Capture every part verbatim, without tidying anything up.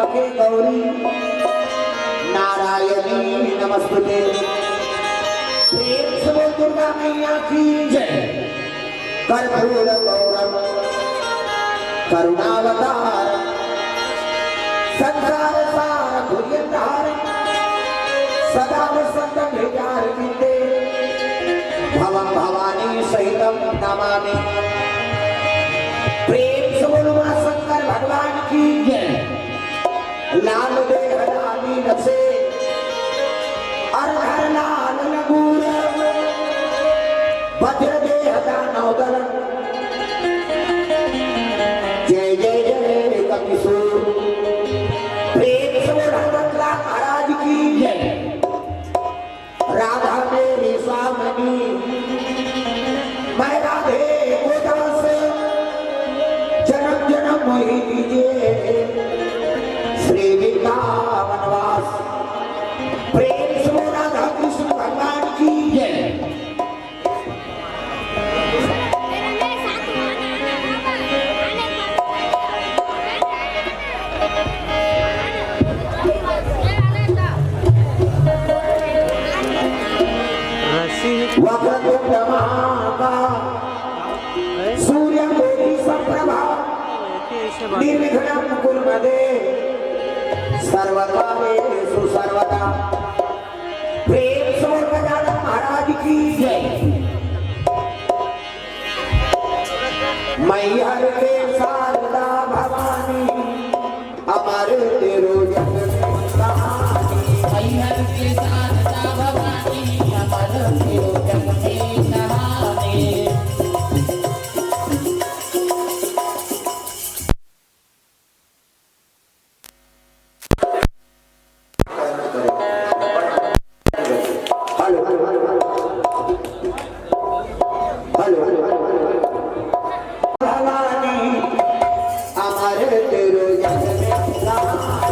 के गौरी नारायणी नमस्तुते। प्रेम से बोल दुर्गा मैया की जय। कर्पूर गौरम करुणावतार संसार सार भुजगधार सदा वसंतम हृदयारविंदे भवम भवानी सहितम नमामि। प्रेम से बोलो माँ शंकर भगवान की जय। लाल देह लाली रसे अर हर लाल लगूर वज्र देह दानव दलन। जय जय जय कपिसूर। प्रेम से बोल हनुमत लाल महाराज की जय। राधा मेरी सामनी मैं राधे को दास जन्म जन्म मोहि दीजे श्री वृंदावन वास। प्रेम से बोल राधा कृष्ण भगवान की जय। वक्रतुंड महाकाय सूर्यकोटि समप्रभा निर्विघ्नं कुरु मे देव सर्वकार्येषु सर्वदा। प्रेम से बोल गजानन महाराज की जय। मैहर के शारदा भवानी अमर तेरो जग में कहानी। मैहर के शारदा भवानी अमर तेरो जग में कहानी। Hello, hello, hello, hello. Bhavani, अमर तेरो जग में कहानी।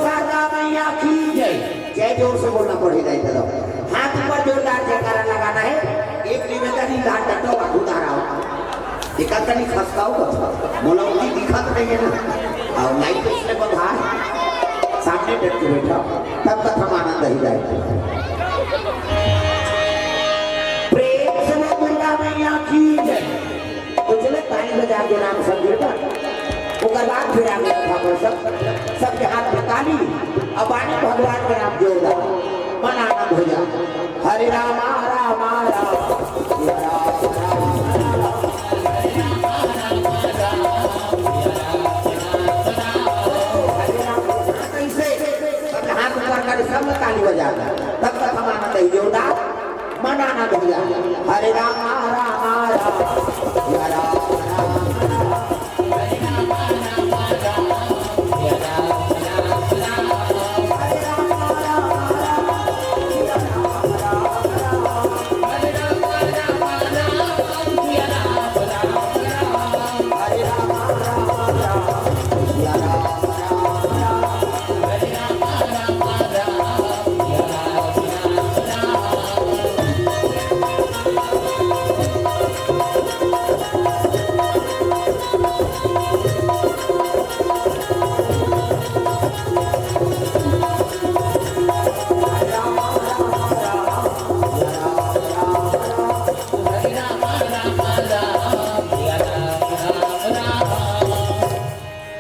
शारदा मैया की जय। जय जोर से बोलना पड़ेगा इधर। हाथ ऊपर जोरदार जयकारा लगाना है। एक निवेदन ही, हाथ डटो, बाबू धारा हो। एकांत नहीं खसकाओ तो बोला, उनकी दिखत नहीं है ना। और लाइट इसमें बधा है, सामने डट के बैठा, तब कथा में आनंद ही जाए। प्रेम से बोल दुर्गा मैया की जय। तो चले ताली बजा के नाम संकीर्तन, ओकर बाद फिर आगे कथा पर सब, सबके हाथ में ताली, अब आने भगवान के नाम जोरदार, मन आनंद हो जाए। हरे रामा रामा रामा, हरे राम राम राम। हरे राम, कैसे? सब हाथ ऊपर कर, सब ताली बजाना, तब तक हम आनंद है जोरदार। हरे राम राम राम, या राम राम राम।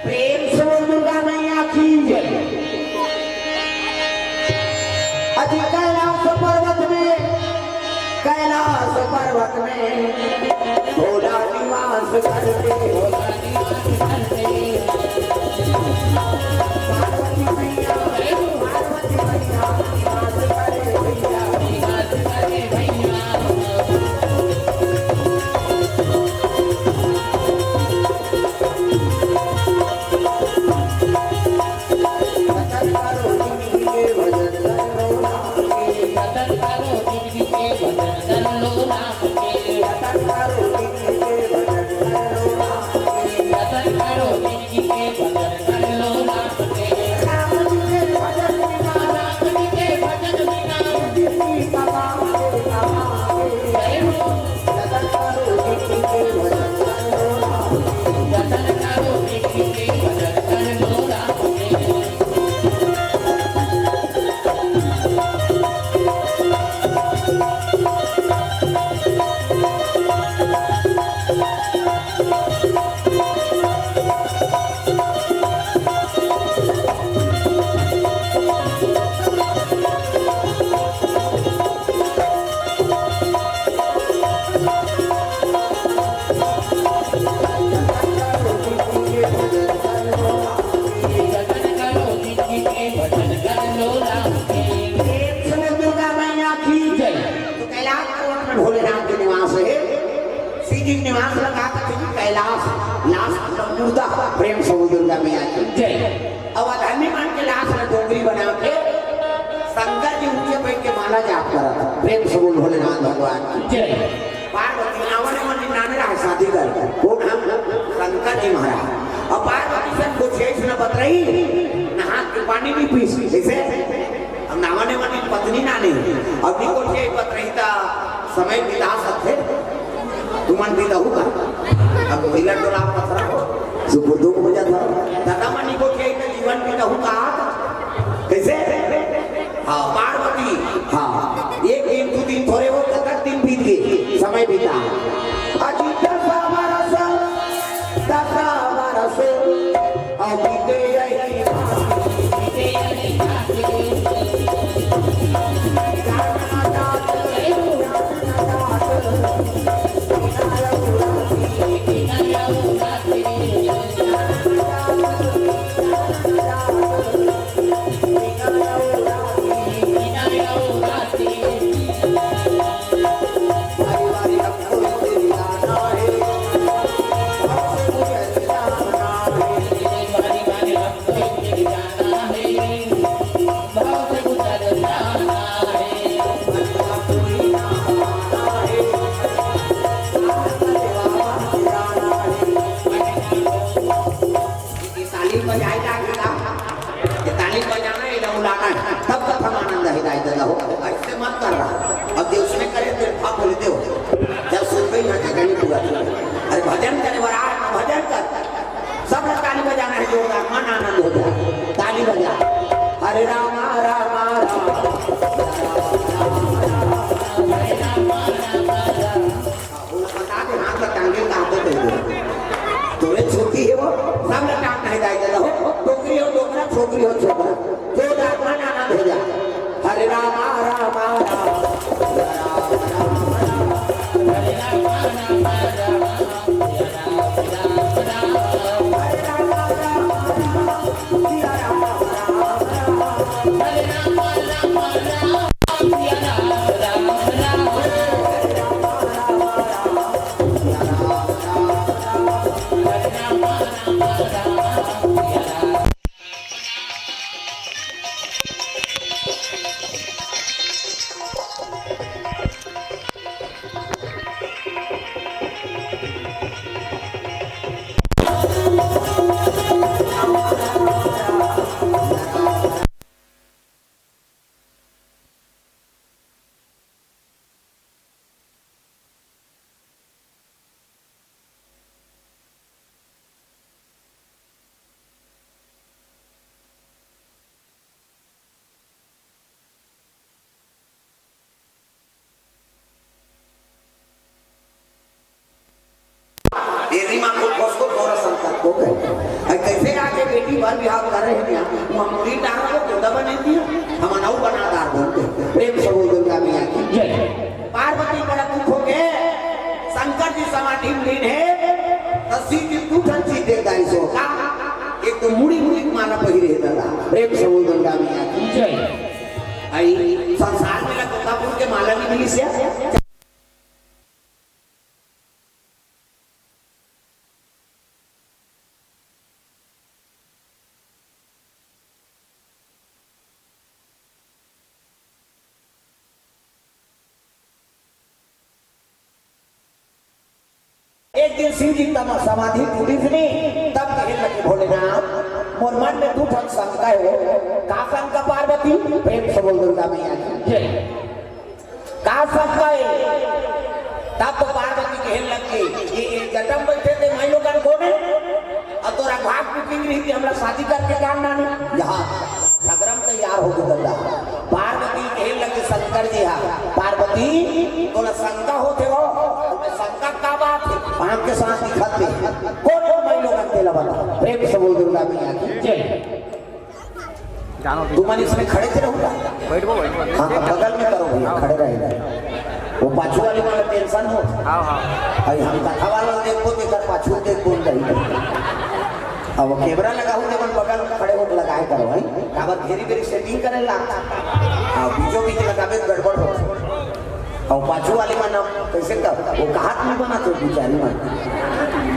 प्रेम से बोल दुर्गा मैया की जय। अति कैलाश पर्वत में, कैलाश पर्वत में भोला निवास करते, भोला निवास करते। पार्वती मैया, पार्वती मैया निवास करे भैया, निवास करे भैया। प्रेम से बोल दुर्गा मैया की जय। तो कैलाश पर्वत में भोलेनाथ के निवास हे। शिव जी के निवास लगा के फिर कैलाश, लाश मतलब मुर्दा। प्रेम से बोल दुर्गा मैया की जय। अब अधर्मी मन के लाश ला डोंगरी बना के शंकर जी ऊंचे बैठ के माला जाप करत हे। प्रेम से बोल भोलेनाथ भगवान की जय। पार्वती आवा ने मनी नाने रहा शादी कर। कोन हम? शंकर जी महाराज। अब पार्वती से कुछ ऐसे न बतरही, नहा के पानी नहीं पीस। जैसे अब नावा ने मनी पत्नी नाने, अब नहीं कुछ ऐसे बतरही ता समय बिता सकथे। तुमन बिताहू का? अब कोयला टोला पथरा हो, सुपुर्दुक हो जाता। दादा मनी कुछ ऐसे जीवन बिताहू का? कैसे? हाँ, पार्वती, हाँ, एक दिन, दू दिन थोरे हो, कतक दिन बीत गे, समय बीता। अजी दस बरस, दस बरस, अउ बीते अही ये ताली बजाए जाके ला, ये ताली बजाना है, ये उलाना है, तब कथा में आनंद है, दाई दादा हो। ऐसे मत कर रहा। अब जो उसने करे, तेरे पाप बोले दे हो। जब सुन गई ना, जगह नहीं पूरा। अरे भजन करे, बड़ा भजन कर। सब लोग ताली बजाना है जोरदार, मन आनंद हो जाए। ताली बजा। हरे राम, राम, राम। वो बता दे, हाथ ला टांगे, कहाँ पे दे दे। तोरे छोटी है वो, सब ला टांग नहीं जाए देता हो। डोकरी हो डोकरा, छोकरी हो छोकरा। जो डाकना नाना भेजा। हरे राम, राम, राम। एक बार बिहाव कर रहे हैं, वहाँ मुड़ी डार रहा हो, गोदा बने दिया, हम अनऊ बना डार बोलते। प्रेम से बोल दुर्गा मैया की जय। पार्वती बड़ा दुख हो गए, शंकर जी समाधि में लीन है, तो शिव जी दू ठन चीज दे दाई सो का, एक तो मुड़ी मुड़ी के माला पहिरे दादा। प्रेम से बोल दुर्गा मैया की जय। आई संसार में ला गोदापुर के माला नहीं मिली से। एक दिन शिव जी तम समाधि टूटिस नी, तब कहे लगे भोलेनाथ, मोर मन में दू ठन शंका हे, का शंका पार्वती? प्रेम से बोल दुर्गा मैया की जय। का शंका हे? तब तो पार्वती कहे लगे, ये, ये जटा में बैठे थे माई लोगन कोन हे? अउ तोर अघवा के कुकिंग रही थी, हमला शादी करके का नानी? यहाँ झगड़ा में तैयार हो गए दादा। पार्वती कहे लगे शंकर जी हा, पार्वती तोला शंका होथे वो, शंका का बात हे? आँख के साथ दिखाते, कोन हे माई लोगन तेला बता। प्रेम से बोल दुर्गा मैया की जय। जानो भी। तुमन इसमें खड़े थे रहूंगा। बैठो, बैठो। हाँ, हाँ, बगल में करो भैया, खड़े रहेगा। वो पाछू वाले वाला टेंशन हो। हाँ, हाँ। अभी हम कथा वाला देखो, तेकर पाछू देखो नहीं। अब वो कैमरा लगा हो, तेकर बगल में खड़े हो, लगाए करो, हैं? काबर घेरी बेरी सेटिंग करे ला। हाँ, बीचों बीच लगाबे तो गड़बड़ हो। अउ पाछू वाले मन अब कैसे कर, वो कहात नहीं बना तो बिचारी मन।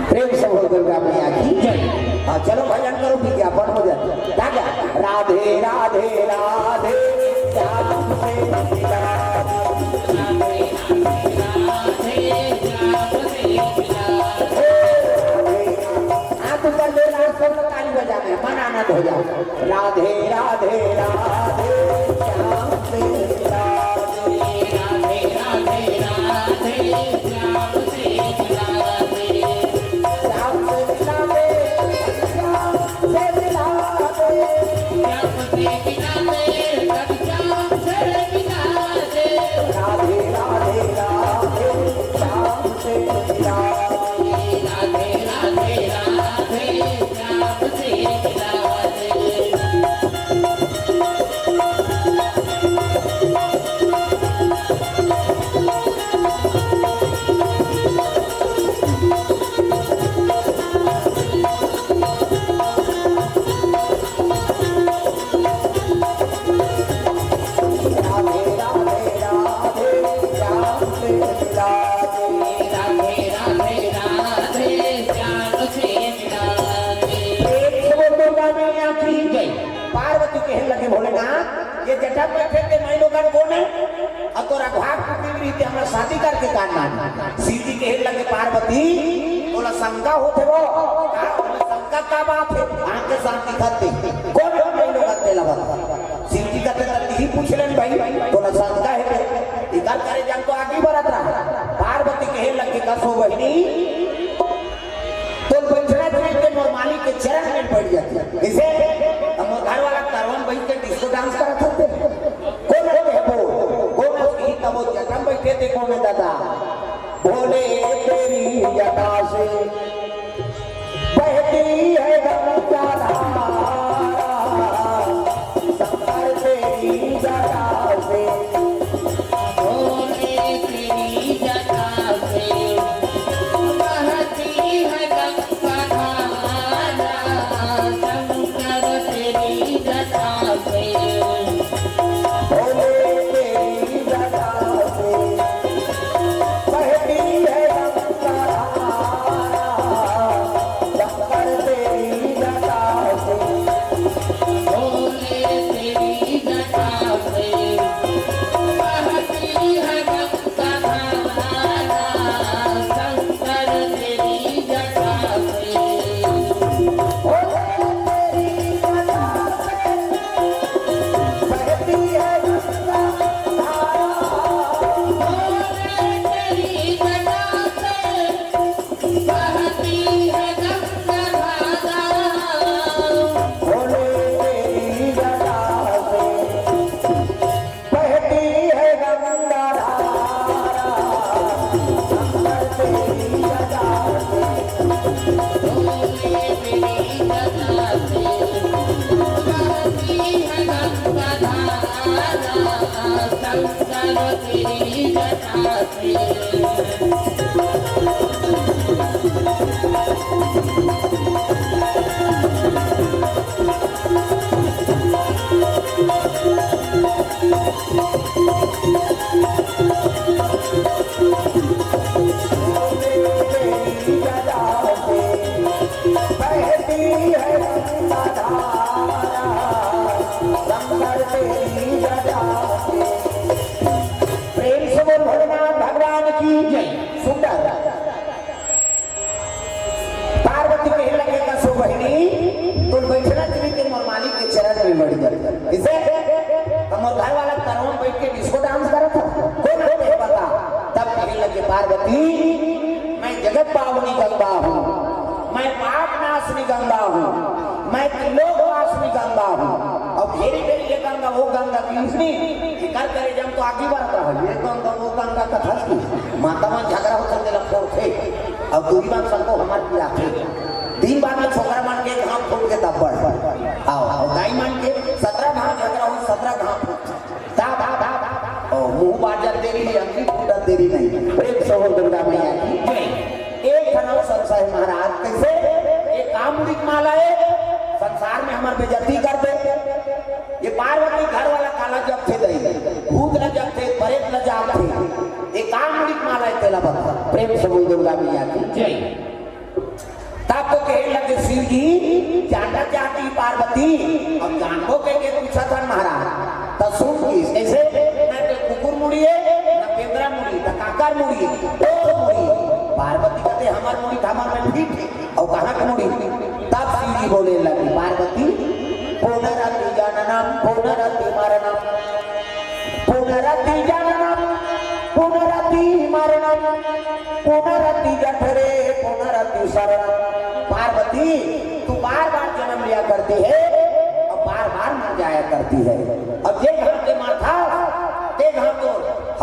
प्रेम से बोल दुर्गा मैया की जय। हाँ, चलो भजन करो, विज्ञापन हो जाए। क्या क्या? राधे राधे राधे, श्याम से मिला। राधे राधे, श्याम से मिला। ओ, राधे राधे। हाथ ऊपर ले, लाल सब ताली बजाना है, मन आनंद हो जाओ। राधे राधे राधे, श्याम से मिला। राधे राधे राधे, श्याम से मिला दे। श्याम से मिला दे, श्याम से मिला दे। श्याम से मिला दे, श्याम से मिला दे। राधे राधे राधे, श्याम से मिला दे। राधे राधे राधे, श्याम से मिला दे। राधे राधे राधे, श्याम से मिला दे। राधे राधे राधे, श्याम से मिला दे। प्रेम से बोल दुर्गा मैया की जय। पार्वती कहे लगे भोलेनाथ, ये जटा में बैठे थे माई लोगन कोन हे? अउ तोर अघवा के कुकिंग रही थी, हमला शादी करके का नानी? शिव जी कहे लगे पार्वती, तोला शंका होथे वो? का? शंका का बात हे? आँख के साथ दिखाते, कोन हे माई लोगन तेला बता। शिव जी कहते, "तब यही पूछ लेन भाई, तोला शंका हे?" इधर करे जब तो आगे बढ़त रहा। पार्वती कहे लगे, "कसो बहिनी, तोर बइठना चाहिए, मोर मालिक के चरण में बैठ जाती।" कैसे? हम घर वाला तरवन बैठ के डिस्को डांस करत होते। कोन हे वो? कोन हे? तब वो जटा में बैठे थे, कोन हे दादा? भोले तेरी जटा से बहती है गंगा धारा, शंकर तेरी जटा से। भोले तेरी जटा से बहती है गंगा धारा, शंकर तेरी जटा से। भोले तेरी जटा से बहती है गंगा धारा। प्रेम से बोल भोलेनाथ भगवान की जय। सुंदर। पार्वती कहे लगे, "का सो बहिनी, तोर बैठना चली के मोर मालिक के चरण में बैठ जा।" किसे? तो मोर घर वाला तरवा में बैठ के disco dance करत ह। कौन है ये बता? तब कहे लगे पार्वती, "मैं जगत पावनी गंगा हूँ, मैं पाप नाशनी गंगा हूँ, मैं त्रिलोक वासनी गंगा हूँ।" अब घेरी घेरी ये गंगा, वो गंगा की इसने कर करे जम तो आगे बढ़ता है। ये गंगा, वो गंगा कथा की माता मन झगड़ा होथे, तेला फोड़थे। अउ दूरी बात सबको हमार पिराथे। दिन बाद में छोकरा मन के घाम फूट के तब बढ़। आओ, आओ, दाई मन के सतरा घाम झगड़ा हो, सतरा घाम फूट। ता, ता, ता, ता। ओ, मुंह बाजत देरी है, अंगली फूटत देरी नहीं। प्रेम से बोल दुर्गा मैया की जय। एक ठन अउ संशय महाराज, कैसे? ये का मुड़ी के माला है? संसार में हमार बेइज्जती कर दे। ये पार्वती घर वाला काला जपथे दई, भूत ला जपथे, प्रेत ला जपथे। ये का मुड़ी के माला है, तेला बता। प्रेम से बोल दुर्गा मैया की जय। तब तो कहे लगे शिव जी, जानना चाहती पार्वती, अब जानबो के, के पूछा था महाराज। तब सुन किस, कैसे? न तो कुकुर मुड़ी है, न बेंदरा मुड़ी, न काकर मुड़ी, तोर मुड़ी। पार्वती कहते, "हमार मुड़ी तो हमार में फिट है, और कहाँ के मुड़ी?" तब शिव जी बोले लगे, "पार्वती, पुनरपि जननम, पुनरपि मरणम।" पुनरपि जननम, पुनरपि मरणम, पुनरपि जठरे, पुनरपि शरणम। पार्वती, तू बार बार जन्म लिया करती है और बार बार मर जाया करती है। अब जे घर के माथा, ते घर तो,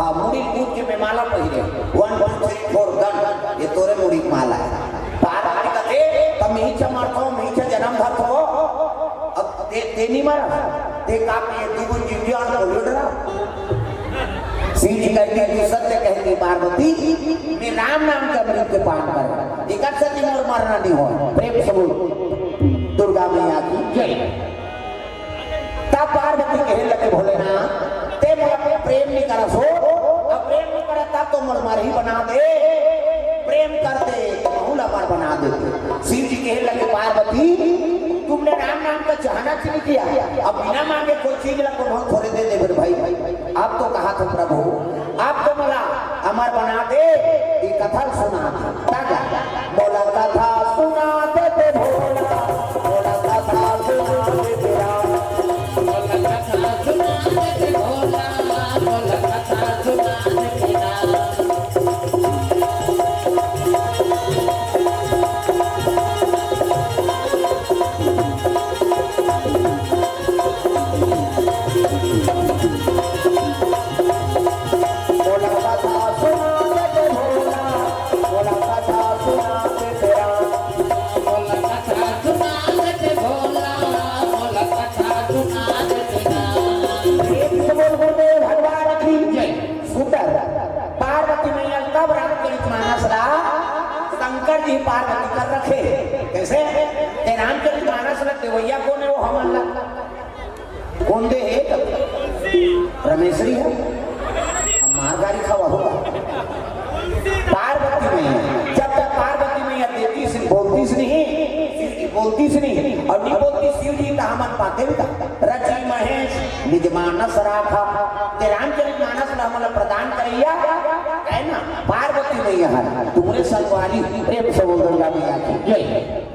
हाँ, मुड़ी कूद के मैं माला पहिरे, वन टू थ्री फोर गन, ये तोरे मुड़ी के माला है। पार्वती कथे, "तब मीचा मरथो, मीचा जन्म धरथो।" अब ते, ते नहीं मरा, ते का पिए, दू गुण जिंदगी और बोलो डरा। शिव जी कहती, "तू सत्य कहती पार्वती, मैं राम नाम के अमृत के पान कर, एकर सती मोर मरना नहीं हो।" प्रेम से बोल दुर्गा मैया की जय। तब पार्वती कहे लगे, "भोलेनाथ, ते मोला प्रेम नहीं करस हो, अब प्रेम नहीं करस तब तो मोर मरही बना दे, प्रेम कर दे तो महू ला मर बना दे।" शिव जी कहे लगे, "पार्वती, तुमने राम नाम का चाहना नहीं किया, अब बिना मांगे कोई चीज ला कोनो थोड़े दे दे मेरे भाई।" अब तो कहा था, "प्रभु, अब तो मोला अमर बना दे, ये कथा सुना दे।" ताजा, "मोला कथा सुना दे ते भोला, मोला कथा सुना दे ते राम।" प्रेम से बोल गुरुदेव भगवान की जय। सुंदर। पार्वती मैया तब रामचरित मानस ला शंकर जी पार्वती कर रखे। कैसे? ते रामचरित मानस ला देवैया कोन है, वो हमन ला कोन दे हे? रमेशरी है। अब मार गारी खावा होगा। पार्वती मैया, जब तक पार्वती मैया देतीस नहीं, बोलतीस नहीं, शिव जी बोलतीस नहीं, और नहीं बोलती शिव जी तो हमन पाते भी था। रची महेश निज मानस राखा, ते रामचरित मानस ला हमन ला प्रदान करैया, है ना? पार्वती मैया है, तुम्हरे संगवारी, प्रेम से बोल दुर्गा मैया की जय।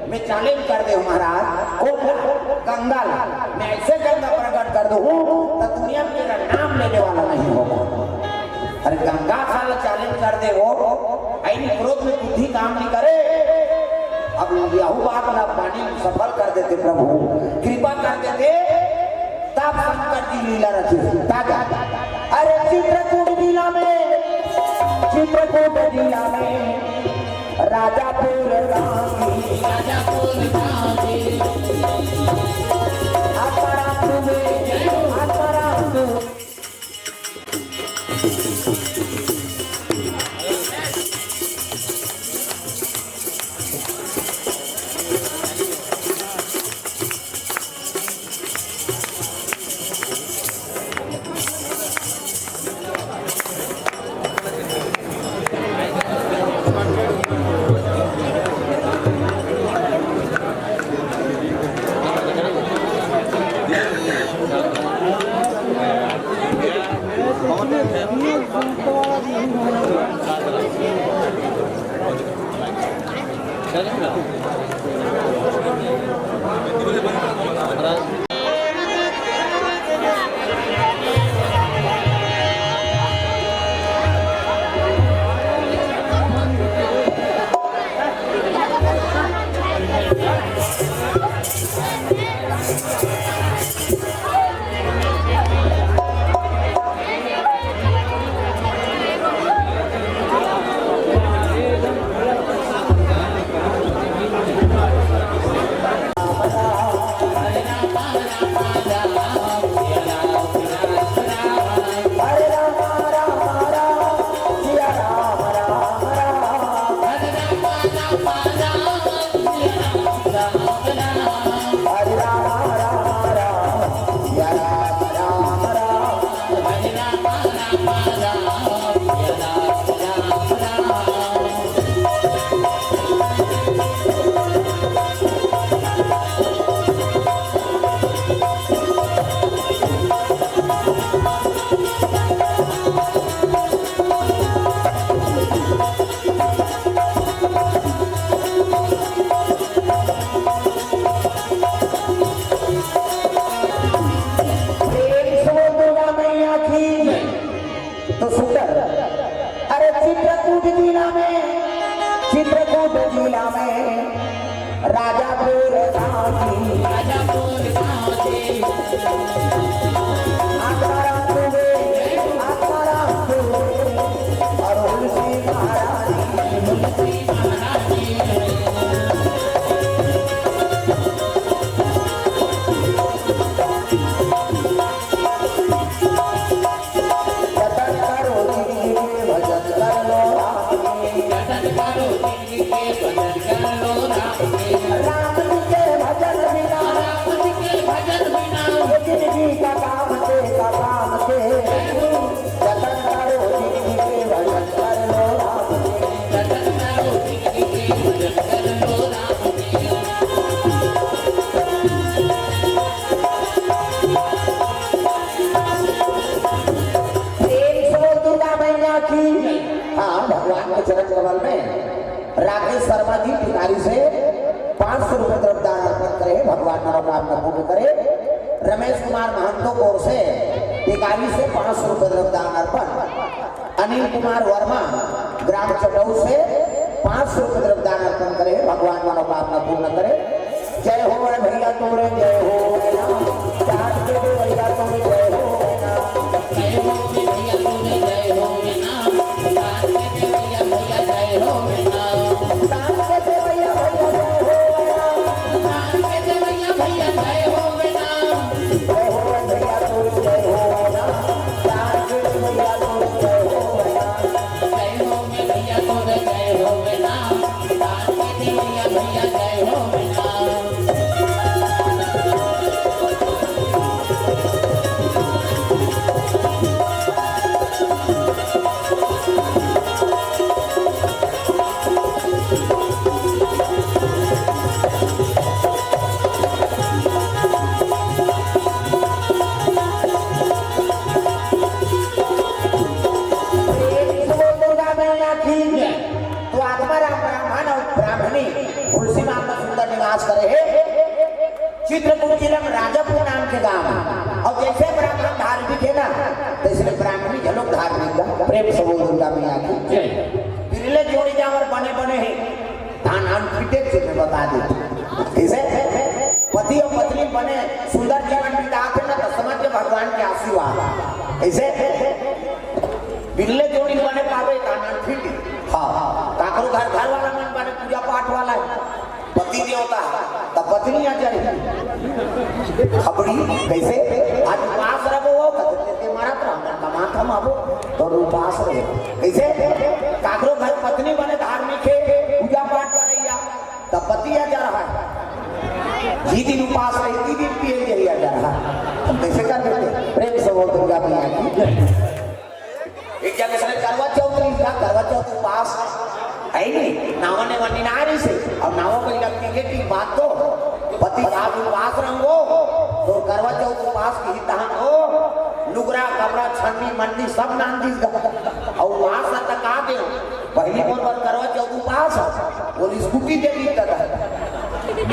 मैं challenge कर दे हूँ महाराज, ओ गंगा ला, मैं ऐसे गंगा प्रकट कर दूँ, तो दुनिया में तेरा नाम लेने वाला नहीं होगा। अरे गंगा साला challenge कर दे वो, ऐनी क्रोध में बुद्धि काम नहीं करे। अब यहू बात ला पानी सफल कर देते प्रभु, कृपा कर देते। तब शंकर जी लीला रचे। ताजा। अरे चित्रकूट जिला में, चित्रकूट जिला में राजापुर गांधी, राजापुर गांधी। आत्माराम दुबे, आत्माराम दुबे। प्रेम से बोल दुर्गा मैया की। हाँ, भगवान के चरण कमल में राकेश शर्मा जी टिकारी से पाँच सौ रुपए द्रव्य दान अर्पण करे, भगवान मनोकामना पूर्ण करे। रमेश कुमार महंतो कोर से टिकारी से पाँच सौ रुपए द्रव्य दान अर्पण। अनिल कुमार वर्मा ग्राम चटऊ से पाँच सौ रुपए द्रव्य दान अर्पण करे, भगवान मनोकामना पूर्ण करे। जय हो रे भैया तोरे, जय हो रे राम। चाट के दे भैया तोरे, जय हो रे राम। जय हो रे भैया तोरे, जय हो रे राम। चाट के दे भैया, भैया, जय हो रे राम। चाट के दे भैया, भैया, जय हो रे राम। चाट के दे भैया, भैया, जय हो रे राम। जय हो रे भैया तोरे, जय हो रे राम। चाट के दे भैया तोरे, जय हो रे राम। जय हो रे भैया तोरे, जय हो रे राम। प्रेम से बोल दुर्गा मैया की। तो आत्मा राम ब्राह्मण और ब्राह्मणी तुलसी माँ का सुंदर निवास करे है। चित्रकूट जिला में राजापुर नाम के गांव है। और जैसे ब्राह्मण धार्मिक है ना, तो इसलिए ब्राह्मणी झलक धार्मिक है। प्रेम से बोल दुर्गा मैया की। जय। बिरले जोड़ी जावर बने बने हैं। धान आन पीटे से मैं बता देती। इसे पति और पत्नी बने सुंदर जीवन बिताते ना, तो समझ के भगवान के आशीर्वाद। इसे बिरले जोड़ी बने पावे, धान आन पीटे। हाँ, काकरो घर, घर वाला मन बने पूजा पाठ वाला है। पति देवता, तब पत्नी आ जाए। खबड़ी, कैसे? आज उपास रहो, वो कहते थे, "मारा तो हम कमात हम आबो, तो उपास रहो।" कैसे? काकरो घर पत्नी बने धार्मिक है, पूजा पाठ करैया, तब पति आ जा रहा है। जी दिन उपास रही, जी दिन पिए यही आ जा रहा है। हम कैसे कर देते? प्रेम से बोल दुर्गा मैया की। एक जगह से करवा चौथ नहीं था, करवा चौथ उपास है नहीं, नावा ने वनी नारी से, और नावा को इधर टिके की बात तो, पति आप उपास रहो, तो करवा चौथ उपास की तहन हो, लुगरा, कपड़ा, छन्नी, मन्नी सब नान दीस गा। और उपास तक आ गए, पहली मोर बर करवा चौथ उपास, वो स्कूटी दे दी दादा,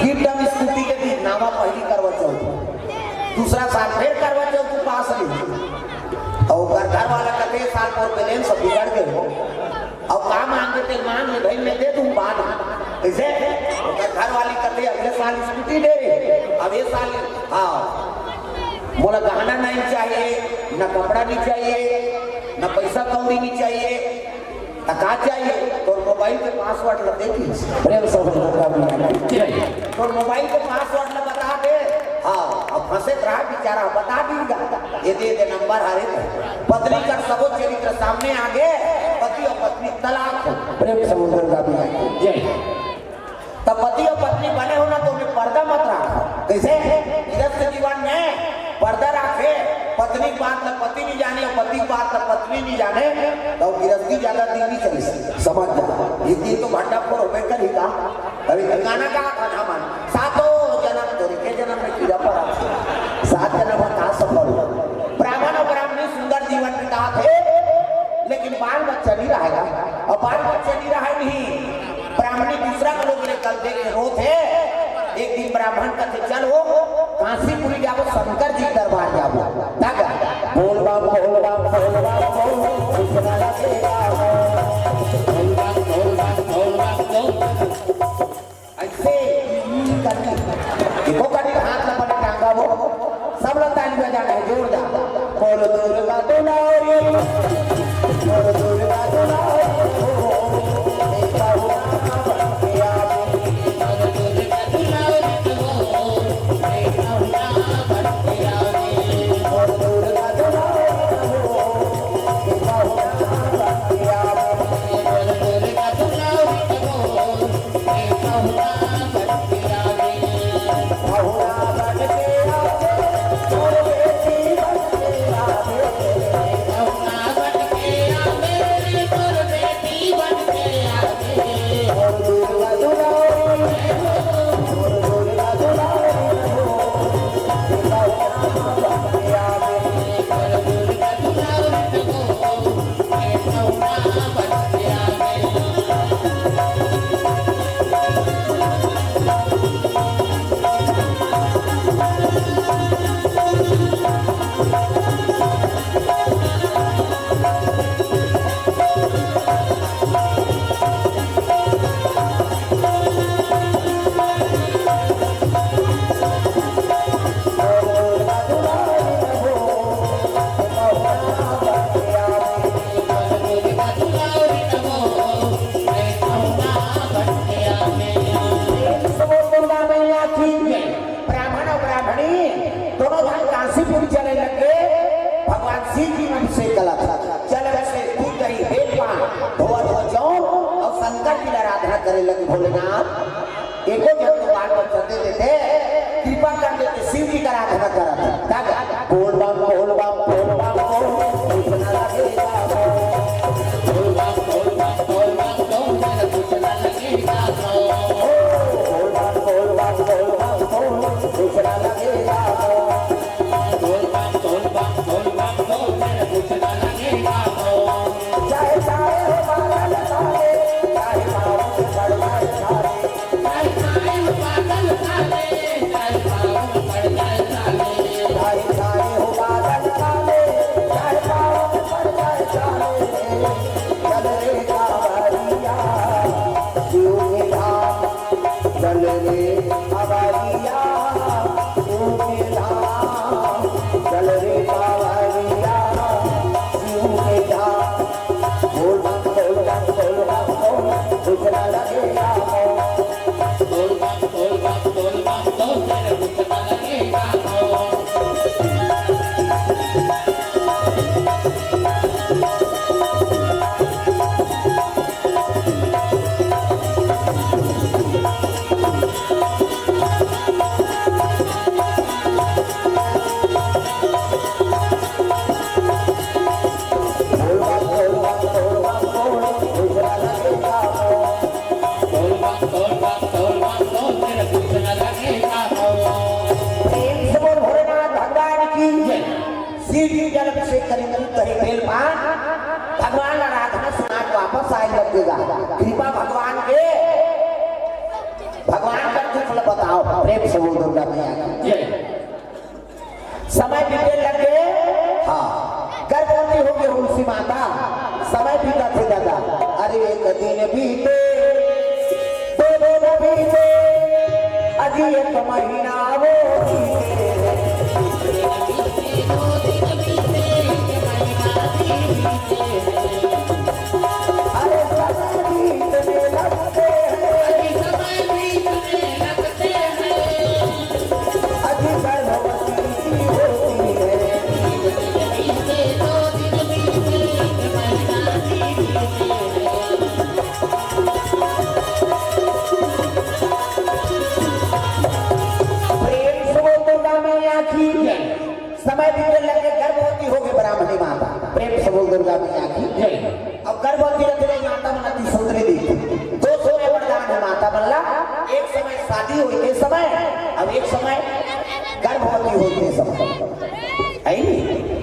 गिफ्ट हम स्कूटी दे दी, नावा पहली करवा चौथ, दूसरा साल फिर करवा चौथ उपास नहीं। और ओकर घर वाला कते साल मोर बैलेंस बिगड़ गए हो। और का मांगे ते मांग ले भाई, मैं दे दूं बाद में। कैसे? ओकर घर वाली कते अगले साल स्कूटी दे रहे, अब ये साल, हाँ, मोला गहना नहीं चाहिए, ना कपड़ा नहीं चाहिए, ना पैसा कौड़ी नहीं चाहिए, त का चाहिए? तोर मोबाइल के पासवर्ड ला दे दीस। प्रेम से बोल दुर्गा मैया की। तोर मोबाइल के पासवर्ड ला बता दे। हाँ, अब फंसे रहा बेचारा, बता दीगा। ये दे दे नंबर हरे दे। पत्नी का सबो चरित्र सामने आ गए, पति और पत्नी तलाक हो। प्रेम से बोल दुर्गा मैया की। जय। तब पति और पत्नी बने हो ना, तो में पर्दा मत रखो। कैसे? गृहस्थ जीवन में पर्दा रखे, पत्नी की बात ला पति नहीं जाने और पति की बात ला पत्नी नहीं जाने, तो गृहस्थी ज्यादा दिन नहीं चली। समझ जा, ये दिन तो भंडाफोर होबे करी का। अभी गाना गा था ना मन, सातों जन्म तोरे के जन्म में कीड़ा पड़ा था, सात जन्म का सफल हुआ। ब्राह्मण और ब्राह्मणी सुंदर जीवन बिता थे, लेकिन बाल बच्चा नहीं रहेगा। और बाल बच्चा नहीं रहा नहीं, ब्राह्मणी दूसरा के लोग ले कल दे के रोत है। एक दिन ब्राह्मण कथे, "चल हो, काशीपुरी जाबो, शंकर जी के दरबार जाबो।" दादा, बोल बम, बोल बम, बोल बम, बोल, कुछ ना लगेगा। बोल बम, बोल बम, बोल बम, बोल। ऐसे ही करके एको कनी हाथ ला बने टांगा वो, सब ला ताली बजाना है जोरदार। बोल दुर्गा दुलारी, बोल दुर्गा दुलारी, बोल दुर्गा दुलारी। ब्राह्मण अउ ब्राह्मणी दोनों झन काशीपुर चले लगे। भगवान शिव जी मन से गलत चले से दूध दही बेल पान धोवत हो जौन अउ शंकर जी ला आराधना करे लगे। भोलेनाथ एको झन तो बाल बच्चा दे देते, कृपा कर देते, शिव जी का आराधना करत। का गा? बोल बम, बोल बम, बोल बम, बोल, कुछ ना लगेगा बोल। बोल बम, बोल बम, बोल बम, बोल, मेरा कुछ ना लगेगा बोल। बोल बम, बोल बम, बोल बम, बोल, कुछ ना लगेगा बोल। बोल बम, बोल बम, बोल बम, बोल, मेरा कुछ ना लगेगा बोल। चाहे, चाहे हो बादल काले, चाहे पाँव में पड़ जाए छाले। चाहे छाए हो बादल काले, चाहे पाँव में पड़ जाए छाले। चाहे छाए हो बादल काले, चाहे पाँव में पड़ जाए छाले। चल रे कांवरिया, शिव के धाम। चल रे कांवरिया, शिव के धाम। चल रे कांवरिया, शिव के धाम। बोल बम, बोल बम, बोल बम, बोल, कुछ ना लगेगा बोल। बोल बम, बोल बम, बोल बम, बोल, तेरे कुछ ना लगेगा बोल। प्रेम से बोल भोलेनाथ भगवान की जय। शिव जी जल अभिषेक करी, दूध दही बेल पान, भगवान आराधना सुना के वापस आए लगेगा। कृपा भगवान के, भगवान का कृपा बताओ। प्रेम से बोल दुर्गा मैया की जय। समय बीते लगे, हाँ, गर्भवती हो गई तुलसी माता। समय बीता थे दादा, अरे एक दिन बीते, दो दिन बीते, अजी एक महीना वो बीते। अरे समय बीतने लगते हैं। अभी गर्भवती होती है। प्रेम से बोल दुर्गा मैया की। समय बीते लगे, गर्भवती हो गई ब्राह्मणी माता। प्रेम से बोल दुर्गा मैया की। अब गर्भवती रथे माता मन अति सुंदरी दिखथे। दो समय वरदान है माता मन ला, एक समय शादी होई के समय, अब एक समय गर्भवती होई के समय। है नी?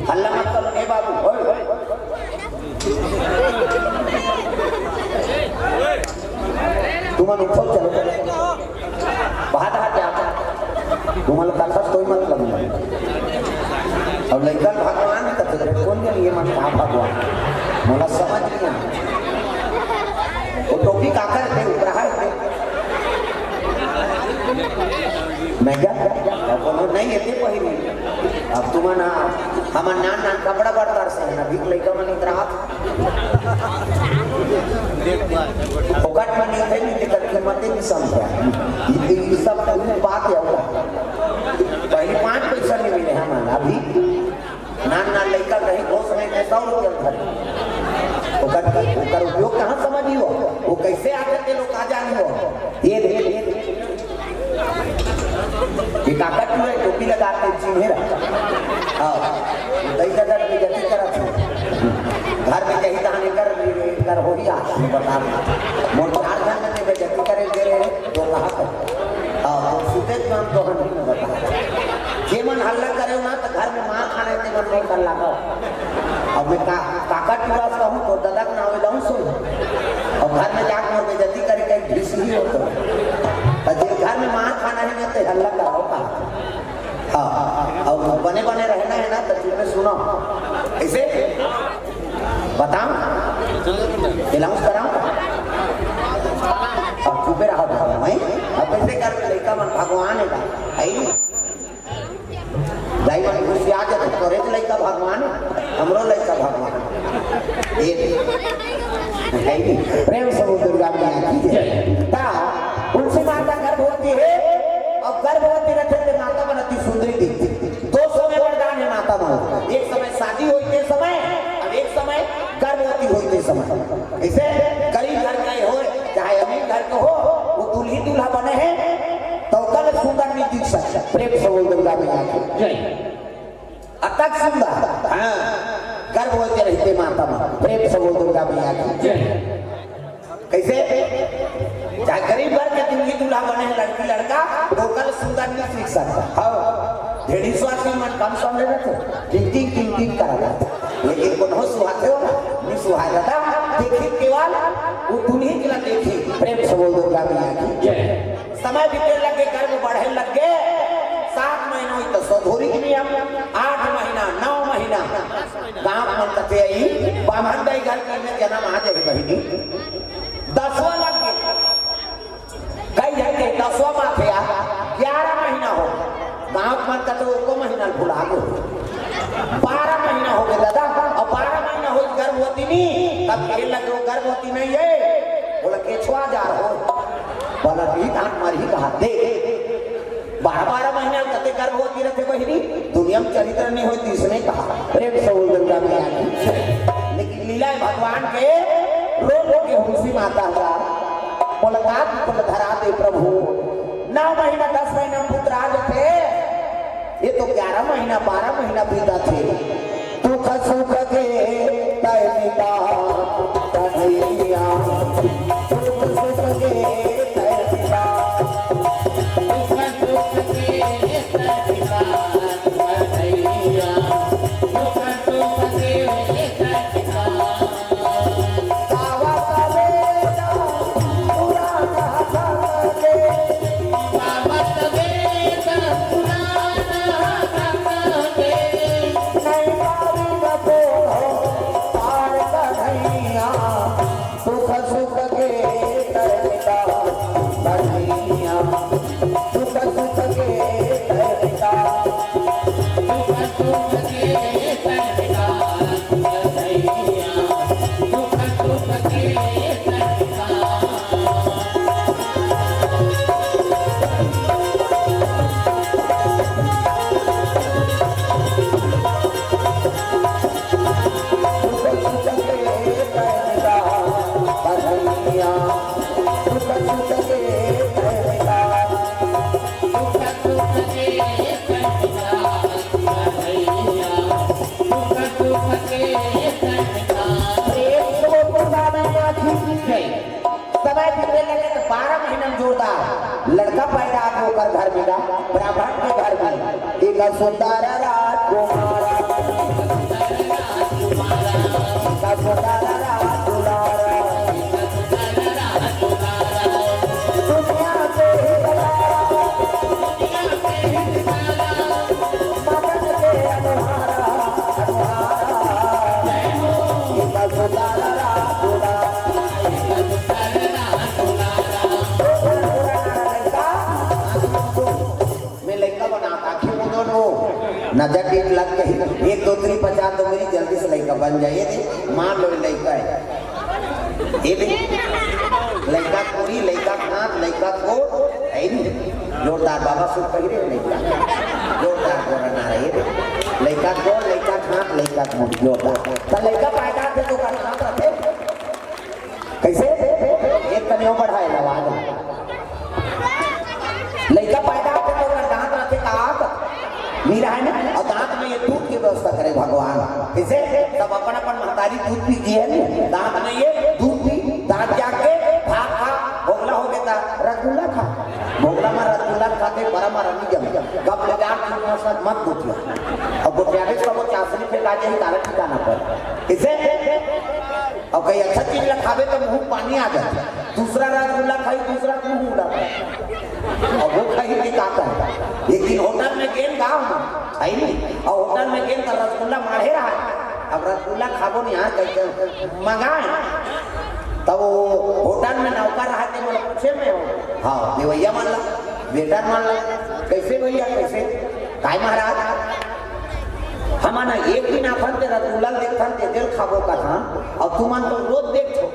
हल्ला मत करो, ए बाबू, ओए, ओए। तुमन उठो, चलो। बात हाथ जा। तुमन कथा कोई मतलब नहीं। अब लइका भगवान है, तो फिर कौन जाने ये मन कहाँ भगवान? मोला समझ नहीं आया। वो टोपी काकर थे, उपरा है थे। मैं क्या? अब बोलो, नहीं, ये तो पहिरी। अब तुमन, हाँ, हमर नान नान कपड़ा बरतर से है ना, भीख लइका मन इतरा। फोकट में नहीं थे, नहीं, तेकर कीमते नहीं समझा। ये, ये सब बात है, वो। पहले पाँच पैसा नहीं मिले हमन, अभी नान नान लइका कहीं घोष नहीं थे, सौ रुपया धरे। ओकर, ओकर उपयोग कहाँ समझियो? वो कैसे आते थे लोग, का जानियो? ये दे, ये दे। ये काका तू है, टोपी लगा के चिन्हे रहा। हाँ, दई दादा के बेइज्जती करत हो। घर में कहीं तहां एकर, एकर होही आज, मैं बता दूं। मोर चार घर में ते बेइज्जती करे दे रहे हैं, तो कहा कर। हाँ, तो सुते नाम तो हम नहीं बता। जे मन हल्ला करे ना, तो घर में मार खाने ते मन नहीं कर लगा। अब मैं का, काका टूरा से कहूँ, तो दादा के नाम लाऊं सुन। अब घर में जाके मोर बेइज्जती करे, कहीं घिस नहीं हो तो। तो जे घर में मार खाना है, मैं तो हल्ला कराओ कहा। हाँ, अब बने बने रहना है ना, तो फिर मैं सुना। ऐसे बताओ, अनाउंस कराओ। अब चुपे रहो, मैं अब कैसे कर, लइका मन भगवान है, है ही नहीं। दाई मन गुस्सिया जाथे, तोरे तो लइका भगवान है, हमरो लइका भगवान है। ये है नहीं। प्रेम से बोल दुर्गा मैया की जय। ता तुलसी माता गर्भवती है, और गर्भवती रथे ते माता मन अति सुंदरी दिखती। दो समय वरदान है माता मन। एक समय शादी होई ते समय, और एक समय गर्भवती होई ते समय। इसे गरीब घर के हो, चाहे अमीर घर के हो, वो दुल्ही दूल्हा बने हैं, तो कल सुंदर नहीं दिख सकता। प्रेम से बोल दुर्गा मैया की जय। अतक सुंदर, हाँ, गर्भवती रहते माता मन। प्रेम से बोल दुर्गा मैया की जय। कैसे? चाहे गरीब घर के दुल्ही दूल्हा बने हैं, लड़की लड़का, तो कल सुंदर नहीं दिख सकता। हाँ, ढेढ़ी स्वास्थ्य मन कम समझ रहे थे, टिंग टिंग टिंग टिंग करा जाता। लेकिन कोनो सुहाते हो ना, नहीं सुहाए दादा, देखी केवल वो दुल्ही के ला देखी। प्रेम से बोल दुर्गा मैया की जय। समय बीते लगे, गर्भ बढ़े लगे, सात महीना हुई तो सधौरी के नियम, आठ महीना, नौ महीना, गांव मन कथे आई, बामन दाई घर के में जन्म आ जाए बहिनी, दसवां लग गए, कई जन के दसवां माथे आ, ग्यारह महीना हो, गांव मन कथे एको महीना भुला गए, बारह महीना हो गए दादा, अब बारह महीना हो गर्भवती नहीं, तब ये लगे वो गर्भवती नहीं है, बोला केछुआ जा रहो, बोला भी धान मारी कहा दे। बारह बारह महीना कते गर्भवती रहते बहिनी, दुनिया में चरित्र नहीं होती, इसने कहा। प्रेम से बोल दुर्गा मैया की। लेकिन लीला है भगवान के, रो रो के हुंसी माता का मुलाकात को धरा दे प्रभु। नौ महीना दस महीना पुत्र आ जाते, ये तो ग्यारह महीना बारह महीना बीता थे। दुख सुख के तय पिता कन्हैया, दुख सुख के तय पिता। सुख सुख के करता बढ़िया, सुख सुख के करता, सुख सुख के करता बढ़िया, सुख सुख के करता। समय बीते लगे तो बारह महीना में जोरदार लड़का पैदा आके ओकर घर में गा, ब्राह्मण के घर में। एक सुंदर राजकुमार, एक सुंदर राजकुमार, दुनिया के हितलारा, दुनिया के हितलारा, मदन के अनुहारा, अनुहारा। एक सुंदर राजकुमार। नजर टीक लग गई। एक दो तीन पचास तो मेरी जल्दी से लइका बन जाए। ये दे, मान लो लइका है। ये दे, लइका पूरी, लइका हाथ, लइका को, है नहीं। जोरदार बाबा सुख कही रहे लइका। जोरदार बोलना रहे। ये दे, लइका को, लइका हाथ, लइका मुंह, जोरदार। तो लइका पैदा थे तो का हाथ रखे। कैसे? एक तनियो बढ़ाए आवाज। लइका पैदा होथे त ओकर दांत रथे का? नी रहे ना। अउ दांत में ये दूध के व्यवस्था करे भगवान। कैसे? सब अपन अपन महतारी दूध पी के है नी, दांत में ये दूध पी, दांत जाके भाग खा, भोगला हो गया था, रसगुल्ला खा। भोगला में रसगुल्ला खाते बड़ा मारा नहीं जम। गप ले दांत मत गोठिया। अउ गोठिया में सब चाशनी फेंका जाए, कारण ठिकाना पर। कैसे? अउ कहीं अच्छा चीज ला खाबे त मुंह पानी आ जाथे। दूसरा रसगुल्ला खाई, दूसरा मुंह उड़ा। अब वो खाई के का करे? एक दिन होटल में गेन गाँव में, है नहीं? अउ होटल में गेन त रसगुल्ला माढ़े रहा। अब रसगुल्ला खाबो नहीं यार, कैसे मंगाए? तब वो होटल में नौकर रहा के मोला पूछे में हो, हाँ, देवैया मन ला, वेटर मन ला, कैसे भैया, कैसे? काय महाराज? हमन एक दिन आथन ते रसगुल्ला देखथन ते तेल खाबो कथन, अउ तुमन तो रोज देखथो,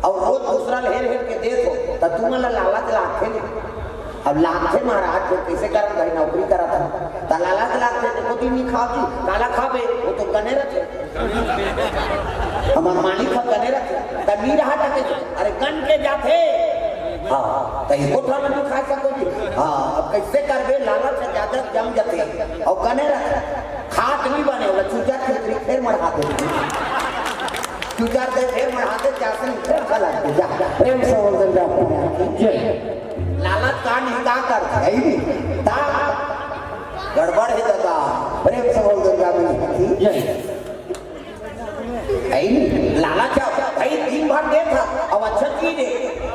अउ रोज दूसरा ल हेर हेर के देथो, त तुमन ला लालच लागथे नहीं। अब लागथे महाराज, फिर कैसे करन भाई, नौकरी करत हन, त लालच लागथे, देखो दिन नहीं खाओ जी, काला खाबे, वो तो गने रथे। हमर मालिक ह गने रथे, त नी रहा त कैसे? अरे गन के जाथे। हाँ, त एको ठन नहीं खा सको जी। हाँ, अब कैसे करबे, लालच से ज्यादा जम जाथे, अउ गने रथे। खात नहीं बने, ओला चूचा खिचड़ी फेर मढ़ा दे। चूचा दे फेर मढ़ा दे, चासन फेर चला दे, जा। प्रेम से बोल दे, जा। जय। लालच का नहीं का करता है, ही नहीं। दा, गड़बड़ है दादा। प्रेम से बोल दे, जा। जय। है नहीं। लालच है, भाई दिन भर देख, अब अच्छा चीज है।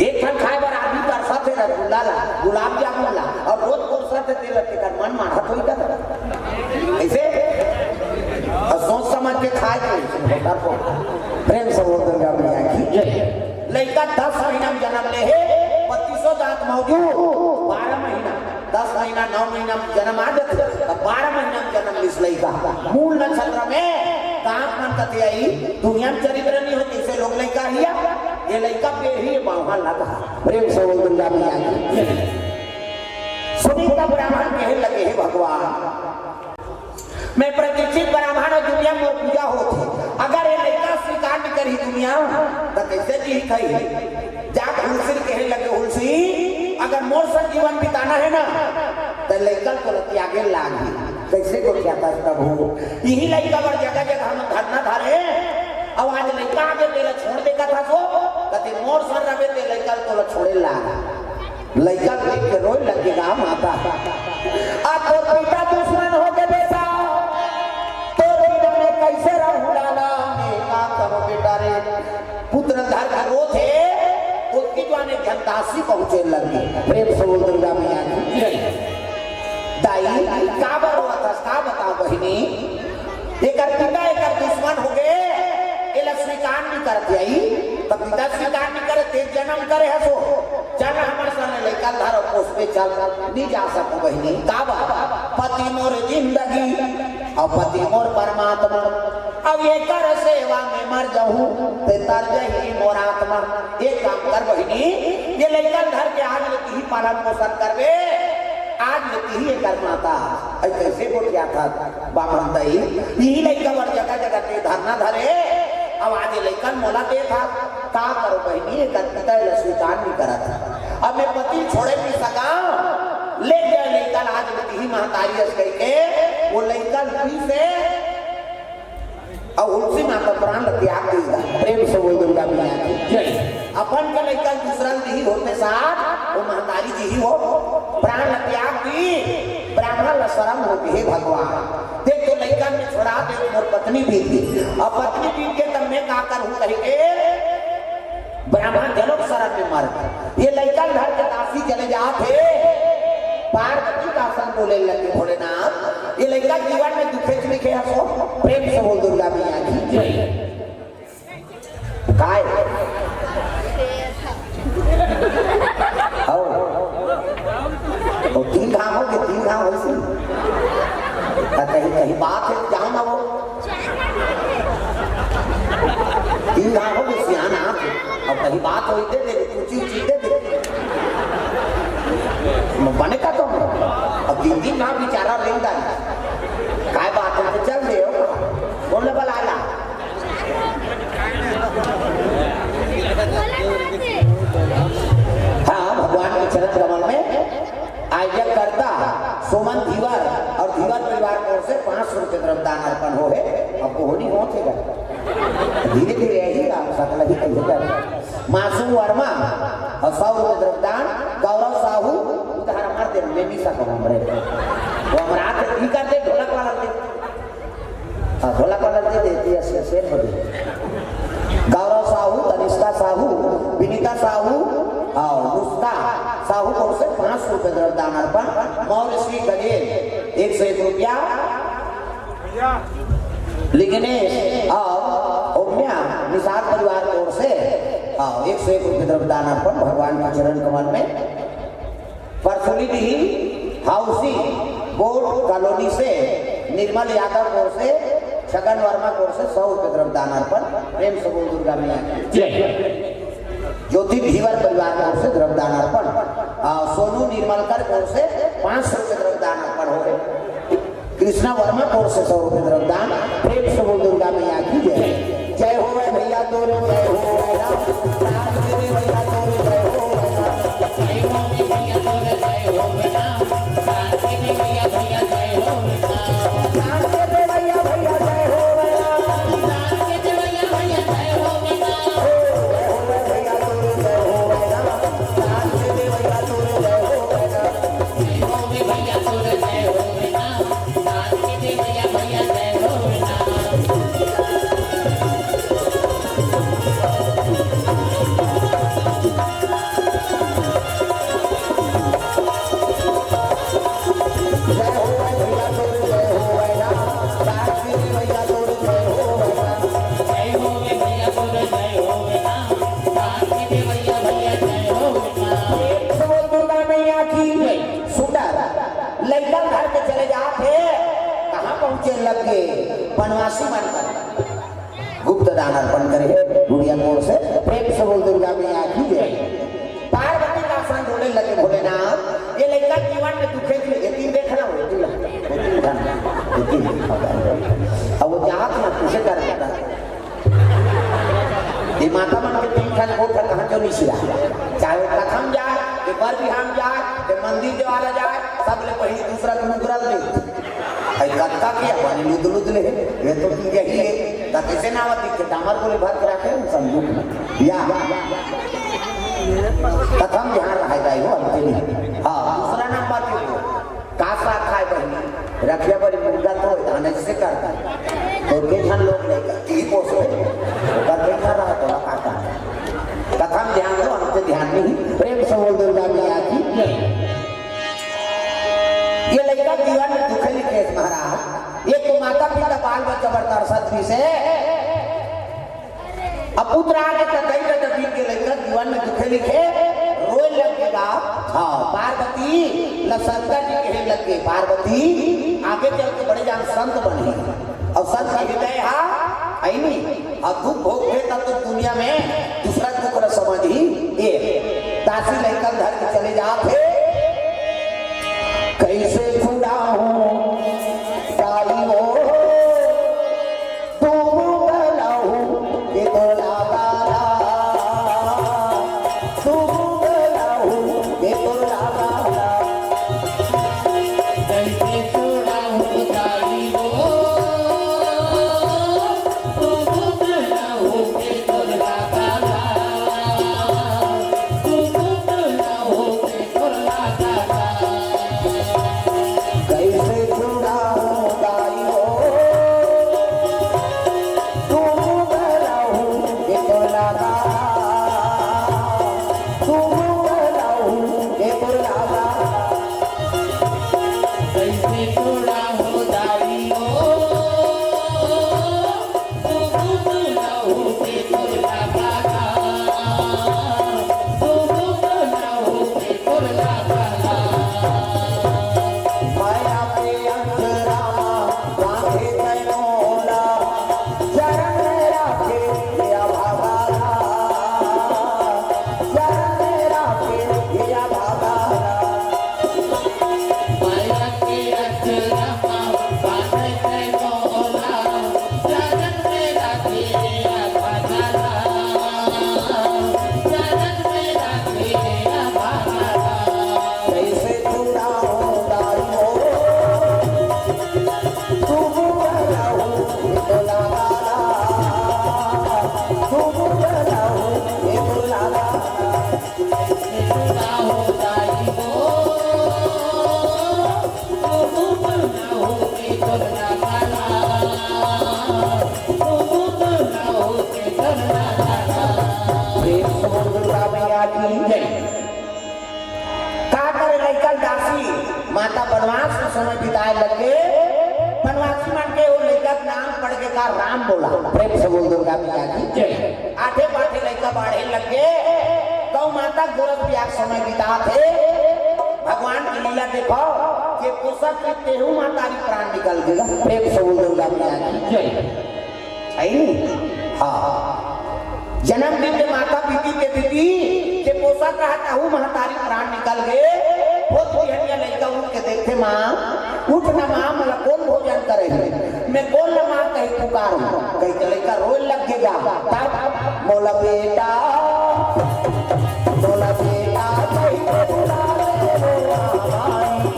एक ठन खाए बर आदमी तरसत हे रसगुल्ला ला, गुलाब जामुन ला, अउ रोज तरसत हे तेल तेकर मन माढ़त होई का? ऐसे? अउ सोच समझ के खाए के होटल को। प्रेम से बोल दुर्गा मैया की जय। लइका दस महीना में जन्म ले हे, बत्तीसों दांत मौजूद, बारह महीना, दस महीना, नौ महीना में जन्म आ जाथे, तब बारह महीना में जन्म लिस लइका। मूल नक्षत्र में दांत मन कथे आई, दुनिया में चरित्र नहीं होती, इसे लोग लइका हिया, ये लइका पेढ़ी बावहा लगा। प्रेम से बोल दुर्गा मैया की। सुनीता ब्राह्मण कहे लगे, "हे भगवान, मैं प्रतीक्षित ब्राह्मण हूँ, दुनिया में मोर पूजा होत हे, अगर ये लइका स्वीकार नहीं करी दुनिया, त कैसे जी खाई?" जाके हुलसी कहे लगे, "हुलसी, अगर मोर संग जीवन बिताना है ना, त लइका ल तोला त्यागे लागही।" कैसे गोठियाथस प्रभु? इही लइका बर जगह जगह हम धरना धरे, अउ आज लइका आगे तेला छोड़ दे कथस हो, कथे मोर संग रबे ते लइका ल तोला छोड़े लाग। लइका देख के रोए लगे गा माता। आ तोर पिता दुश्मन हो गे बेटा, तोर बिना मैं कैसे रहूं लाला, मैं का करूं बेटा रे। पुत्र धर के रोथे, ओतकी जुवार एक झन दासी पहुंचे लगे। प्रेम से बोल दुर्गा मैया की जय। दाई, काबर रोवत हस, का बताओ बहिनी? एकर पिता एकर दुश्मन हो गे, एला स्वीकार नहीं करत आई, त पिता स्वीकार नहीं करे, ते जन्म करे हसो, चल हमर संग लइका ल धर अउ पोसबे चल, नहीं जा सको बहिनी, काबर? पति मोर जिंदगी, अउ पति मोर परमात्मा, अउ एकर सेवा में मर जाहूं, ते तर जही मोर आत्मा। एक काम कर बहिनी, ये लइका ल धर के आज ले तिही पालन पोषण करबे, आज ले तिही एकर माता। अई कैसे गोठियाथस बामन दाई, इही लइका बर जगह जगह ते धरना धरे, अउ आज ये लइका ल मोला देथस, का करो बहिनी, एकर पिता एला स्वीकार नहीं करत। अब मैं पति ल छोड़े नहीं सका, ले जाए लइका ल आज ले तिही महतारी अस कहिके, वो लइका ल फिर से अउ हुलसी माता प्राण ल त्याग दीस गा। प्रेम से बोल दुर्गा मैया की जय। अपन के लइका दूसरा ल दिही होते साथ, वो महतारी जी ही हो प्राण ल त्याग दी। ब्राह्मण ल शरम होगे, हे भगवान, देख तो लइका में छोड़ा दे, मोर पत्नी बीत गे। अब पत्नी बीत गे, तब मैं का करहूं कहिके ब्राह्मण जनक शरण में मर गे। ये लइका ल धर के दासी चले जात हे। पार्वती का संग बोले लगे, भोलेनाथ, ये लइका जीवन में दुखे च लिखे हसो। प्रेम से बोल दुर्गा मैया की जय। काय? हौ। ओ, तीन घाम हो गे, तीन घाम हो गे। त कहीं, कहीं बात हे, जाओ ना वो। तीन घाव हो गए, सियान आत हे। अब कहीं बात होई, दे दे, कुछ चीज दे दे। बने का तो? अब तीन, तीन घाव बेचारा रेंगदारी। काय बात हे, तो चल दे हो। बोलने वाला आला। हाँ, भगवान के चरण कमल में आयोजककर्ता सुमन धीवर और धीवर परिवार की ओर से पाँच सौ रुपये द्रव्यदान अर्पण हो हे। अब कोहनी होत हे का? धीरे धीरे यही राम सकल ही कही कर। मासूम वर्मा और सौ रुपये द्रव्यदान, गौरव साहू, उधार मार दे, मैं नहीं सकूँ हमरे। वो हमारा हाथ ही कर दे, ढोलक वाला दे। हाँ, ढोलक वाला दे देती है, शेर, शेर हो गई। गौरव साहू, तनिष्का साहू, विनीता साहू और नुस्खा साहू को से पाँच सौ रुपये द्रव्यदान अर्पण। मौर्य श्री गजेल एक सौ एक रुपया, लिग्नेश और ओम्या निषाद परिवार की ओर से, हाँ, एक सौ एक रुपये द्रव्यदान अर्पण भगवान के चरण कमल में। परसुली डीही हाउसिंग बोर्ड कॉलोनी से निर्मल यादव की ओर से, छगन वर्मा की ओर से सौ रुपये द्रव्यदान अर्पण। प्रेम से बोल दुर्गा मैया की। जय। ज्योति धीवर परिवार की ओर से द्रव्यदान अर्पण। आ, सोनू निर्मलकर की ओर से पाँच सौ रुपये द्रव्यदान अर्पण हो गए। कृष्णा वर्मा की ओर से सौ रुपये द्रव्यदान। प्रेम से बोल दुर्गा मैया की जय। जय हो भैया तोरे, जय हो भैया। राम के भैया तोरे, जय हो भैया। दुर्गा मैया की। सुंदर लइका घर के चले जात हे, कहाँ पहुँचे लगे बनवासी मन कर। गुप्त दान अर्पण करे हे गुड़िया मोर से। प्रेम से बोल दुर्गा मैया की जय। पार्वती का आसन डोले लगे भोलेनाथ, ये लइका जीवन में दुखे जी, ये तीन देखना हो, ये तीन, ये तीन देखना, ये तीन देखना। अब वो जात ना तुझे कर देता। ये माता मन के तीन ठन गोठ कहाँ जो निशिया, चाहे वो कथम जाए, ये बर बिहान जाए, ये मंदिर द्वारा जाए, सब ले पहली दूसरा तुम उगरल दे। अरे कत्ता के बने लुद लुद ले, ये तो तुम यही है। त कैसे नावत के डामर को ले भर के रखे हैं संदूक में। या। कथम ध्यान रहे जाए हो अंतिम। हाँ, दूसरा नंबर के वो। कासा खाए बहनी, रखिया बड़ी मुर्गा तो दाने से करता। तो के झन लोग लेकर, ती पोसो। ओकर देखा रहा तो काटा। कथम ध्यान दो, अंत ध्यान नहीं। प्रेम से बोल दुर्गा मैया की जय। ये लइका जीवन में दुखे लिखे महाराज। एक तो माता पिता बाल बच्चा बड़ तरसत भी से। अब पुत्र आगे त दई दे दबी के लइका जीवन में दुखे लिखे, रोए लग के बा। हाँ, पार्वती ल शंकर जी कहे लग के, पार्वती आगे चल के बड़े जान संत बनही। और संत के हृदय हा, है नी? और दुख भोगथे तब तो दुनिया में दूसरा दुख न समझही। ए, दासी लइकन धर के चले जात हे। कैसे छुड़ाऊं ताई वो, तू बुलहु के तोला तारा, तू बुलहु के तोला तारा। कैसे छुड़ाऊं ताई वो, माता बनवास के समय बिताए लगे। बनवासी मन के वो लइका के नाम पड़ गे का राम बोला। प्रेम से बोल दुर्गा मैया की जय। आठे पाठे लइका बाढ़े लगे। गौ माता गोरख पिया के समय बिताथे। भगवान की लीला देखो, जे पोसत के तेहू महतारी प्राण निकल गे। प्रेम से बोल दुर्गा मैया की जय। है नी? हाँ। जन्म दिन के माता बीती के बीती, के पोसत रहा तहू महतारी प्राण निकल गे। होत बिहनिया लइका उठ के देखथे, "माँ, उठ ना माँ, मोला कोन भोजन करे हे? मैं कोन ला माँ कही पुकारूं?" कही के लइका रोए लग गे गा। तब, "मोला बेटा, मोला बेटा कही के बुला ले रे माई।"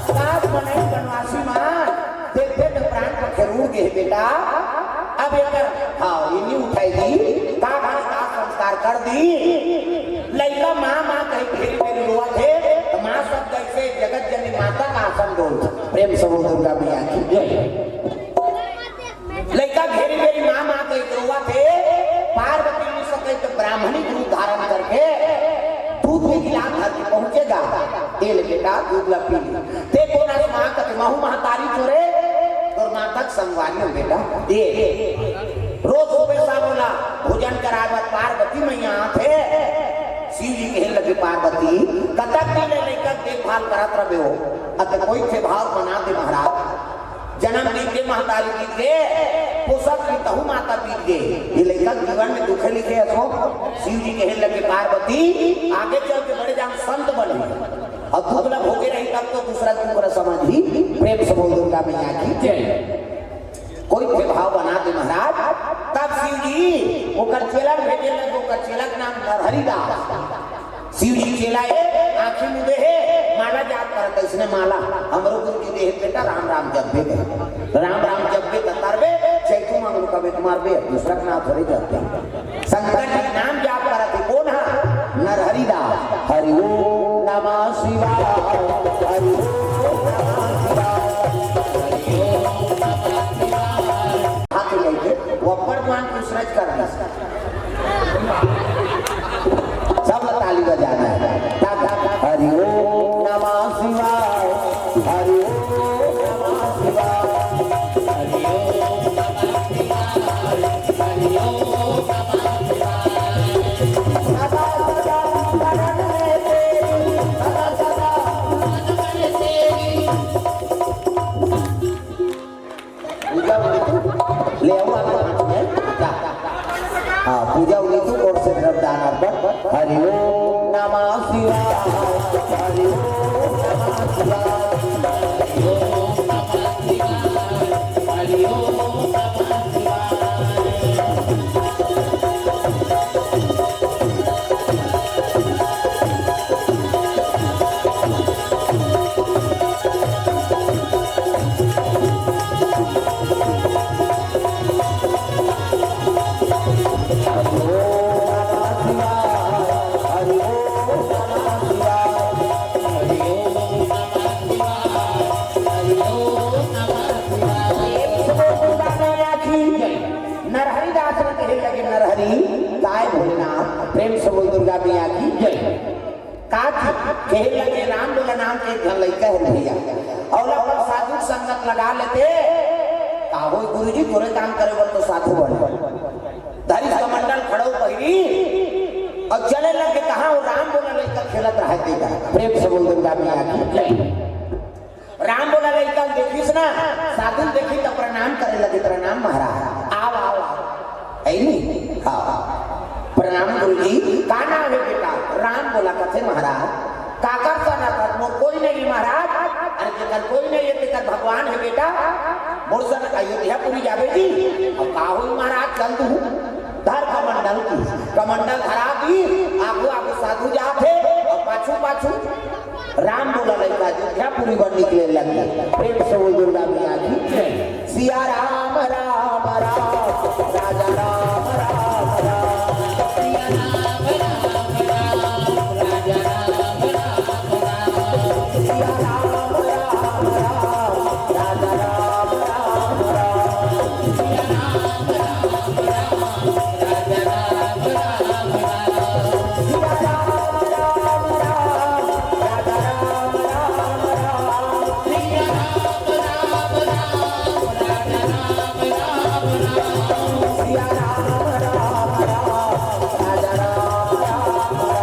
सास मनई बनवासी मान, देखे त प्राण पखेरु उड़ गे हे बेटा। अब एकर, हाँ, ये नहीं उठाई दी, का भाई का संस्कार कर दी। लइका माँ, माँ कही घेरी घेरी रोवत हे, त माँ शब्द ऐसे जगत जननी माता का आसन डोल। प्रेम से बोल दुर्गा मैया की जय। लइका घेरी घेरी माँ, माँ कही रोवत हे। पार्वती जी से कही तो ब्राह्मणी रूप धारण करके दूध में गिलास धर के पहुंचे गा। "ए ले बेटा, दूध ला पी ले।" ते कोन अस माँ कथे, "महू महतारी चोरे, तोर माता के संगवारी हो बेटा।" ए, रोज सुबह शाम ओला भोजन कराए बर पार्वती मैया आथे। शिव जी कहे लगे, "पार्वती, कतक दिन ले लइका के देखभाल करत रहे हो, अत कोई से भाव बना दे महाराज।" जन्म दिन के महतारी बीत गे, पोसत रही तहू माता बीत गे। ये लइका के जीवन में दुख लिखे असो। शिव जी कहे लगे, "पार्वती, आगे चल के बड़े जान संत बने, और दुख ला भोगे रही तब तो दूसरा दुख ला समझ ही।" प्रेम से बोल दुर्गा मैया की जय। कोई के भाव बना दे महाराज। तब शिव जी ओकर चेला भेजे लगे, ओकर चेला के नाम नरहरि दास। शिव जी चेला हे, आँखी मुदे हे, माला जाप करत, "इसने माला हमरो गुरु जी दे हे बेटा, राम राम जपबे कहे। राम राम जपबे त तरबे, चैतू मंगलू कबे तुम्हार बे, दूसरा के नाम थोड़े जपबे।" शंकर जी के नाम जाप करत हे, कोन हा? नरहरि दास। हरि ओम नमः शिवाय, हरि ओम नमः शिवाय, हरि ओम नमः शिवाय। हाथ लेके वो अब्बड़ जुआन कुछ रच कर दे। सब ताली बजाना है। तब हरि ओम नमः शिवाय, हरि ओम नमः शिवाय, हरि ओम नमः शिवाय, हरि ओम नमः शिवाय। सदा सदा शरण में तेरी, सदा सदा शरण में तेरी। पूजा उनी तू ले आओ, आप हाथ में जा। हाँ, पूजा उनी तू और से द्रव्य दान अर्पण। हरि ओम नमः शिवाय, हरि ओम नमः शिवाय, हरि ओम नमः शिवाय, हरि ओम नमः शिवाय। नरहरि दास ने कहे लगे, नरहरि, काय भोलेनाथ, प्रेम से बोल दुर्गा मैया की जय। का की? कहे लगे, राम बोला नाम के एक झन लइका हे भैया, अउ ला अपन साधु संगत लगा लेते, का होय गुरुजी, तोरे काम करे बर तो साधु बने। धरिस कमंडल खड़ो पहिरी, अउ चले लगे, कहाँ वो राम बोला लइका खेलत रहे तेकर। प्रेम से बोल दुर्गा मैया की जय। राम बोला लइका देखिस ना, साधु देखी त प्रणाम करे लगे, "प्रणाम महाराज, आव, आव, आव।" है नी? हाँ। "प्रणाम गुरुजी, का नाम हे बेटा?" "राम बोला।" कथे, "महाराज, काकर सन अस?" "मोर कोई नहीं महाराज।" "अरे कोई नहीं, ये तेकर भगवान हे बेटा, मोर संग अयोध्यापुरी जाबे जी। अब का होई महाराज, चल तू धर कमंडल की, कमंडल धरा दी, आगू आगू साधु जात हे, अउ पाछू पाछू राम बोला लइका अयोध्यापुरी बर निकले लगे। प्रेम से बोल दुर्गा मैया की जय। सिया राम राम राम, राजा राम राम राम। सिया राम राम राम, राजा राम राम राम। सिया राम राम राम, राजा राम राम राम। सिया राम राम राम, राजा राम राम राम। सिया राम राम राम, राजा राम राम राम। सिया राम राम राम, राजा राम राम राम।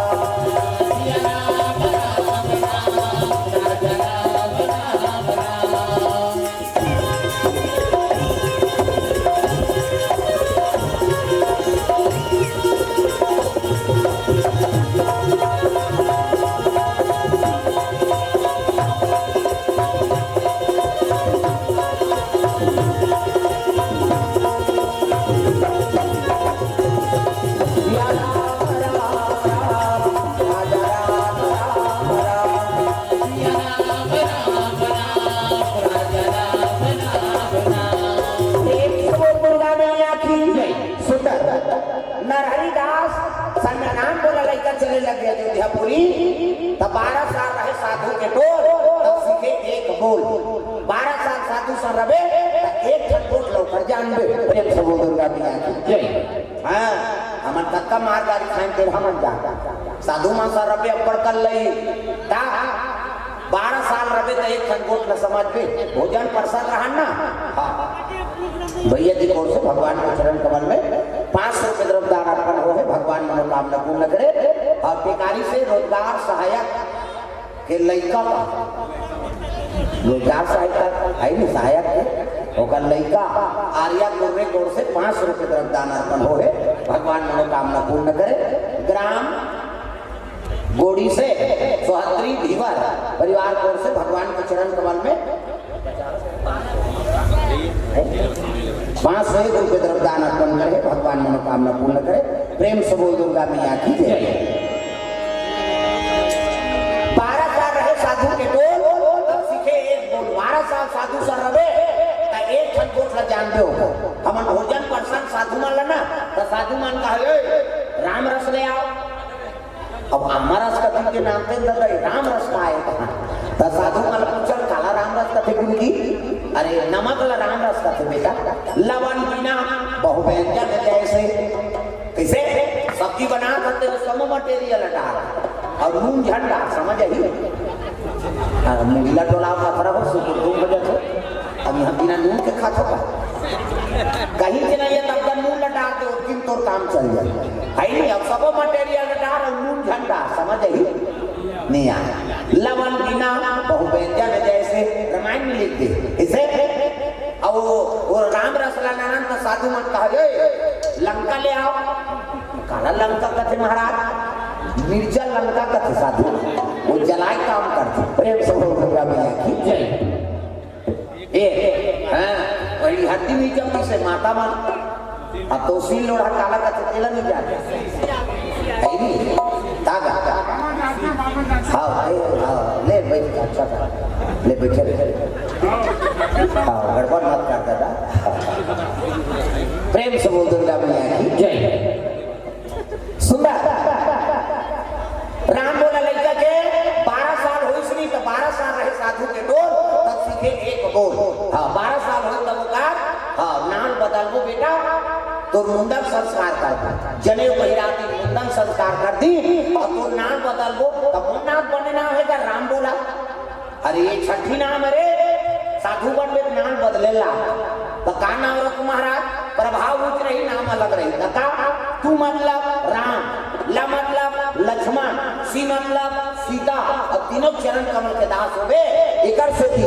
सिया राम राम राम, राजा राम राम राम। सिया राम राम राम, राजा राम राम राम। प्रेम से बोल दुर्गा मैया की जय। सुंदर। नरहरि दास संग राम बोला लइका चले लगे अयोध्यापुरी। तब बारह साल रहे साधु के टोल, तब सीखे एक बोल। बारह साल साधु संग रबे, तब एक ठन गोठ ल ओकर जानबे। प्रेम से बोल दुर्गा मैया की जय। हाँ, हमन कतका मार गारी खाएन तेन हमन जान। साधु मन संग रबे अब्बड़ कल्लई। ता बारह साल रबे त एक ठन गोठ ल समझबे, भोजन परसत रहन ना। हाँ। भैया जी की ओर से भगवान के चरण कमल में पाँच सौ रुपये द्रव्य दान अर्पण होहे, भगवान मनोकामना पूर्ण करे। अउ बेकारी से रोजगार सहायक के लइका का, रोजगार सहायक का है नी, सहायक के, ओकर लइका आर्या कुर्रे की ओर से पाँच सौ रुपये द्रव्य दान अर्पण होहे, भगवान मनोकामना पूर्ण करे। ग्राम गोड़ी से सोहतरी धीवर परिवार की ओर से भगवान के चरण कमल में पाँच सौ एक रुपये द्रव्य दान अर्पण करे, भगवान मनोकामना पूर्ण करे। प्रेम से बोल दुर्गा मैया की जय। बारह साल रहे साधु के टोल, तब सीखे एक बोल। बारह साल साधु संग रबे, त एक ठन गोठ ल जानबे हो। हमन भोजन परसन साधु मन ल ना, त साधु मन कहे, "ए, राम रस ले आव।" अब आमा रस कथी के नाम ते ददा, राम रस पाए कहाँ? त साधु मन ल पूछन, "काला राम रस कथे गुरुजी?" "अरे, नमक ल राम रस कथे बेटा, लवन बिना बहु व्यंजन जैसे।" कइसे? सब्जी बनात हस त सब material डार अउ नून झन डार, समझ आही? हाँ, मुड़ी ल डोला, पथरा हो, सुकुर तुम बजत हो। अब इहाँ बिना नून के खाथो का? कहीं के नहीं है, तब तक नून ल डार दे, उस दिन तोर काम चल जाए। है नहीं, अब सबो material ल डार अउ नून झन डार, समझ आही? नहीं आय। लवन बिना बहु व्यंजन जैसे, रामायण में लिख दे। इसे, अब वो, वो राम रस ला नानन त साधु मन कहा, "ए, लंका ले आव।" "काला लंका कथे महाराज?" "मिर्चा लंका कथे साधु, वो जलाए काम करथे।" प्रेम से बोल दुर्गा मैया की जय। ए, हाँ, वही हड्डी में जब से माता मन, अब तो सील लोढ़ा काला कथे तेला नहीं जाने। है नहीं? तागा। हाँ, ए, हाँ, ले बैठ, अच्छा था। ले बैठे, ले। हाँ, गड़बड़ मत कर दादा। प्रेम से बोल दुर्गा मैया की जय। सुंदर। राम बोला लइका के बारह साल होइस नहीं त बारह साल रहे साधु के टोल, तब सीखे एक बोल। हाँ, बारह साल होइस तब ओकर, हाँ, नाम बदलबो बेटा, तोर मुंडन संस्कार करबो। जनेऊ पहिरा दी, मुंडन संस्कार कर दी, अउ तोर नाम बदलबो, त मोर नाम बने नाम हे का राम बोला? अरे, ये छठी नाम रे, साधु बनबे त नाम बदले ला। त का नाम रखहूं महाराज? प्रभाव ऊंच रही, नाम अलग रही। त का? तू मतलब राम, ल मतलब लक्ष्मण, सी मतलब सीता, अउ तीनों चरण कमल के दास होबे। एकर सेती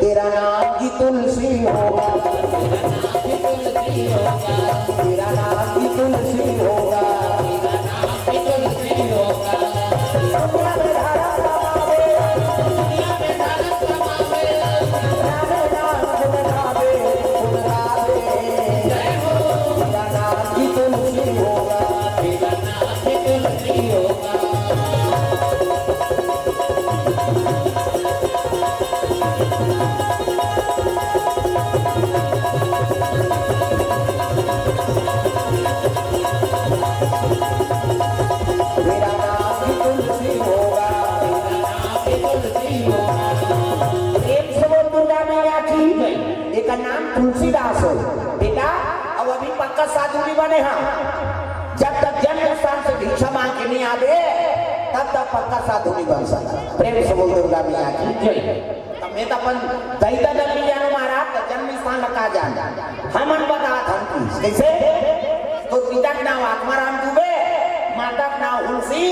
तेरा नाम की तुलसी होगा, तेरा नाम की तुलसी होगा। दुनिया में धारा कमावे, दुनिया में धारा कमावे, साधु नहीं बने हा। जब तक जन्म स्थान से भिक्षा मांग के नहीं आवे, तब तक पक्का साधु नहीं बन सकता। प्रेम से बोल दुर्गा मैया की जय। तब मैं तो अपन दई ददा मिल जानो महाराज, तो जन्म स्थान ला का जान। हमन बता धन की, कैसे? तो पिता के नाम आत्माराम दुबे, माता के नाम हुलसी,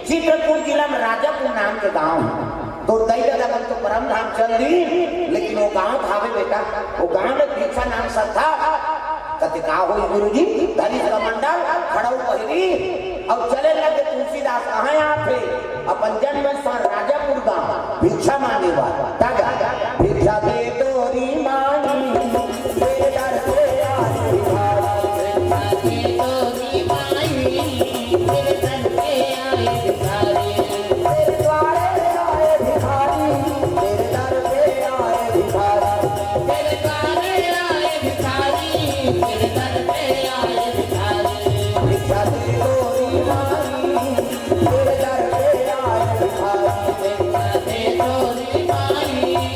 चित्रकूट जिला में राजापुर नाम के गांव है। तो दई ददा मन तो परम धाम चल दी, लेकिन वो गांव भावे बेटा, वो गांव में भिक्षा नाम श्रद्धा। कति का होई गुरुजी, धरिस कमंडल, खड़ऊ पहिरी, अउ चले लगे तुलसीदास कहाँ आथे? अपन जन्म स्थान राजापुर गांव, भिक्षा मांगे बर। तब भिक्षा दे तोरी माई, तेरे दर पे आए भिखारी। भिक्षा दे तोरी माई, तेरे दर पे आए भिखारी। तेरे द्वारे आए भिखारी, तेरे दर पे आए भिखारी। तेरे द्वारे आए भिखारी, तेरे दर पे आए भिखारी। भिक्षा दे तोरी माई, तेरे दर पे आए भिखारी। भिक्षा दे तोरी माई,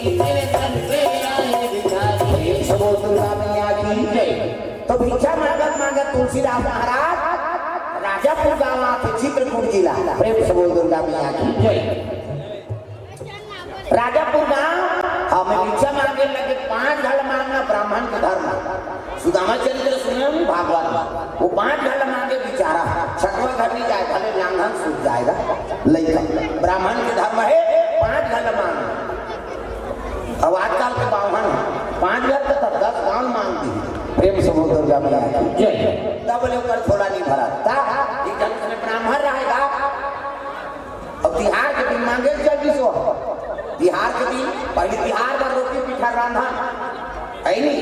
तेरे दर पे आए भिखारी। तो भिक्षा मांगत मांगत तुलसीदास महाराज राजापुर गांव आथे, चित्रकूट जिला। प्रेम से बोल दुर्गा मैया की जय। राजापुर गांव, हमें भिक्षा मांगे लगे, पांच घल मांगना ब्राह्मण के धर्म। सुदामा चरित्र सुने होंगे भागवत में, वो पांच घल मांगे बेचारा, छठवां घर नहीं जाए, भले लांघन सूझ जाएगा। लइका ब्राह्मण के धर्म है, पांच घल मांगना। अब आजकल के बावन पांच घर के तब दस गांव मांग दी। प्रेम से बोल दुर्गा मैया की जय। तब ले ओकर झोला नहीं भरा। का? एक जन उसमें ब्राह्मण रहेगा, अब तिहार के दिन मांगे चल दिस। तिहार के दिन पहले तिहार बर रोटी पीठा रांधन, है नी?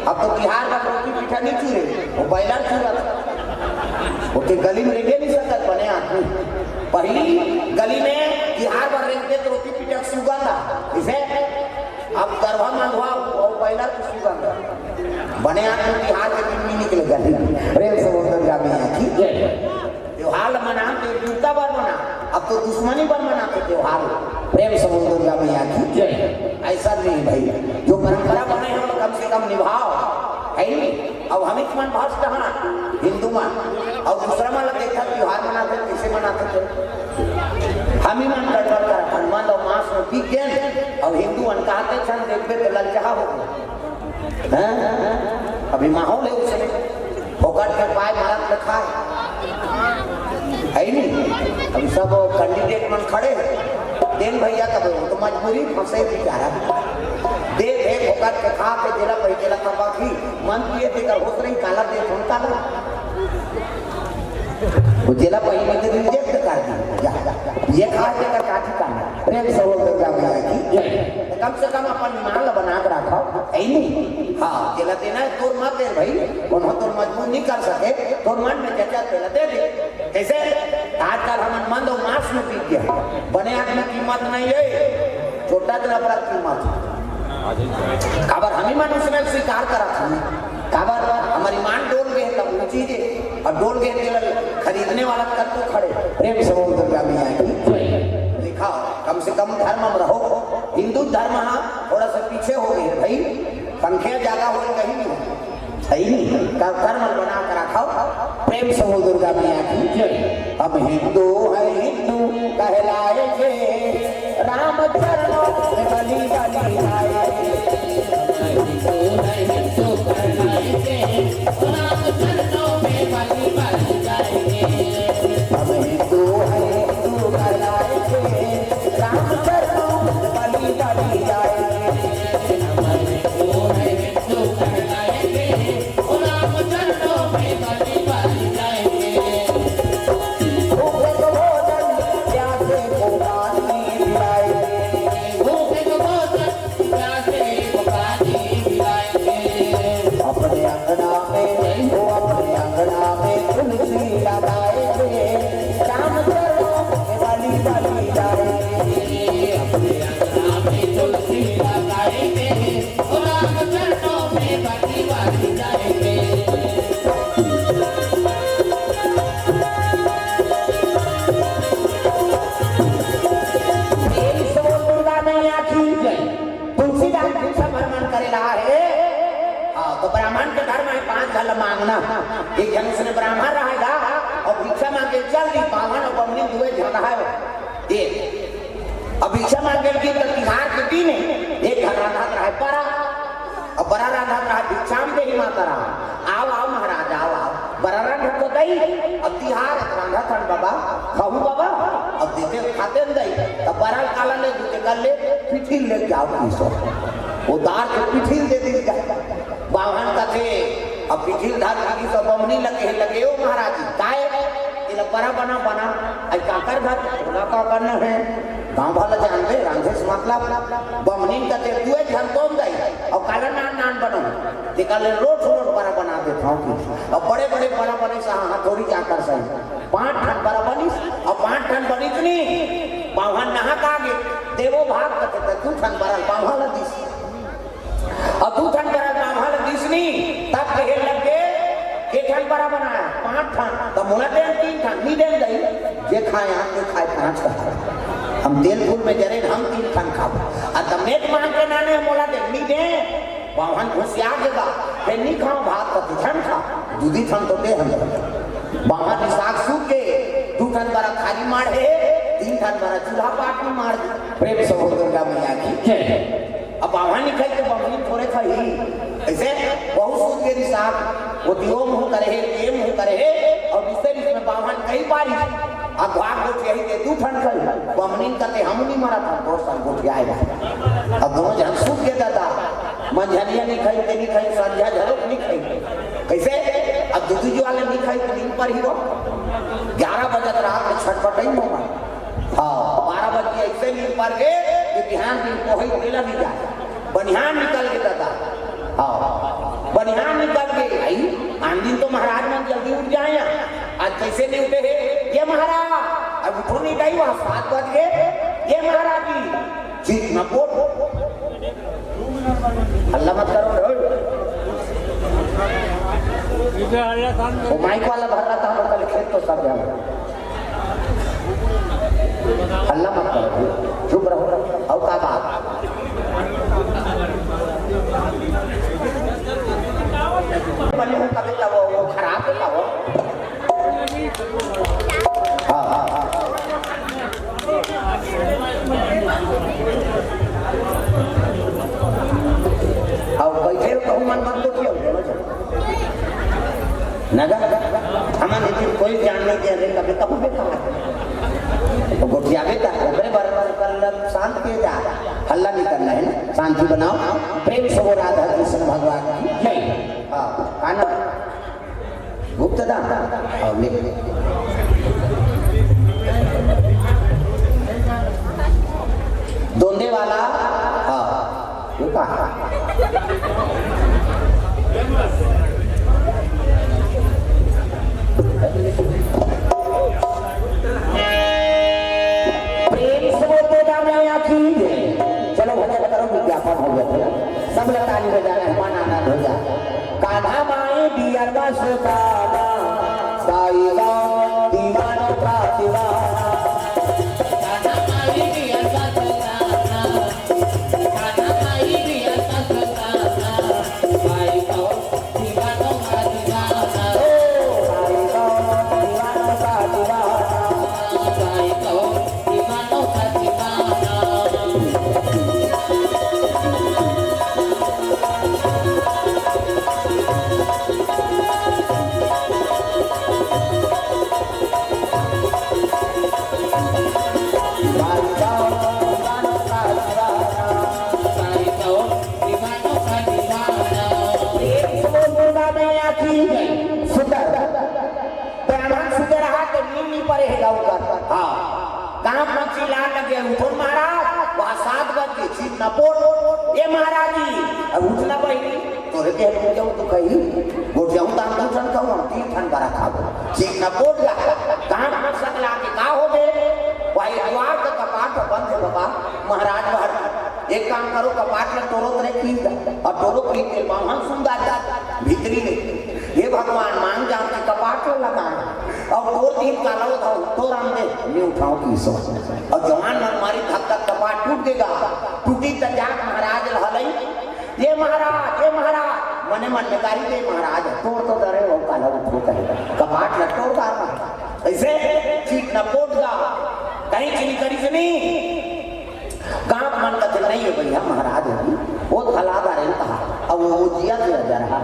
अब तो तिहार बर रोटी पीठा नहीं चूरे, वो बैलर चूरत। ओके गली में रेंगे नहीं सकत बने आदमी। पहली गली में तिहार बर रेंगते तो रोटी पीठा के सुगंध आ। इसे अब गरवा मंगवा, वो बैलर के सुगंध। बने आदमी तिहार के दिन नहीं निकले गली में। प्रेम से बोल दुर्गा मैया की जय। त्योहार ल मनान तो एकजुटता बर मना, अब तो दुश्मनी बर मनाथे त्योहार ल। प्रेम से बोल दुर्गा मैया की जय। ऐसा नहीं भाई, जो परंपरा बने हे, वो कम से कम निभाव, है नी? अब हमिच मन भ्रष्ट हाँ, हिंदू मन, अउ दूसरा मन ल देखा त्योहार मनाथे, कैसे मनाथे ते? हमी मन गड़बड़ करत हन, मन अउ मांस में बिक गेन, अउ हिंदू मन कहते छन देखबे तो ललचाहा हो। हैं? अभी माहौल है उसे। फोकट के पाए, मरत के खाए। है ही नहीं। अभी सब कैंडिडेट मन खड़े हैं। देन भैया, कब वो तो मजबूरी फंसे बेचारा। दे दे फोकट के खा के जेला भाई जेला कबा की मन पिए तेकर होत रही काला दे फोन काला। वो जेला पहिली के रिजेक्ट कर दी। जा, जा, जा। ये खा के कर काठी का ना। प्रेम से बोल दुर्गा मैया की जय। कम से कम अपन ईमान ला बना के रखो, है नहीं? हाँ, जेला देना है तोर मत दे भाई, कोनो तोर मजबूर नहीं कर सके, तोर मन में जचा तेला दे दे। कैसे? आजकल हमन मन दो मांस में पी गया, बने आदमी कीमत नहीं है, छोटा तेरा बड़ा कीमत। काबर हमी मन उसने स्वीकार करा था। काबर हमर ईमान डोल गए, तब वो चीज है। और डोल गए, तेल खरीदने वाला कल तो खड़े। प्रेम से बोल दुर्गा मैया की। देखा, कम से कम धर्म में रहो। हिंदू धर्म हाँ थोड़ा सा पीछे हो गए भाई, संख्या ज्यादा हो कहीं नहीं हो। सही नहीं, कर-, कर्म बना कर रखो। प्रेम से बोल दुर्गा मैया की जय। हम हिंदू हैं, हिंदू कहलाएंगे, राम चरणों में बलि बलि जाएंगे। हम हिंदू हैं, हिंदू कहलाएंगे, राम चरणों में बलि बलि जाएंगे। भूखे को भोजन, प्यासे को पानी पिलाएंगे। अपने अंगना में, वो अपने अंगना में वाला मांगना। एक झन उसने ब्राह्मण रहेगा और भिक्षा मांगे चल दी, बाम्हन और बमनी दुए झन रहे। ये अब भिक्षा मांगे की तो तिहार के दिन है, एक घर रांधत रहे परा, और बरा रांधत रहे भिक्षा में देही माता राम, आओ, आओ महाराज, आओ, आओ, बरा रांधत तो दई, अब तिहार है, रांधत हन बाबा, खाऊ बाबा, अब देते खाते न दई, तब बरा काला ले, दूते कर ले, पिठिल ले जाओ, पीसो। वो दार के पिठिल दे दी जाए। बाम्हन कथे, अब पिठिल धर लगी तो बमनी लगे, लगे, "ओ महाराज जी, काय?" तेला, "बरा बना, बना।" "अई काकर घर?" "तोला का करना है? गाँव वाला जानबे, रांधे से मतलब।" बमनी कथे, "दुए झन तोम दई, अउ काला नान नान बनाऊं?" ते काले रोट रोट बरा बना देत हूँ कि। अब बड़े बड़े बरा बने से हथौड़ी जाकर सही। पांच ठन बरा बनिस, अब पांच ठन बनिस नी, बाम्हन नहा का गे, देवो भाग कथे, त दू ठन बरा बाम्हन ल दिस। अउ दू ठन बरा बाम्हन ल दिस नी, तब कहे लग गे, "के ठन बरा बनाए?" "पांच ठन।" "त मोला दे तीन ठन।" "नी दे दई, जे खाए हम, जे खाए पांच ठन। हम तेल फूल में जरे, हम तीन ठन खाबो।" अउ त मेट मांग के नाने मोला दे, "नी दे।" बाम्हन घुसिया गे गा, "फेर नी खाओ भात, त दू ठन खा, दू दू ठन तो दे हम।" बाम्हन निसाक सूत गे, दू ठन बरा थारी माढ़े, तीन ठन बरा चूल्हा पाट में माढ़ दे। प्रेम से बोल दुर्गा मैया की जय। अब बाम्हन नी खाई तो बमनी थोड़े खाई। ऐसे बहुत सूत गे निसाक, वो दियो मुंह करे हे, ये मुंह करे हे, और दूसरे बीच में बाम्हन कही पारी, अब भाग गोठियाही के दू ठन खाई, बमनी कथे हम नी मरत हन, दोसर गोठियाए। अब दोनों झन सूत गे दादा, मंझनिया नी खाई, ते नी खाई, संझा झरोक नी खाई। कैसे? अब दू दू जुआले नी खाई तो नींद पर ही हो। ग्यारह बजे रात में छटपटाई ममा। हाँ, बारह बजे ऐसे नींद पर गे कि बिहान दिन कोहई तेला नी जाए। बनिहान निकल गे दादा। हाँ, बनिहान निकल गे। भाई, आन दिन तो महाराज मन जल्दी उठ जाए, आज कैसे नी उठे हे? "ये महाराज, अब उठो नी दई, वहाँ सात बज गे।" "ये महाराज जी।" चीख न बोल। हल्ला मत करो रे। वो माइक वाला भर रहा था, वो कल खेत तो सब जाओ। हल्ला मत करो, चुप रहो। और का बात? बने हो कभी का वो, वो खराब है का वो? हाँ, हाँ, हाँ। आओ, बैठे हो, कहूँ मन मत गोठियाओ, बोलो जो। नगा, हमन इतनी कोई जान नहीं दे रहे, कभी कहूँ भी कहा। तो गोठिया बेटा, ओकरे बारे में कल शांत किए जा, हल्ला नहीं करना है ना, शांति बनाओ। प्रेम से वो राधा कृष्ण भगवान की जय। हाँ, काना। गुप्त दान। हाँ, ले। दोंदे वाला। हाँ, वो कहाँ? प्रेम से बोल दो राम मैया की। चलो भजन करो, विज्ञापन हो गया, सब लोग ताली बजा, मेहमान आनंद हो जाए। कान्हा माई बियरवा सुताना, साई राम दीवानों का दीवाना। कान्हा माई बियरवा सुताना, कान्हा माई बियरवा सुताना, साई राम दीवानों का दीवाना। ओ, साई राम दीवानों का दीवाना। साई राम दीवानों का दीवाना। सुंदर। ब्राह्मण सुते रहा तो नींद नहीं पड़े है ऊपर। हाँ। काम में चिल्ला लगे, "उठो महाराज, वहाँ सात बज के चीख न पोट।" "ये महाराज जी, अब उठना बहिनी।" तोरे के गोठियाहूँ तो कही, गोठियाहूँ तो हम दू ठन खाहूँ, हम तीन ठन बरा खाबो। चीख न पोट गा, काम में सकला के का हो गए? भाई द्वार का कपाट बंद है बाबा, महाराज बाहर। एक काम करो, कपाट में टोरो तरे खींच दा, और टोरो खींच के बाम्हन सुन दा जा, भीतरी में। "हे भगवान, मांग जान के कपाट ला लगा, अउ टोर दिन का लो था, तो रामदेव, नी उठाओ की सो।" अउ जवान मन मारी धक धक कपाट टूट देगा, टूटी त जात महाराज ल हलई, "ये महाराज, ये महाराज, मने मन में गारी दे महाराज, तोड़ तो दरे हो काला उठो कहे, कपाट ल तोड़ दा। ऐसे चीट न पोट गा, कहीं चीनी करी से नहीं। गांव मन कथे नहीं है भैया महाराज है, वो हला दा रे कहा। अब वो जिया से जा रहा,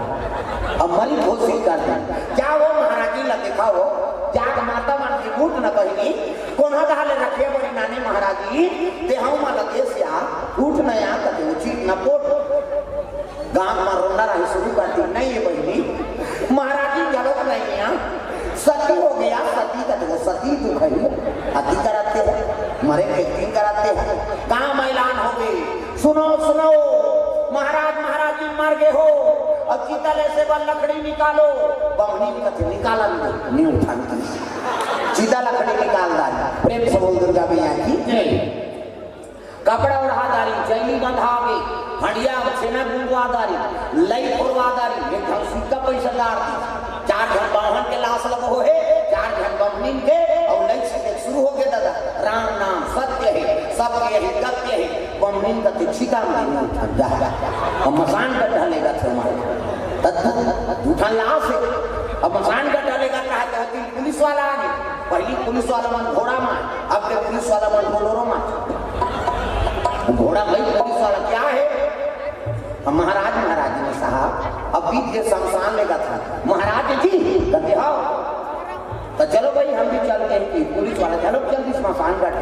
अब मरी घोषित कर दे। क्या वो महाराजी ल देखा हो, जाग माता मन की बूट न बहिनी, कोन्हा दहा ले रखे बड़ी नानी महाराजी, ते हम मन देश या उठ न या कथे वो चीट न पोट। गांव म रोना रहे शुरू कर दी, नहीं ये बहिनी, महाराजी गलत नहीं है, सती हो गया, सती का तो सती दुख है, अति कराते हैं, मरे के दिन कराते हैं। काम ऐलान हो गए, सुनो सुनो, महाराज महाराजी मर गए हो, अब चिता ले से बल लकड़ी निकालो। बमनी कथे निकालन दे, न्यू ठंकी चिता लकड़ी निकाल डाली। प्रेम से बोल दुर्गा मैया की। कपड़ा ओढ़ा दारी, जैली बंधावे, हंडिया छेना गुंगवा दारी, लई फोड़वा दारी, एक ठन सिक्का पैसा डार दी। चार झन बाहन के लाश लगो हे, चार झन बमनिन के, और लई से शुरू हो गए दादा। राम नाम सत्य है, सबके यही गत्य है। बमनिन का तो छिता में नहीं उठा जा। हम मसान का ढलेगा थे मारे। तब दू ठन लाश है। अब मसान का ढलेगा कहा तो तीन पुलिस वाला आ गए। पहली पुलिस वाला मन घोड़ा में, अब के पुलिस वाला मन बोलोरो में। घोड़ा भाई पुलिस वाला क्या है? हम महाराज, महाराज ने साहब, अब बीत के शमशान लेगा था। महाराज जी, कहते हो, तो चलो भाई, हम भी चलते हैं कि पुलिस वाला, चलो जल्दी शमशान बैठ।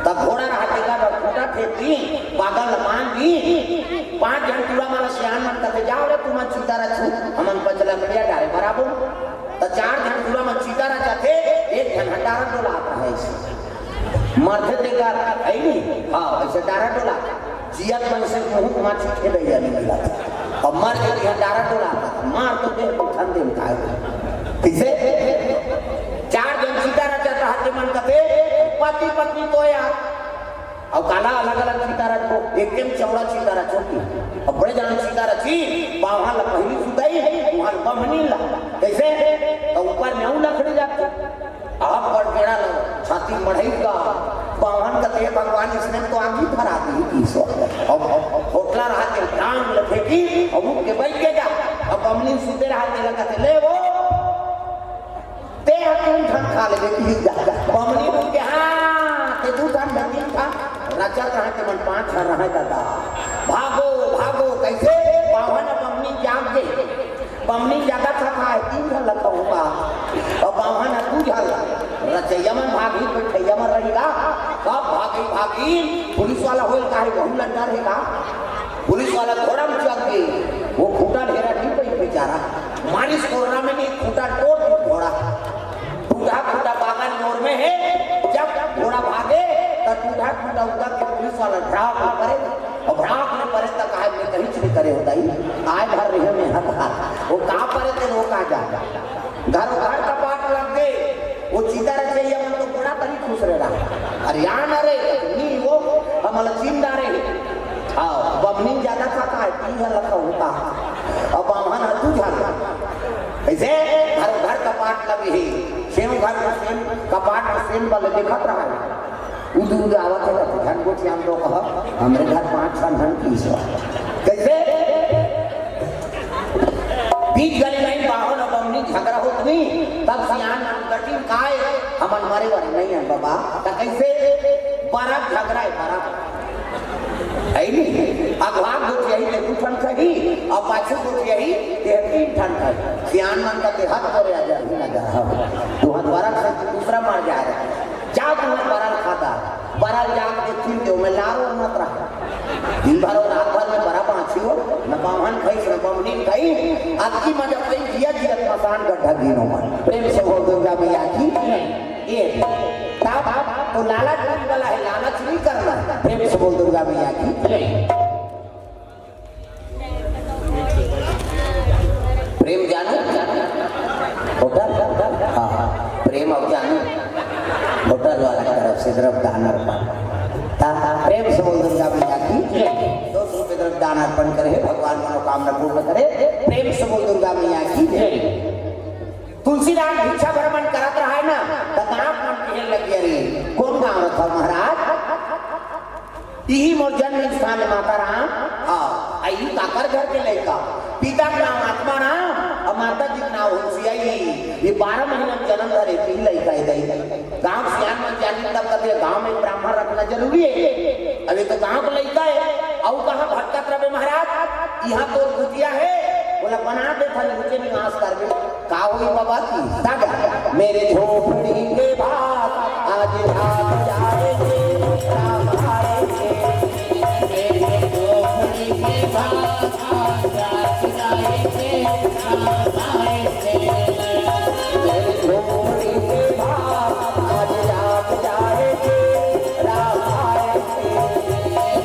तब घोड़ा रहा देगा, तब खूंटा फेंक दी, पागल मान दी। पांच झन टूरा माला सियान मन कहते, जाओ रे, तुम चिता रखो, हमन पचला बढ़िया डारे बराबर। त चार झन टूरा म चिता रचाथे, एक झन ह डारा डोलात रहे। मरथे तेकर, है नी? हाँ, ऐसे डारा डोला। जियत मन से मुंह माछी खेदे या नहीं मिला। अब मर के दिया डारा डोला, मार तो दे, तो ठंडे में खाए। किसे? चार झन चिता रचात रहा, ते मन कथे, पति पत्नी तो यार, अउ काला अलग-अलग चिता रचबो, एके म चौड़ा चिता रचो कि। अब बड़े जान चिता रची, बावहा ल पहिली सुतई, उहां ल बमनी ल। कइसे? त ऊपर में अउ लकड़ी जाथे। अब बड़ बेड़ा ल छाती मढ़ई का, बावहन कथे भगवान इसने तो आगी फरा दी कि सो। अब, अब, अब होटला रहा के टांग ल फेंकी, अब उठ के बैठ के जा। अब बमनी सुते रहा, तेला कथे, "ले वो।" ते ह तीन ठन खा लेबे, तीन ठन। बमनी बोल के, "हाँ, ते दू ठन, मैं तीन ठन।" रचत रहे ते मन पांच ठन रहे दादा। भागो, भागो, कइसे? बावन बमनी जाग गे। बमनी जागत हे, तीन ठन लखा होगा। अउ बावन ह दू ठन। रचइया मन भागी, बइठइया मन रहिगा। कब भागी, भागी? पुलिस वाला होइल काहे, वहू लंडा रहेगा। पुलिस वाला घोड़ा म चढ़ गे, वो खूंटा ढेरा नहीं पई बेचारा, मारिस कोर्रा में नहीं, खूंटा तोड़ दी घोड़ा। टूटा खूंटा बागन मोर में है, जब घोड़ा भागे, त टूटा खूंटा उतर के पुलिस वाला भड़ाक में परे, अउ भड़ाक में परे त कहा, "मैं कहीं नहीं करे होता ही, आय भर रहे मैं हर हाथ।" वो का परे ते वो का जा, घर, घर कपाट लग गे, वो चिता रचइया मन तो बड़ा तरी खुश रहे रहा। अरे यार ना रे, नी वो, हमला चिन डारे। हाँ, बमनी जादा खाता है, तीन हजार लखा होता। अब बावन ह दू हजार। ऐसे घर, घर कपाट लगे है। सेम घर में सेम, कपाट में सेम वाले देखत रहा है। उदू उदू आवत है, तो झन गोठियान दो कहा, "हमरे घर पांच ठन धन की सो।" कइसे? बीच गली में बावन अउ बमनी झगड़ा होत नहीं, तब सियान मन कटिन काय, "हमन मरे वाले नहीं हैं बाबा।" त कइसे? बरत झगड़ा है, बरत। है नहीं? अगवा गोठियाही ते दू ठन कही, अउ पाछू गोठियाही ते तीन ठन कही। सियान मन का ते हाथ करे आ जा, ही ना जा। तू हाथ बरत से दूसरा मर जा रहा। जा तुम्हारे बरल खाता, बरल जाग के फिर दे, मैं लारो मत रहा। दिन भर और रात भर में बरा बांची हो, न बावन खाई, न बमनी खाई, अतकी मजा पाई, जिया जिया मसान गड्ढा गिनो मन। प्रेम से बोल दुर्गा मैया की। ये, ताप, ताप, तो लालच नहीं वाला है, लालच नहीं करना। प्रेम से बोल दुर्गा मैया की। प्रेम जानू होटल, हाँ, हाँ, प्रेम अब जानू होटल वाला तरफ से द्रव्य दान अर्पण। ता प्रेम से बोल दुर्गा मैया की। दो सौ रुपये द्रव्य दान अर्पण करे, भगवान मनोकामना पूर्ण करे। प्रेम से बोल दुर्गा मैया की। तुलसीदास भिक्षा भ्रमण करत रहा है ना, तो गांव मन कहे लग गया, "रे, कौन गांव रहा महाराज?" इही मोर जन्म स्थान माता राम। हाँ, आ ई काकर घर के लइका? पिता के नाम आत्माराम अउ माता जी के नाम हुलसियाई। ये बारह महीना में जन्म धरे, तीन लइका हे दई। गांव सियान मन जानी तब कथे, गांव में ब्राह्मण रखना जरूरी हे। अब ये तो गांव के लइका हे, अउ कहां भटकत रहे महाराज? इहां तोर कुटिया हे, ओला बना देथन, नीचे निवास करबे। का होई बाबा की? दादा, मेरे झोपड़ी के भाग आज जाग जाएंगे, राम आएंगे। मेरे झोपड़ी के भाग आज जाग जाएंगे, राम आएंगे। मेरे झोपड़ी के भाग आज जाग जाएंगे, राम आएंगे।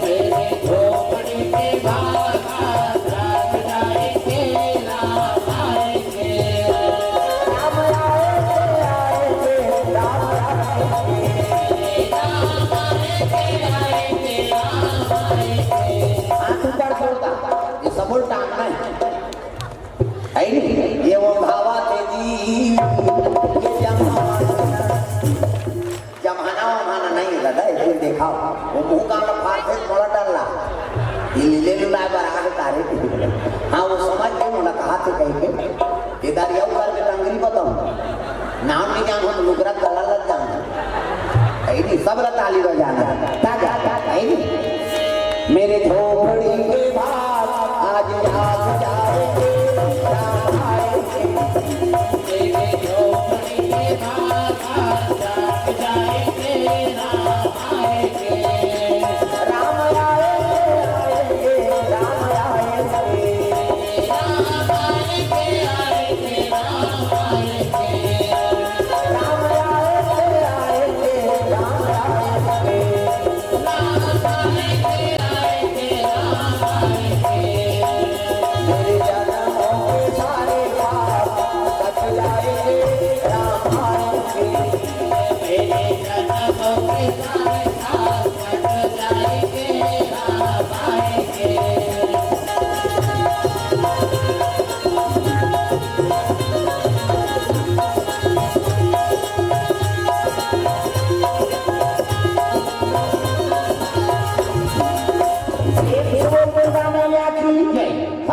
मेरे झोपड़ी के भाग आज जाग जाएंगे, राम आएंगे। हाथ ऊपर छोड़ता, ये सबोल टांगना है। है नहीं? ये वो भावा थे जी, ये जमाना। जमाना वमाना नहीं दादा, एक दिन देखा, वो मुंह का ना फाड़ थे, थोड़ा डर ला। ये लीले लुलाए बर आगे तारे के। हाँ, वो समझ गए, उन्होंने कहा थे कहीं के। ये दारी आऊ कर में टंगरी बताऊं। नाम नहीं जानो तो लुगरा गला लग जाना। है नहीं, सब ला ताली बजाना। ताजा, है नहीं? मेरे झोपड़ी के भाग आज जाग जाएंगे, राम आएंगे। मेरे झोपड़ी के भाग आज जाग जाएंगे, राम आएंगे। राम आएंगे, आएंगे, राम आएंगे।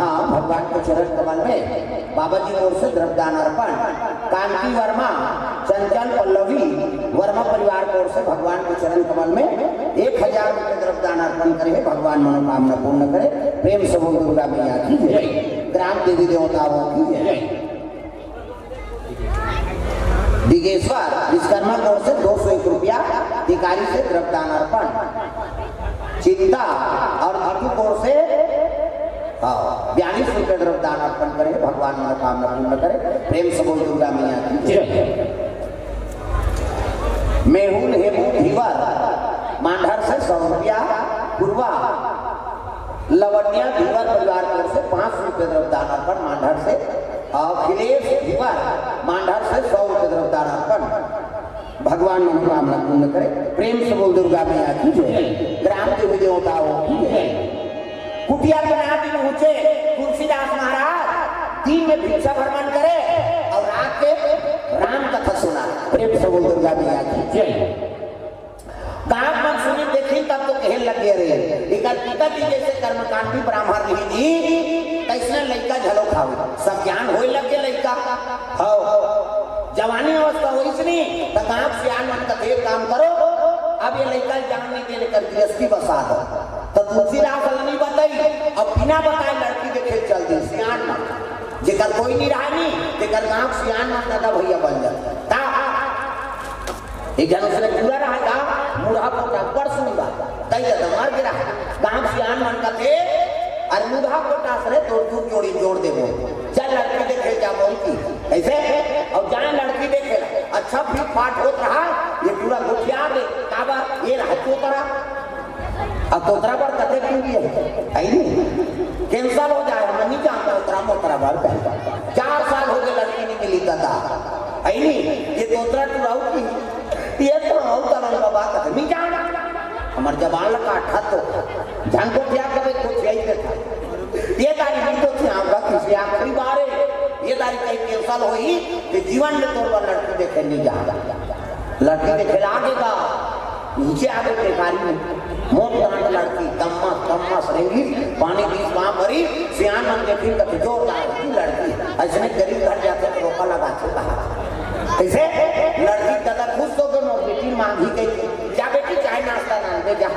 हाँ, भगवान के चरण कमल में बाबा जी की ओर से द्रव्यदान अर्पण। कांति वर्मा, चंचल पल्लवी वर्मा परिवार की ओर से भगवान के चरण कमल में एक हजार रुपये द्रव्यदान अर्पण करे हे। भगवान मनोकामना पूर्ण करे। प्रेम से बोल दुर्गा मैया की जय। ग्राम देवी देवताओं की जय। दिगेश्वर विश्वकर्मा की ओर से दो सौ एक रुपया, भिखारी से द्रव्यदान अर्पण। चित्ता और धातु की ओर से, हाँ, बयालीस रुपये द्रव्यदान अर्पण करे। भगवान मनोकामना पूर्ण करे। प्रेम से बोल दुर्गा मैया की जय। मेहुल हेमू धीवर मांढर से सौ रुपया, पूर्वा लवण्या धीवर परिवार की ओर से पाँच सौ रुपये द्रव्यदान अर्पण मांढर से, अखिलेश धीवर मांढर से सौ रुपये द्रव्यदान अर्पण। भगवान मनोकामना पूर्ण करे। प्रेम से बोल दुर्गा मैया की जय। ग्राम देवी देवताओं की जय। कुटिया बना दिन ऊंचे तुलसीदास महाराज दिन में भिक्षा भ्रमण करे और रात के राम कथा सुना। प्रेम से बोल दुर्गा मैया की जय। गांव मन सुनी देखी तब तो कहे लग गए रे, एकर पिताजी जैसे कर्मकांडी ब्राह्मण रही जी, कैसने लइका झलो खावे, सब ज्ञान होए लग गए लइका। हव, जवानी अवस्था होइस नी, त गांव सियान मन कथे, "एक काम करो, अब ये लइका ज्ञान नहीं देने कर गृहस्थी बसा दो।" त तुलसीदास ल नहीं बताई, अब बिना बताए लड़की देखे चल दी सियान मन। जेकर कोई नहीं रहा नी, तेकर गांव सियान मन दादा भैया बन जाता। ता एक झन उसने पूरा रहा था, मुरहा पोटा बड़ सुंदर। तई जब मर गिरा, गांव सियान मन कथे, "अरे मुरहा पोटा सरे तोर दू जोड़ी जोड़ देबो। चल लड़की देखे जा बोल की।" ऐसे? और जाए लड़की देखे, अच्छा फिट फाट होत रहा, ये पूरा गोठिया दे, काबर ये रहा चोतरा। अब तोतरा बर कते क्यों दिए? है नहीं? कैंसिल हो जाए, मैं नहीं जानता उतरा मोतरा बर कहीं। चार साल हो गए लड़की नहीं मिली दादा। है नहीं? ये तोतरा टुराऊ की, ये तो हम तलन बाबा कते नहीं जान। हमार जबान लगा था तो। जान को क्या करे, कुछ यही देखा। ये तारी भी तो थी, आपका किसी आखिरी बार है। ये तारी कहीं कैंसिल होई, कि जीवन में तोर बर लड़की देखे नहीं जा। लड़की देखे लागेगा। नीचे आके बेकारी में मोट डांट लड़की, तम्मस, तम्मस रेंगिस, पानी बीस पाँव भरी, सियान मन के फिर कथे जोरदार की लड़की। अइसने गरीब घर जाथे त रोका लगाथे कहा। कइसे? लड़की ददा खुश होगे मोर बेटी मांगी कहिके, "जा बेटी, चाय नाश्ता लान दे जा।"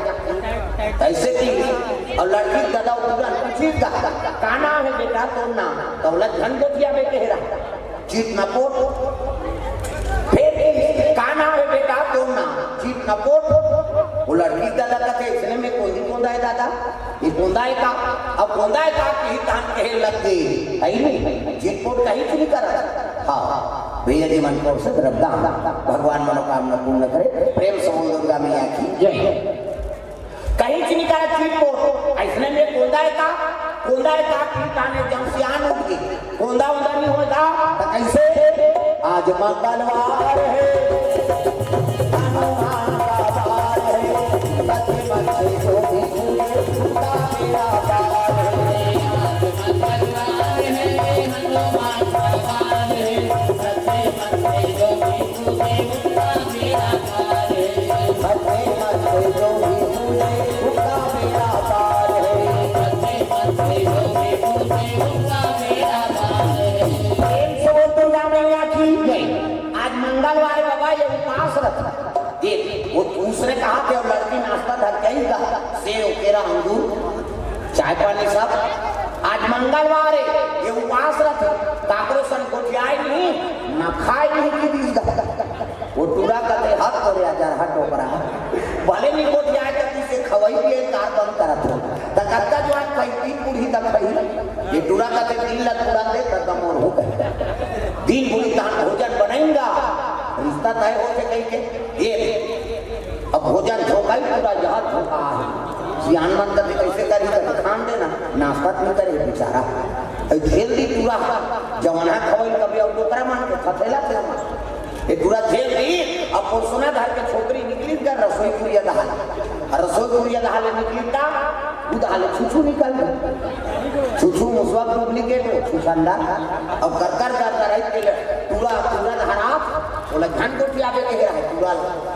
अइसे कि अउ लड़की ददा तुरंत पूछिस गा, "का नाम हे बेटा तोर नाम?" त ओला झन गोठियाबे कहे रहा। चित न पोट। फेर कहिस, "का नाम हे बेटा तोर नाम?" चित न पोट। ओ लड़की ददा कथे, "इसने में कोई नहीं कोंदा हे दादा, ये कोंदा हे का?" अब कोंदा हे का कि तहन कहे लग गे, हे नहीं, चित पोट कहिच नहीं करत। हाँ, भैया जी मन को से द्रव्यदान, भगवान मनोकामना पूर्ण करे। प्रेम से बोल दुर्गा मैया की जय। कहिच नहीं करत चित पोट, अइसने में कोंदा हे का, कोंदा हे का कि ताने जब सियान उठ गे, कोंदा उंदा नहीं होय गा, त कइसे? आज मंगलवार हे, हनुमान का वार हे, सच मंच जो भी पूजे, उसका बेड़ा पार हे। आज मंगलवार हे, हनुमान का वार हे, सच मंच जो भी पूजे, उसका बेड़ा पार हे। सच मंच जो भी पूजे, उसका बेड़ा पार हे। प्रेम से बोल दुर्गा मैया की जय। आज मंगलवार बाबा ये उपास रथ। ये वो दूसरे कहा थे और लड़की नाश्ता धर के ही गा, सेव, केरा, अंगूर, चाय पानी सब। आज मंगलवार हे, ये उपास रथ। काकरो सन गोठियाय नहीं, ना खाय नहीं कि दिस गा। वो टूरा कथे, "हट तोरे अजरहा टोकरा। भले नहीं गोठियाय त तइसे खवई पिए कार बंद करत हो। त कतका जुवान खइती बूढ़ी त खई।" ये टूरा कथे, "दिन ल टूरा दे त कमोर हो गए। दिन बुढ़ी तहन भोजन बनइगा। रिश्ता तय होथे कहिके।" ये अब भोजन झोंकाही टूरा, जहर झोंका हे। सियान मन कथे, "कइसे करही?" कथे, "खान देना।" नाश्ता नहीं करे बेचारा। अउ झेल दी टूरा, जवान हे खवई कभी अउ डोकरा मन के थथेला थे। ये टूरा झेल दी, अब पोरसोना धर के छोकरी निकलिस गा रसोई कुरिया डहार ले। अउ रसोई कुरिया डहार ले निकलिस त, उ डहार ले छुछू निकल गे। छुछू मुसवा duplicate हो, छुछंदा। अब कर कर कर कर आई के टूरा, टूरा डहार आ, ओला झन गोठियाबे कहे रहा टूरा ला।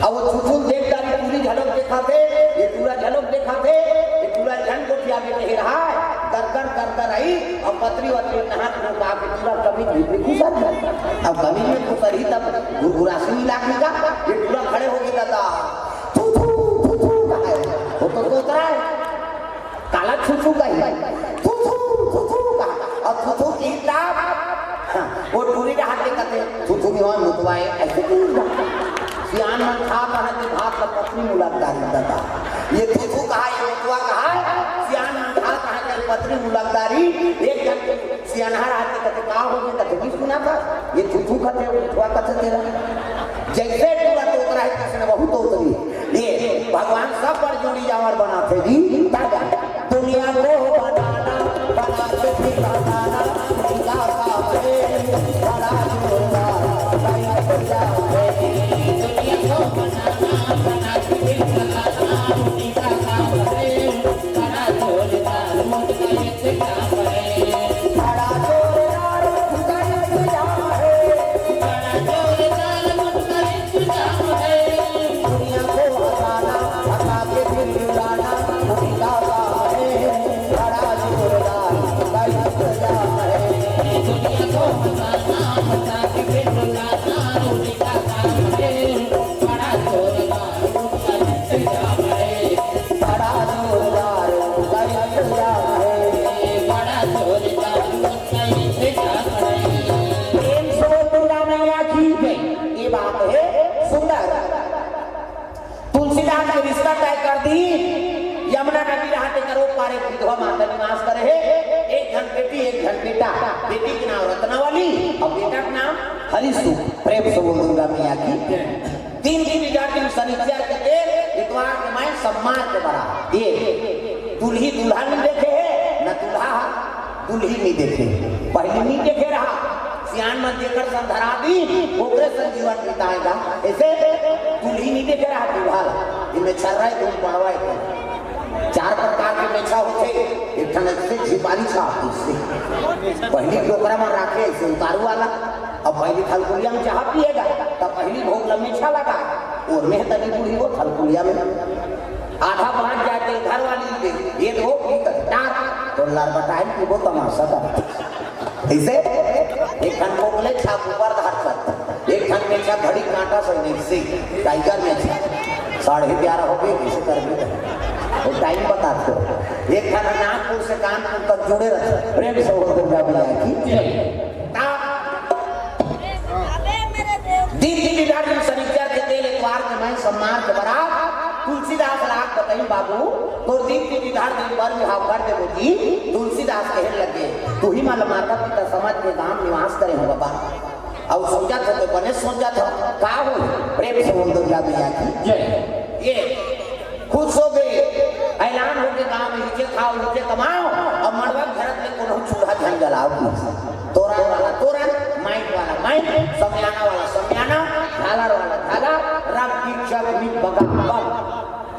अब वो छुछू देख डारी टूरी घलोक देखाथे, ये टूरा घलोक देखाथे, ये टूरा झन गोठियाबे कहे रहा, कर कर कर कर आई, अब पतरी वतरी नहा धो के टूरा कमीज भीतरी घुसर गे। अब कमीज में घुसरही तब गुरगुरासी मिला के का, ये टूरा खड़े होगे दादा। थू थू, थू थू कहा हे। वो तो तोतरा हे। काला थू थू कही। थू थू, थू थू कहा। अउ थू थू कही तब, हाँ, वो टूरी डहार ले कथे, "थू थू नहीं होय, मुतवा हे," अइसे कही। सियान मन खा कहा के भात ल पतरी मुलक डारी दादा। ये थू थू कहा, ये मुतवा कहा, सियान मन खा कहा के पतरी मुलक डारी, एक झन सियानहा रहिथे कथे, "का होगे?" कथे, "नहीं सुनत हस? ये थू थू कथे, थुआ कथे तेला।" जइसे टूरा तोतरा हे, तइसने वहू तोतरी। ये भगवान सब बर जोड़ी जांवर बनाथे जी। दुनिया को बनाना, बना के भी बताना, खुदा का प्रेम बड़ा जोरदार, बड़ा जोरदार। दुनिया को बनाना, बना के भी बताना, खुदा का प्रेम बड़ा जोरदार, मुझका ये बड़ा जोरदार मुझका इंतजाम है। बड़ा जोरदार मुझका इंतजाम है। दुनिया को हंसाना, हंसा के दिल रुलाना, मुझका काम है। बड़ा जोरदार मुझका इंतजाम है। दुनिया को हंसाना, हंसा के दिल रुलाना, मुझका काम है। बड़ा जोरदार मुझका इंतजाम है। बड़ा जोरदार मुझका इंतजाम है। बड़ा जोरदार प्रेम से बोल दुर्गा मैया की जय। ये बात है सुंदर। तुलसीदास के रिश्ता तय कर दी। यमुना नदी रहते करो पारे विधवा माता निवास करे है। एक झन बेटी, एक झन बेटा। बेटी के नाम रत्नावली अउ बेटा के नाम हरिसुख। प्रेम से बोल दुर्गा मैया की जय। तीन दिन इजार दिन शनिचर के तेल, इतवार के मैं सम्मार के बरा। ये दुल्ही दुल्हा नहीं देखे है, न दुल्हा दुल्ही नहीं देखे। पहली नहीं देखे रहा, सियान मन जेकर संग धरा दी, ओकरे संग जीवन बिताएगा। ऐसे दुल्ही नहीं देखे रहा, दुल्हा। इनमें छर्रा है, धूम पड़वा है। चार प्रकार के मेछा होथे, एक ठन ऐसे झिपारी छाप इससे। पहली डोकरा में राखे ऐसे उतारू वाला, अब पहली खलकुलिया में चाह पिएगा, तब पहली भोग ल मेछा लगा। और में तनी बूढ़ी वो थलकुलिया में आधा भाग जाके घर वाली दे, ये दो पी कर टार, तो लड़बटाई की वो तमाशा कर। इसे एक खन मोगले छाप ऊपर धार कर, एक खन में छाप घड़ी कांटा से नहीं से टाइगर में छाप। साढ़े ग्यारह हो गए, इसे कर भी वो टाइम बता दो। एक खन नागपुर से कानपुर तक जुड़े रहते। प्रेम से बोल दुर्गा मैया की जय। दीप दीप इधर दिन शनिचर के तेल, एतवार के मैं, सम्मार के बरात, तुलसीदास राग बताई बाबू, तो दीप दीप इधर दिन बर विभाव कर देबो जी। तुलसीदास कहे लगे, तू ही मान माता पिता समाज के गांव निवास करे हो बाबा। और सोचा था तो बने सोचा था, का हो? प्रेम से बोल दुर्गा मैया की जय। ये खुश हो गए। ऐलान हो के गांव में, इचे खाओ, इचे कमाओ, अब मड़वा घरत में कोनो चूल्हा झन जलाओ। तोरण वाला तोरण, माइक वाला माइक, समियाना वाला समियाना, झालर वाला झालर, रब की चक में बगा बम।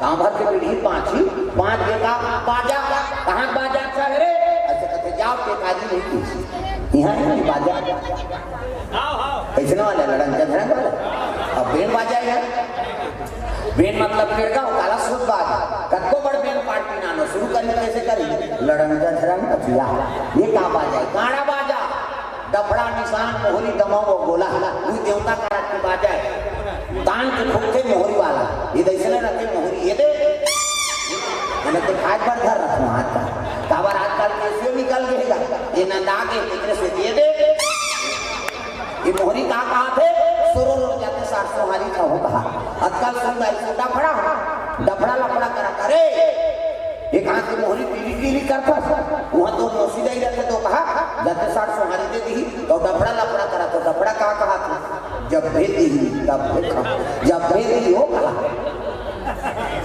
गांव भर के पीढ़ी पांच ही, पांच बेटा बाजा, कहाँ बाजा अच्छा है रे? ऐसे कहते, जाओ टेकारी नहीं पूछी, यहाँ ही नहीं बाजा। कैसे वाला लड़न झगड़न वाला? अब बेन बाजा है। बेन मतलब पेड़गांव काला सूद बाज। कतको बड़ बेन पार्टी नानो शुरू करी, कैसे करी? लड़न झगड़न कथिया। ये का बाजा है? गाड़ा बाजा। डफड़ा, निशान, मोहरी, दमऊ और गोला। वो देवता का रात की बाजा है। तान के फूकते मोहरी वाला। ये दैसे न रखे मोहरी, ये दे। मैंने तो खाए पर धर रखना हाथ का। काबर आजकल केसियो निकल गएगा। ये नंदा के भीतर से ये दे। ये मोहरी का कहा थे? सुरो रो जाते साठ सोहारी का हो कहा। आजकल सुंदर से डफड़ा, डफड़ा लफड़ा करा करे। एक हाथ की मोहरी पीली पीली करता था। वहाँ तो नौसी दे रहते तो कहा, जाते साठ सोहारी दे दी, तो डफड़ा लफड़ा करा, तो डफड़ा का कहा था? जब भेदी, तब देखा, जब भेदी हो कहा।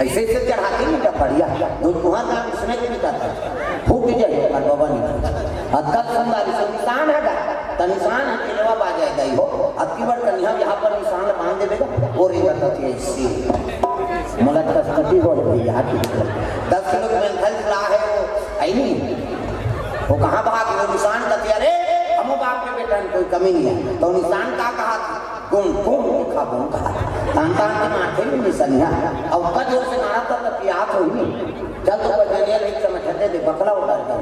ऐसे ऐसे चढ़ाते नहीं डफड़िया, तो तुहार नाम इसमें भी करता। फूट जाए, पर बाबा नहीं फूटा। अक्कल संदारी से निशान है गा, त निशान है, तेलवा बाजा है गई हो। अब की बार कन्या यहाँ पर निशान बांध दे देगा, वो रे करता थी ऐसी। मोला कस्कटी हो भैया, दस किलो के मेंथल ला है वो, आई नहीं। वो कहाँ भाग गए? निशान कतिया रे, हमो बाप के बेटा में कोई कमी नहीं है। तो निशान का कहा था? कौन, कौन, कौन खा, कौन खा? तान, तान के माथे में निशानिया। अब का जोर से मारा था, तब पियात हो ही नहीं। चल तो बजानिया नहीं चमक दे, दे बकला उतार कर।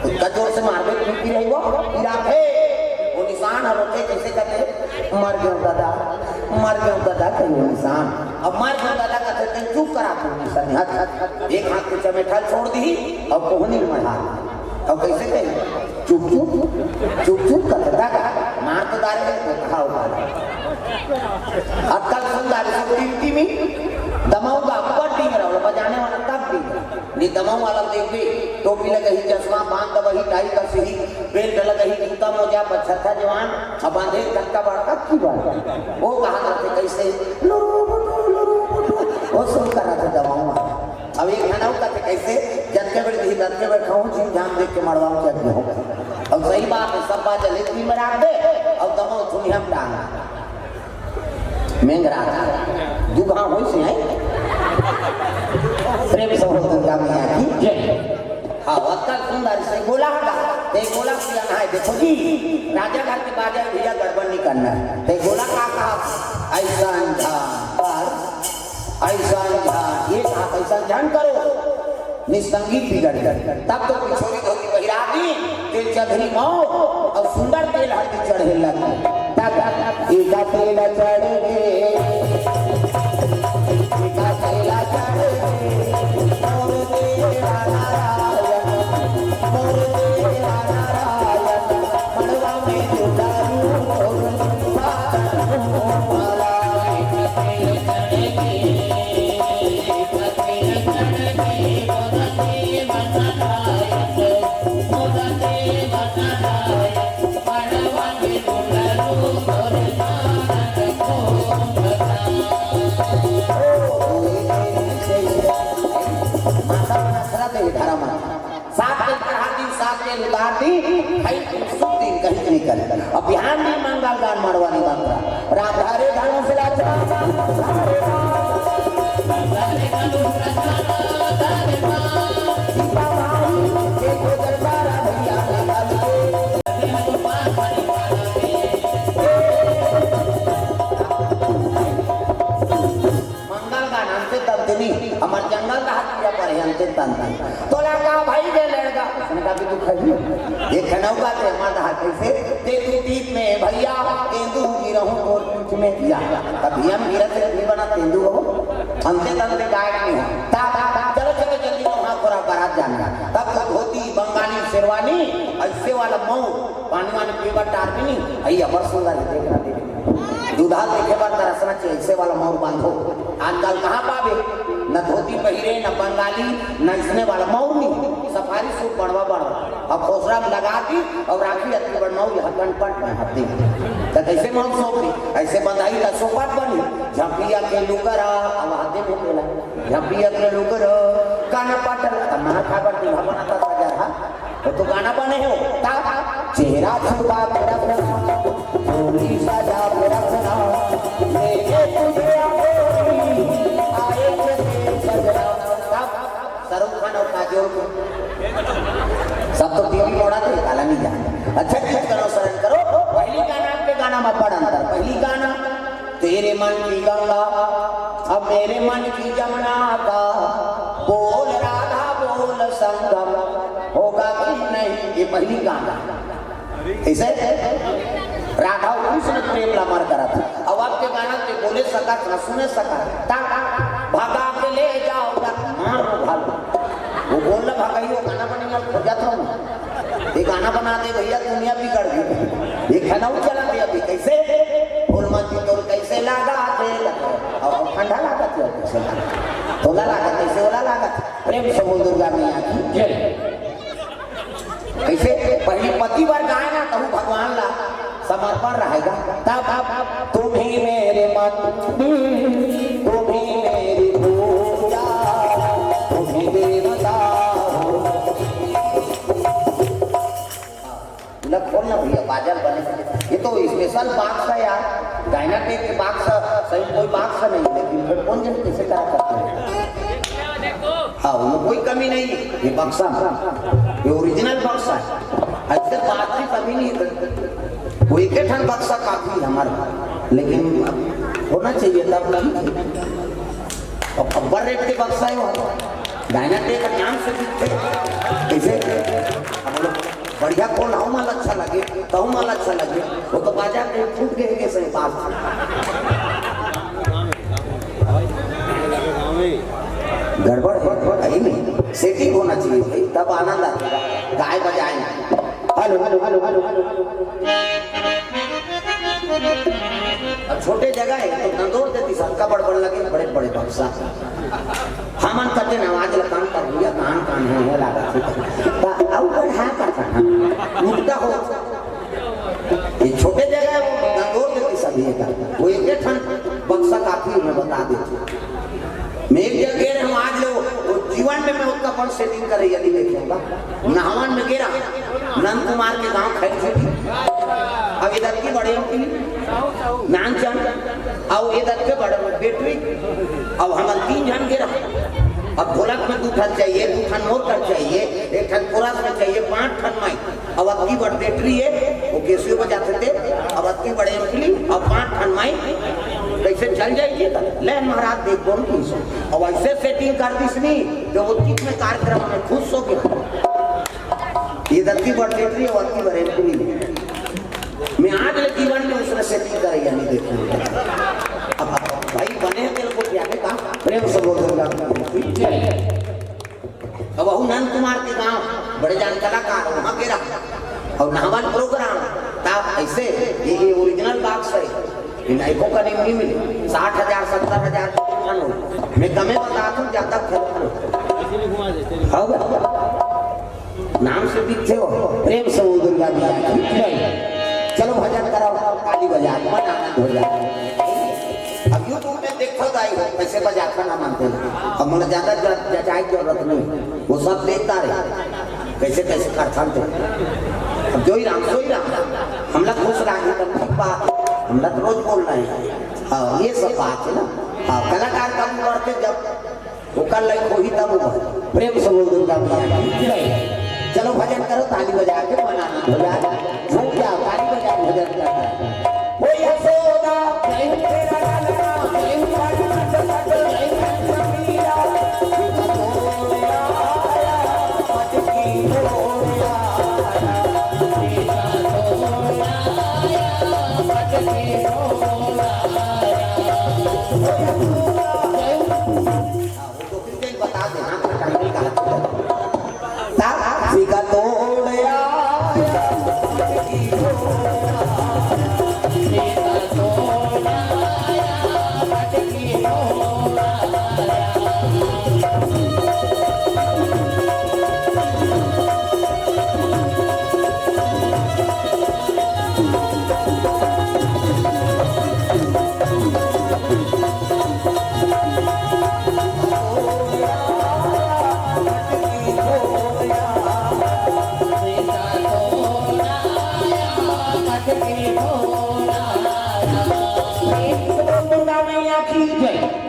उसका जोर से मार दे, तू की रही वो, गिरा थे। वो निशान हम उठे, कैसे कहते? मर गयो दादा, मर गयो दादा, कहीं वो निशान। अब मर गयो दादा कहते, तैं चुप करा तू निशानिया। एक हाथ के चमेठल छोड़ दी, अब कोहनी में मढ़ा। अब कैसे कही? चुप चुप, चुप चुप करता का, मार तो डाले है, तो कहा उठा। अक्कल सुंदर से टिमटिमी, दमाऊ का अब्बड़ डिंग रहा, बजाने वाला तब डिंग रहा। ये दमाऊ वाला देखबे, टोपी लगही, चश्मा, बांध दबही, टाई कसही, बेल्ट लगही, जूता मोजा, बछत्ता जवान, अब बांधे कतका बड़का की बात। वो कहा करते कैसे? लुरु बुटु, लुरु बुटु। वो शुरू कर रहा था दमाऊ वाला। अब एक घना कथे कैसे, जतके बेर दिही, ततके बेर खाऊं, झिम झाम देख के मड़वाऊं, क्या हो? अब सही बात है, सब बात जले दी में राख दे, अब दमो थुनिया में डाल। मेंगरा था, दू घाव होई से आई। प्रेम से बोल दुर्गा मैया की जय। हाँ, अक्कल सुंदर से बोला हटा, ते बोला किया ना है, देखो जी, राजा घर के बाजा भैया गड़बड़ नहीं करना है। ते बोला का कहा, ऐसा अंधा, ऐसा झन, ये साथ ऐसा झन करो, निसंगी बिगड़ गए। तब तो पिछोरी धोती पहिरा दी, तेल चंदरी मौ, अब सुंदर तेल हल्दी चढ़े लगे। तब एका तेल चढ़ गे, एका तेल चढ़ गे, मोर देवा नारायण, मोर देवा नारायण। माता मन आसरा दे धरा माता। सात के चढ़ा दी, सात के उतार दी, भाई तुम शुभ दिन कहीं नहीं कर। अब बिहान में मंगल गान मड़वानी बात। राधा रे धनुष राजा, राधा रे धनुष राजा, राधा रे धनुष राजा, सीता माई के गोदर बारा भैया लगा दे। तंतन। तोला का भाई गे लड़का? उसने कहा कि तू खही। ये खनौका ते मत हा कैसे? तेंदू दीप में भैया, तेंदू गिरहूं तोर पीठ में दिया। तब हम गिरत से नहीं बना तेंदू हो। अंते तंते गायक नहीं हो। ता, ता, ता, चलो, चलो, जल्दी वहाँ थोड़ा बारात जाना। तब तो धोती, बंगाली शेरवानी, ऐसे वाला मऊ, पानी वानी पीवा टार भी नहीं। आई अमर सुंदर है, देखना, देखना। दूधा देखे बर तरसना चाहिए, ऐसे वाला मऊ बांधो। आजकल कहाँ पावे? न धोती पहिरे, न बंगाली, न इसने वाला मऊ नहीं। सफारी सूट बनवा, बनवा। अब खोसरा में लगा दी और राखी अतनी बड़ मऊ यहाँ कनपट में हत्ती। तो कैसे मऊ सौंप दी? ऐसे बंधाई का सोपाट बनी। झपिया के लुकर, अब हाथे में बोला। झपिया के लुकर, कनपट, तब मना खा कर दी, भगवान का सजा रहा। वो तो गाना बने हो, ता चेहरा छुपा के रखना, चोली सजा के रखना, लेके तुझे आए, आए के सजना। तब शाहरुख खान और काजोल को सब तो टीवी मोड़ा थे, काला नहीं जाना। अच्छा, गीत करो, शरण करो। पहली गाना, आपके गाना में बड़ा अंतर। पहली गाना, तेरे मन की गंगा, अब मेरे मन की जमुना का, बोल राधा बोल संगम, होगा कि नहीं, ये पहली गाना। कैसे? राधा और कृष्ण प्रेम ला मर करत। अब आपके गाना के बोले सकत ना, सुने सकत। ता भगा के ले जाओ, मारो भागो। वो बोल रहा भगाइयो, गाना बनेगा, खोजा था। ये गाना बना दे भैया, दुनिया बिगड़ गई। ये खनऊ चला दे अभी, कैसे? फूल मंती तोर कैसे लागा थे? और ठंडा लागा थे, कैसे लागा? तोला लागा, कैसे ओला लागा? प्रेम से बोल दुर्गा मैया की जय। कैसे? पहली पति बर गाए ना, तहु भगवान ला समर्पण रहेगा। तब, तब, तब तुम ही मेरे मंदिर, तुम ही मेरी पूजा, तुम ही देवता हो। हाँ, इला खोल ना भैया, बाजल बने। ये तो special box है यार, Dynatek के box है, सही कोई box नहीं, लेकिन फिर कौन जन कैसे करा करते हैं? हाँ, उनमें कोई कमी नहीं है, ये बक्सा, ये original बक्सा है। ऐसे बात भी कभी नहीं करते। वो एक ही ठन बक्सा काफी है हमारे, लेकिन होना चाहिए तब ठीक है। अब अब्बर रेट के बक्सा है वो, Dynatek का नाम से बिकते। कैसे? अब लोग बढ़िया खोल, हऊ माल अच्छा लगे, तहू माल अच्छा लगे। वो तो बाजार में फूट गए के सही बात। गड़बड़ है, है ही नहीं। Setting होना चाहिए भाई, तब आनंद आता है। गाए बजाए। Hello, hello, hello, hello, hello. अब छोटे जगह है तो दंदोर देती सबका बड़बड़ लगे, बड़े बड़े बक्सा। हमन कते नवाज लकान कर भैया, कान कान है, है लागत है। ता अउ बढ़ा का कहा, मुद्दा हो। ये छोटे जगह है, वो दंदोर देती सभी का। वो एक एक ठन बक्सा काफी है, मैं बता देती। मैं एक जगह गे रहे हूँ, आज लो, वो जीवन में मैं उतना अपन setting करे यदि देखे होगा। नहावन में गे रहा, नंद कुमार के गांव खैर खेती। अब इधर की बड़े की नानचंद, अब इधर के बड़े बेटरी, अब हम तीन जन गे रहा। अब ढोलक में दू ठन चाहिए, दू ठन मोर कर चाहिए, एक ठन कोरस में चाहिए, पांच ठन माई। अब अतकी बड़ बेटरी है, वो कैसे बजाते थे? अब अतकी बड़े एम्पली, अब पांच ठन माई, कैसे चल जाएगी? ले महाराज, देख बोल की सो। अब ऐसे setting कर दी इसने, जो वो चीज में कार्यक्रम में खुश हो गया। ये अतकी बड़ बेटरी है, अतकी बड़ एम्पली। मैं आज ले जीवन में उसने setting करे या नहीं देखे। अब भाई बने तेरे को क्या ने कहा, प्रेम से बोल दो। अब वहू नंद कुमार के गांव, बड़े जान कलाकार, वहां के रहा। और नहावन program, ता ऐसे, ये, ये original box है, ये नाइको का नहीं मिले, साठ हजार, सत्तर हजार का फन हो। मैं कमे बता दूं, ज्यादा फन हो। हाँ बा? नाम से दिखते हो, प्रेम से बोल दुर्गा मैया की जय। चलो भजन कराओ, ताली बजा, मन आनंद हो जाए। अब YouTube में देखो दाई हो, कैसे बजाता ना मानते हैं। अब मुझे ज्यादा ज-, जजाए की जरूरत नहीं, वो सब देखता रहे, कैसे कैसे करथन थे। अब जो ही राम, सो ही राम, हमला खुश रहा, तब ठीक बात, हमला तो रोज बोल रहे हैं। हाँ, ये सब बात है ना। हाँ, कलाकार कम बढ़ते जब ओकर लायक होही तब वो बने। प्रेम से बोल दुर्गा मैया की जय। चलो भजन करो, ताली बजा के मन आनंद हो जाए, झूम जाओ, ताली बजाओ, भजन करना है। ओ यशोदा, जय तेरा लालना, जय तेरा लालना, जय तेरा लालना। हाँ, वो तो फिर कहीं बता दे, हाँ, कोई टाइम नहीं कहा। तब सिखा तोड़ आया।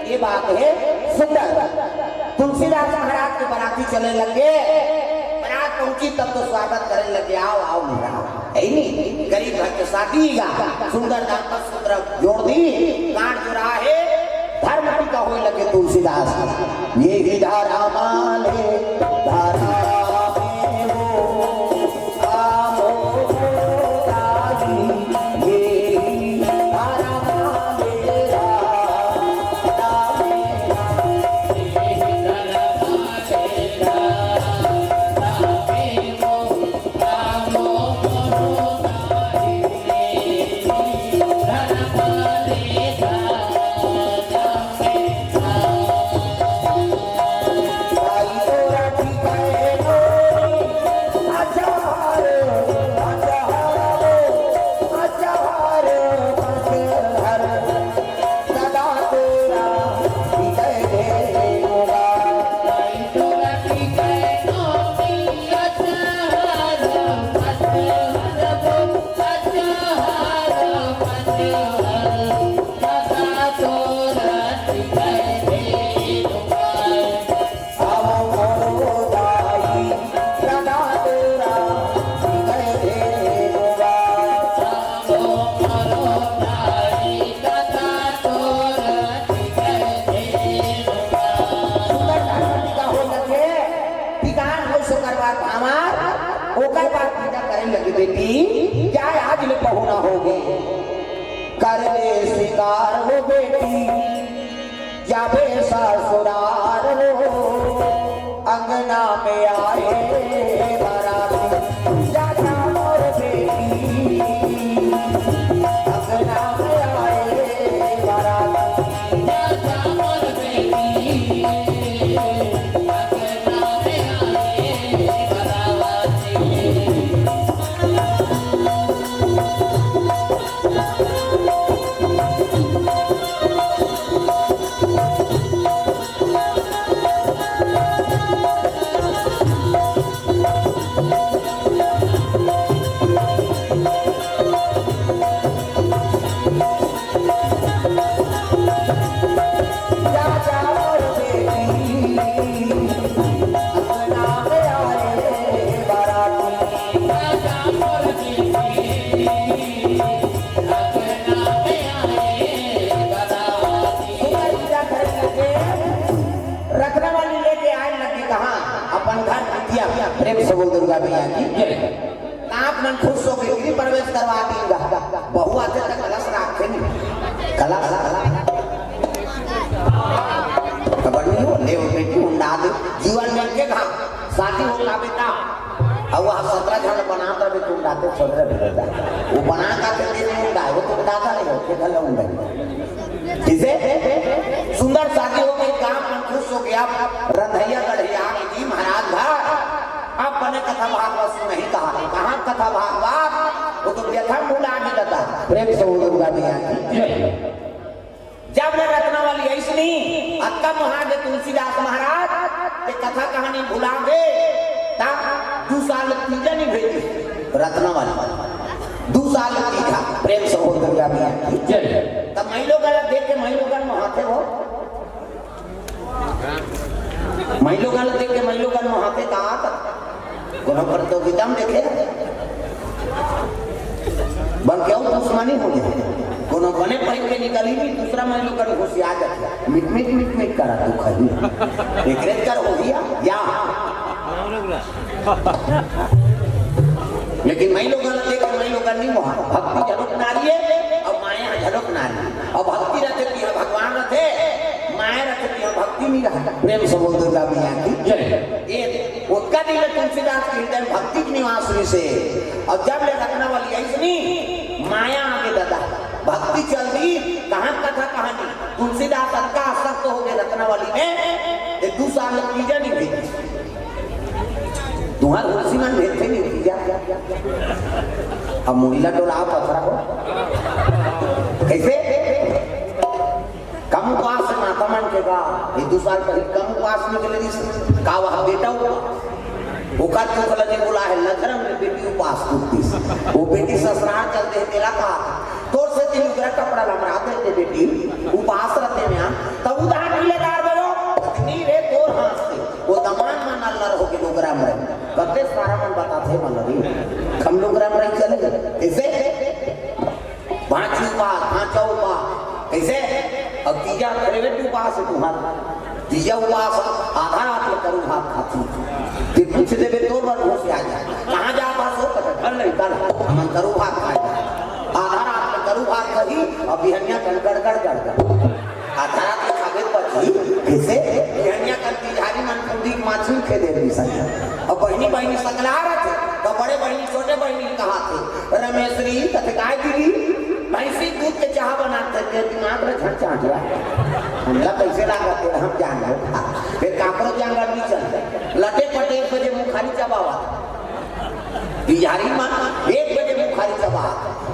ये बात है सुंदर। तुलसीदास महाराज के बराती चले लगे, बरात पहुंची तब तो स्वागत करे लगे, "आओ, आओ महाराज।" है नी, गरीब घर के शादी का सुंदर दाम्पत्य सूत्र जोड़ दी, गांठ जोड़ा है, धर्म टीका होए लगे तुलसीदास। ये ही धारा माले, धारा में हो, आमो रागी, ये ही धारा माले, धारा में सुंदर ठाकुर जी का हो सके, ठिकान हो सो करवा हमार, ओकर बाद पूजा करे लगी बेटी, क्या आज ले पहुना हो गए। कर ले सिंगार हो बेटी, जाबे ससुरार हो, अंगना में आए बाराती, जा जा मोर बेटी, अंगना में आए बाराती। रत्नावली लेके आए लगी कहाँ? अपन घर बिटिया। प्रेम से बोल दुर्गा मैया की जय। आप मन खुश होके गृह प्रवेश करवा दीन गा। बहू आथे त कलश राखथे नहीं। कलश, कलश। खबर नहीं हो, ले वो बेटी उंडा दे। जीवन में के कहा, शादी हो का बेटा? अब वह सत्रह झन बनात रहे, तू उंडाते छोड़ रहे बेटा। वो बना का के दिन उंडा, वो तो उंडाता नहीं हो, के घर उंडा। किसे? सुंदर शादी हो गई, गांव मन खुश हो गया। रंधैया गढ़िया जी महाराज घर। अब बने कथा भागवत सुनही कहा। कहाँ कथा भागवत? वो तो व्यथा भुला के देता। प्रेम से बोल दुर्गा मैया की। जब ले रत्नावली ऐसनी, अतका महाराज तुलसीदास महाराज, ये कथा कहानी भुला दे, ता दू साल तीजा नहीं भेजी। रत्नावली। दू साल तीजा। प्रेम से बोल दुर्गा मैया की। जय। तब महिलो गला देख के महिलो गल महाते हो। महिलो गल देख के महिलो गल महाते का आता। कोनो प्रतियोगिता में देखे? बल्कि अउ दुश्मनी हो जाए। कोनो बने पहिर के निकली नहीं, दूसरा महिलो गल घुसिया जाते। मिट, मिट, मिट, मिट करा तू खाई। एकरे कर हो गया, या। लेकिन महिलो गल देख के महिलो करनी मोहा। भक्ति घलोक नारी हे अउ माया घलोक नारी हे। अउ भक्ति रथे तिहां भगवान रथे, माया रथे तिहां भक्ति नइ रहे। प्रेम से बोल दुर्गा मैया की। जय। ये ओतका दिन ले तुलसीदास के हृदय में भक्ति के निवास होइस हे। अउ जब ले रत्नावली आइस नी, माया आगे ददा, भक्ति चल दी, कहां कथा कहानी। तुलसीदास अतका आसक्त हो गे रत्नावली में, ये दू साल ले तीजा नइ भेजिस। तुंहर होसी मन भेजथे नइ तीजा। अब मुड़ी ला डोलाव पथरा हो। कइसे? कम उपास हे माता मन के गा। ये दू साल पहिली कम उपास निकले रिहिस। का वह बेटा उपास? ओकर दुख ल नइ भुलाय हे, लखरम ले बेटी उपास टूट दिस। वो बेटी ससुरार चल दे, तेला कहा, तोर सेती लुगरा कपड़ा ल हमर दे दे बेटी, उपास रथे में। तब उधार नइ ले डार देवो, नइ रे तोर हाथ से। वो दमान मन अल्लर हो गे लुगरा में रही। कते सारा मन बताथे मन रही। हम लुगरा में रही चले गए। कइसे? पांच उपास, पांच उपास। कइसे? अब तीजा फेवरेट उपास हे तुंहर। तीजा उपास आधा रात ले करू भात खाथे। ते पूछ देबे तोर बर घूस आ जाय। कहां जात हस? कथे घर नइ, कल हमन करू भात खाय। आधा रात ले करू भात खाही, अउ बिहनिया कन गड़गड़ गड़गड़। आधा रात ले खाबे त बचही कइसे? बिहनिया कन तिजहारी मन कुंदी के माछी खेदे रिहिस हे। अउ बहिनी बहिनी सकला रथे, त बड़े बहिनी छोटे बहिनी ल कहाथे, रमेश्वरी, कथे काय दीदी? भैंसी दूध के चाह बनाथे, ते दिमाग में झट चाट रहा। हमला कइसे लागत हे, हम जान लो। फेर काकरो जांगर नइ चल। लटे पटे एक बजे मुखारी चबावा। बिहारी मन एक बजे मुखारी चबा,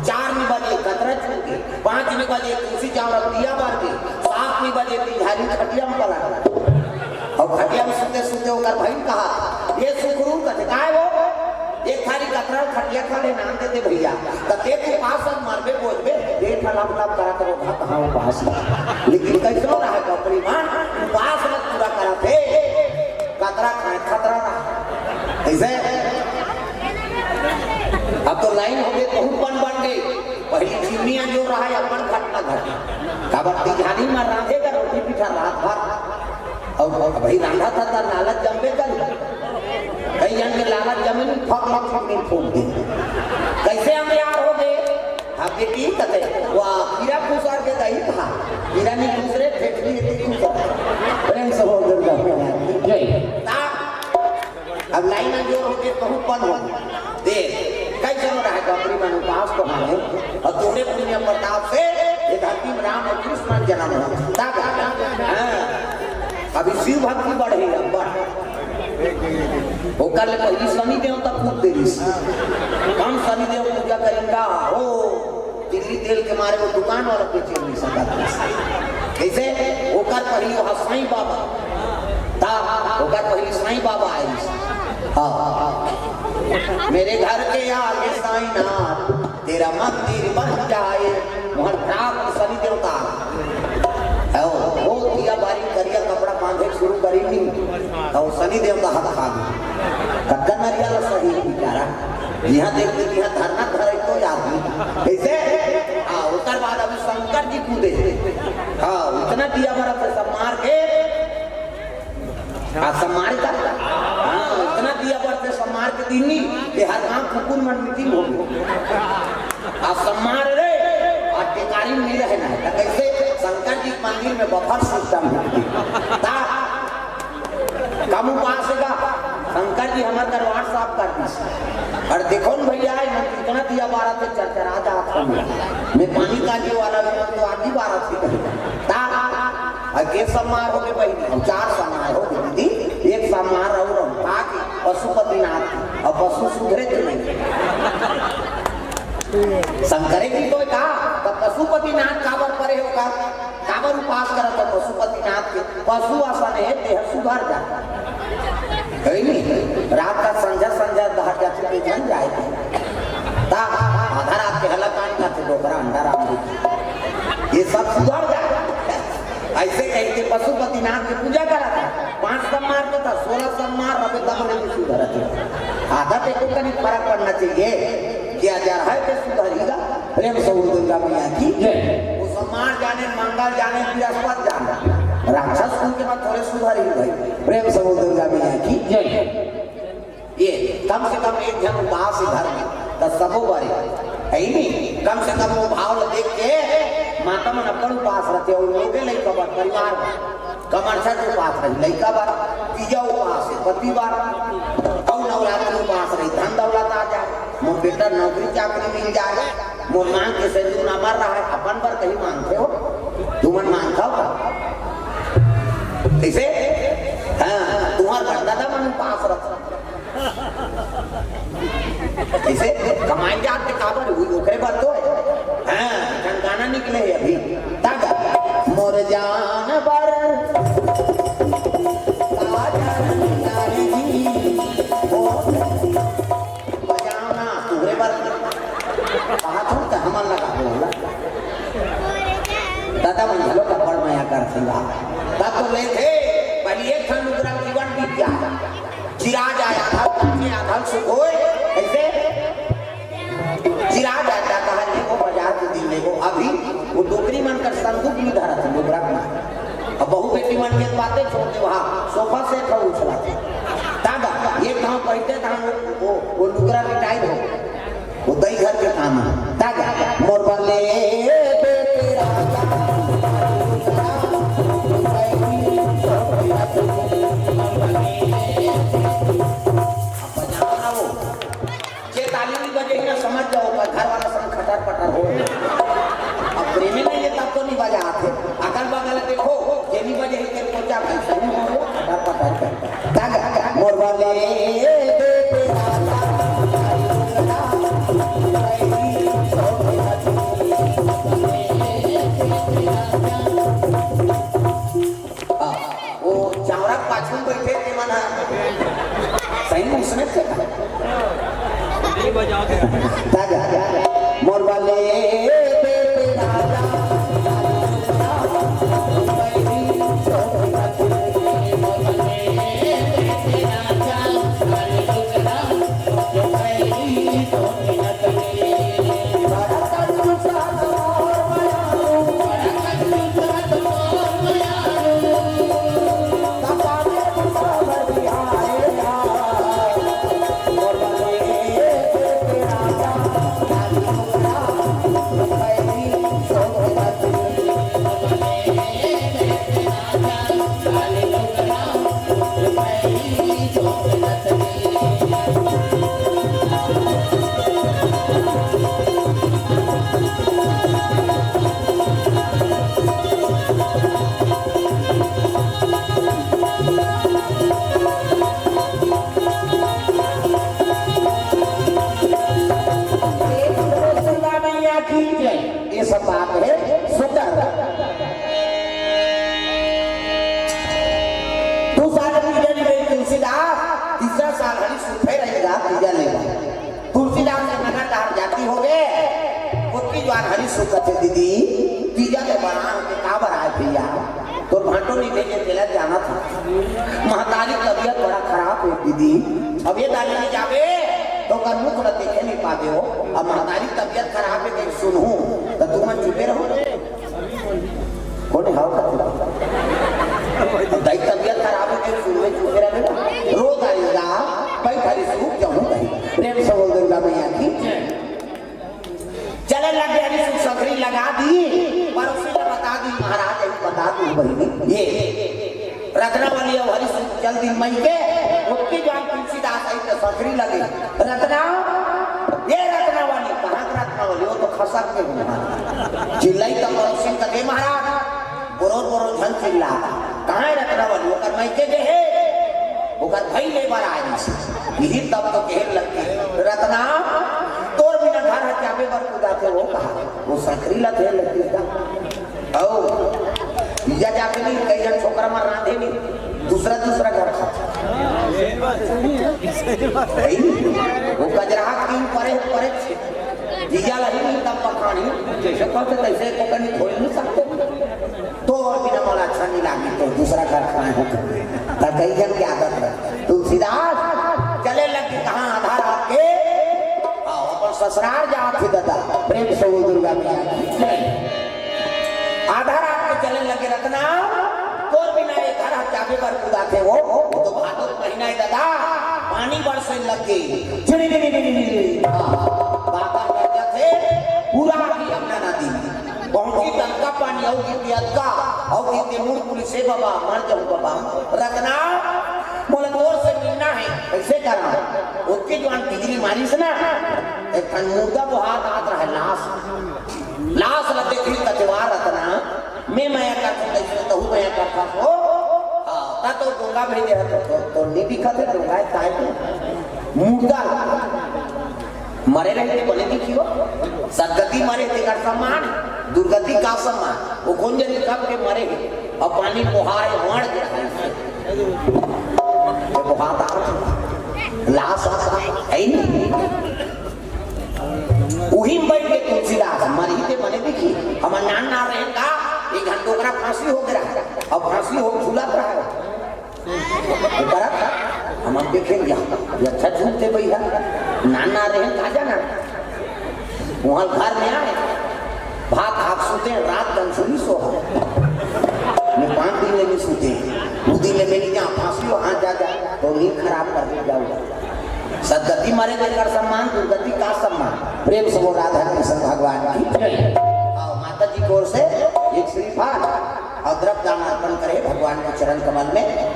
चार नइ बजे कतरा चुन के, पांच नइ बजे तुलसी चावड़ा दिया बार के, सात नइ बजे बिहारी खटिया में पलट। अउ खटिया में सुते सुते ओकर बहिन कहा, ये सुखरू कथे, काय वो? एक थारी कतरा खटिया खा ले, नाम दे दे भैया। त ते तू पास अब मरबे बोलबे, देख लप लप करत रहो, कहां उपास। लेकिन कइसो रहे बपरी मन, उपास मत पूरा करत हे। कतरा खाय, खतरा रहा। कइसे? अब तो लाइन हो गे, बहुत बन बन गे। पहिली चिमनी अंजोर रहा, अपन घटना घटे। काबर तिजहारी में रांधे का रोटी पीठा रात भर। अउ भाई रांधा था, त लालच जमबे करी। कई जन के लालच जमे नहीं, फक लक चिमनी फूंक दे। कइसे हम यार हो गे? अब ये की कथे, वाह, कीरा खुसर के दही था। कीरा नइ खुसरे, फेफड़ी एती खुसर। प्रेम से बोल दुर्गा मैया की। जय। ता, अब लाइन अंजोर हो गे, बहुत बन हो। देख, कइसनो रहे बपरी मन उपास तो माने, अउ तोरे पुण्य प्रताप से ये धरती में राम अउ कृष्ण जन्म हो। ता, हां, अभी शिव भक्ति बढ़े, अब बढ़। ओकर ले पहिली शनि देवता पूज दे रिहिस। हम शनि देव पूजा करेंगा, हो, तिल्ली तेल के मारे वो दुकान वाला बेचे नइ सकत रिहिस। कइसे? ओकर पहिली वहां साईं बाबा, ता ओकर पहिली साईं बाबा आइस। हां, मेरे घर के आगे साईंनाथ, तेरा मंदिर बन जाए। वहां राम शनि देवता हे, वो दिया बारी करिया कपड़ा बांधे शुरू करी नी, त शनि देवता हाथ खा गे। कतका नरिया ला सही बेचारा, जिहां देख ले, जिहां धरना धरे तो याद नहीं। कइसे? हां, ओकर बाद अभी शंकर जी कूदे। हां, इतना दिया बरत हे सब मार के, आ, सब मारे का? हां, इतना दिया बरत हे सब मार के दिन नी, ये हर गांव कुकुर मन मीटिंग हो गे। आ, सब मार रे, आ, टेकारी में नइ रहे ना, त कइसे? शंकर जी के मंदिर में बफर सिस्टम हे। ता, कम उपास हे गा, शंकर जी हमर करवाट साफ कर दिस। अउ देखो न भैया, ये मन कितना दिया बारत हे, चरचरा जात हे। मैं पानी कांजी वाला भी मन तो आगी बारत हे कहीं। ता, अउ के सब मार हो गे बहिनी, अउ चार सब मार हो गे दीदी, एक सब मार अउ रहो, का की? पशुपतिनाथ की। अउ पशु सुधरे कि नहीं? शंकरे जी तो का, त पशुपतिनाथ काबर परे हो का? काबर उपास करत हो पशुपतिनाथ के? पशु असन हे, तेह सुधर जा। कहीं नहीं, रात का संझा, संझा दहर जाथे, ते झन जाय। ता आधा रात के हला कान का थे डोकरा अंडा राम जी। ये सब सुधर जा। अइसे कहिके पशुपतिनाथ के पूजा करत हे। पांच सब मार के त सोलह सब मार रहे, तब ले भी सुधरत हे। आधा ते को कनी फरक पड़ना चाहिए। क्या जा रहा है, ते सुधरी गा। प्रेम से बोल दुर्गा मैया की। जय। वो सब मार जाने, मंगल जाने, बृहस्पति जाने। राक्षस कुल के मन थोरे सुधरी भाई। प्रेम से बोल दुर्गा मैया की। जय। ये कम से कम एक झन उपास हे घर में, त सबो बरे। हे नहीं, कम से कम वो भाव ल देख के माता मन अब्बड़ उपास रथे, अउ लोगे लइका बर, परिवार बर, कमरछठ उपास रही लइका बर, तीजा उपास हे पति बर, अउ नवरात्रि उपास रही धन दौलत आ जाए, मोर बेटा नौकरी चाकरी मिल जाए, मोर मांग के सिंदूर अमर रहे, अपन बर कहीं मांगथे हो, तुमन मांगथव का? कइसे? हाँ, तुम्हर घर दादा मन उपास रथे। कइसे? कमाए जात के काबर हुई, ओकरे बर तो हे। हाँ, ठन गाना निकले हे अभी। तागा, मोर जान बर, तागा नारी जी, ओ बजाना, तोहरे बर। कहा था त हमन लगा बोला। दादा मन घलो अब्बड़ मया करथे गा। तब तो लेथे, पहिली एक ठन लुगरा जीवन बीत जाए। चिरा जाए, आधा ल कांचे, आधा ल सुखोय। कइसे? चिरा जाए, त कहा लेबो, बजार के दिन लेबो। अभी वो डोकरी मन कर संदूक में धरत हे, लुगरा में। अब बहू बेटी मन के बातें छोड़ दे, वहाँ सोफा सेट ह उछलत हे। तागा, एक घांव पहिरते तहां वो, वो, वो लुगरा रिटायर हो। वो दई घर के काम हे। तागा, मोर बर लेबे तेरा अब बजाओ ना वो। जे ताली नहीं बजे ना, समझ जाओ, ओकर घर वाला संग खटर पटर हो। अब प्रेमी नहीं है, तब तो नहीं बजा आथे। अगल बगल देखो, जे नहीं बजे ही, तेरे को क्या भाई, सही हो, खटर पटर कर। तागा, मोर बर लेबे तेरा आ, वो चावरा के पाछू में बैठे के मन ह। सही में उसने से तागा, मोर बर लेबे तेरा ये सब बात हे सुंदर। दू साल पूजा नहीं गई तुलसीदास, तीसरा साल हरी सुफे रहेगा, पूजा लेगा। तुलसीदास के नगर डहर जाती होगे, ओतकी जुवार हरी सुख कथे, "दीदी, तीजा के बना होके काबर आए भैया? तोर भांटो नहीं भेजे, तेला जाना था।" महतारी तबियत बड़ा खराब हे दीदी, अब ये दानी नहीं जाबे, तो ओकर मुख ल देखे नहीं पाबे हो। अब महतारी तबियत खराब हे, कहीं सुनहूं, त तुमन चुपे रहो। कोन हव का? दाई तबियत खराब हे, कहीं सुनहूं, चुपे रहे ना। रोज आएगा, पैठरी सूख जाऊं कहीं। प्रेम से बोल दुर्गा मैया की। चले लगे हरी सुसखरी लगा दी, पड़ोसी ने बता दी, महाराज यही बता दी बहिनी, ये रत्नावली अउ हरी सुख चल दी मई के, ओतकी जुवार तुलसीदास आई तो सखरी लगे, "रत्ना, ये रत्नावली, कहाँ के रत्नावली?" वो तो खसक के हुआ। चिल्लाई तो पड़ोसी कथे, "महाराज, बोरो बोरो झन चिल्ला, कहाँ हे रत्नावली? ओकर मइके गे हे, ओकर भाई ले बर आए रहिस।" यही तब तो कहे लगथे, "रत्ना, तोर बिना घर ह जाबे बर कुदाथे हो कहा, वो सखरी ला थे लगथे का?" अउ तीजा जाके नहीं, कई झन छोकरा मन रांधे नहीं, दूसरा दूसरा घर खाथे। भाई, वो कजरहा के परे परे तीजा ला ही नहीं तब पकानी, जैसे कहते तैसे को कहीं खोल नहीं सकते। तोर बिना मोला अच्छा नहीं लागी, तो दूसरा घर खाए हो। त कई झन के आदत रहे। तुलसीदास चले लगे कहाँ आधा रात के, आओ अपन ससुरार जात हे दादा। प्रेम से बोल दुर्गा मैया की जय। आधा रात के चले लगे, "रत्ना, तोर बिना ये घर ह जाबे बर कुदाथे हो।" वो तो भादो के महीना हे दादा, पानी बरसे लगे। झिड़ी, झिड़ी, झिड़ी, झिड़ी। हाँ, बादल गरजत पूरा की यमुना नदी में पहुंची, ततका पानी अउ गिरती अतका, अउ गिरती मुड़ पुलिस, "हे बाबा, मर जाऊं बाबा, रतना, मोला तोर से मिलना हे, कइसे करा?" ओतके जुवान बिजली मारिस ना, एक ठन मुर्दा बोहात आत रहे, लाश, लाश ला देखी कचवार रतना, मैं मया करथों, कइसे तहू मया करथस हो? हाँ, त तो डोंगा भेजे हस, तो, तो, तो नी दिखत हे डोंगा, काय तो मुर्दा ला। मरे रहिते बने दिखी हो। सदगति मरे तेकर सम्मान, दुर्गति का सम्मान। वो कोन जनी कब के मरे हे, अउ पानी बोहाय, वण गे हे। ये बोहात आत हे। लाश हे नी। उही में बइठ गे तुलसीदास, मरही ते बने दिखी। हमर नान नान रहेन का, एक घन डोकरा फांसी हो गे रहा, अउ फांसी हो झूलत रहा। ये करत हे, हमन देखेन, "या, ये अच्छा झूलथे भइया।" नान नान रहेन, का जाना। उहाँ घर में आय, भात खा के सुते, रात कन सुनी सो। मैं पाँच दिन ले नी सुते, दू दिन ले मैं नी जांव, फांसी हो, हाँ, जा, जा, तो नींद खराब कर दे, जाओ। सदगति मरे तेकर सम्मान, दुर्गति का सम्मान। प्रेम से बोल राधा कृष्ण भगवान की जय। अउ माता जी की ओर से एक श्रीफल अउ द्रव्य दान अर्पण करे भगवान के चरण कमल में।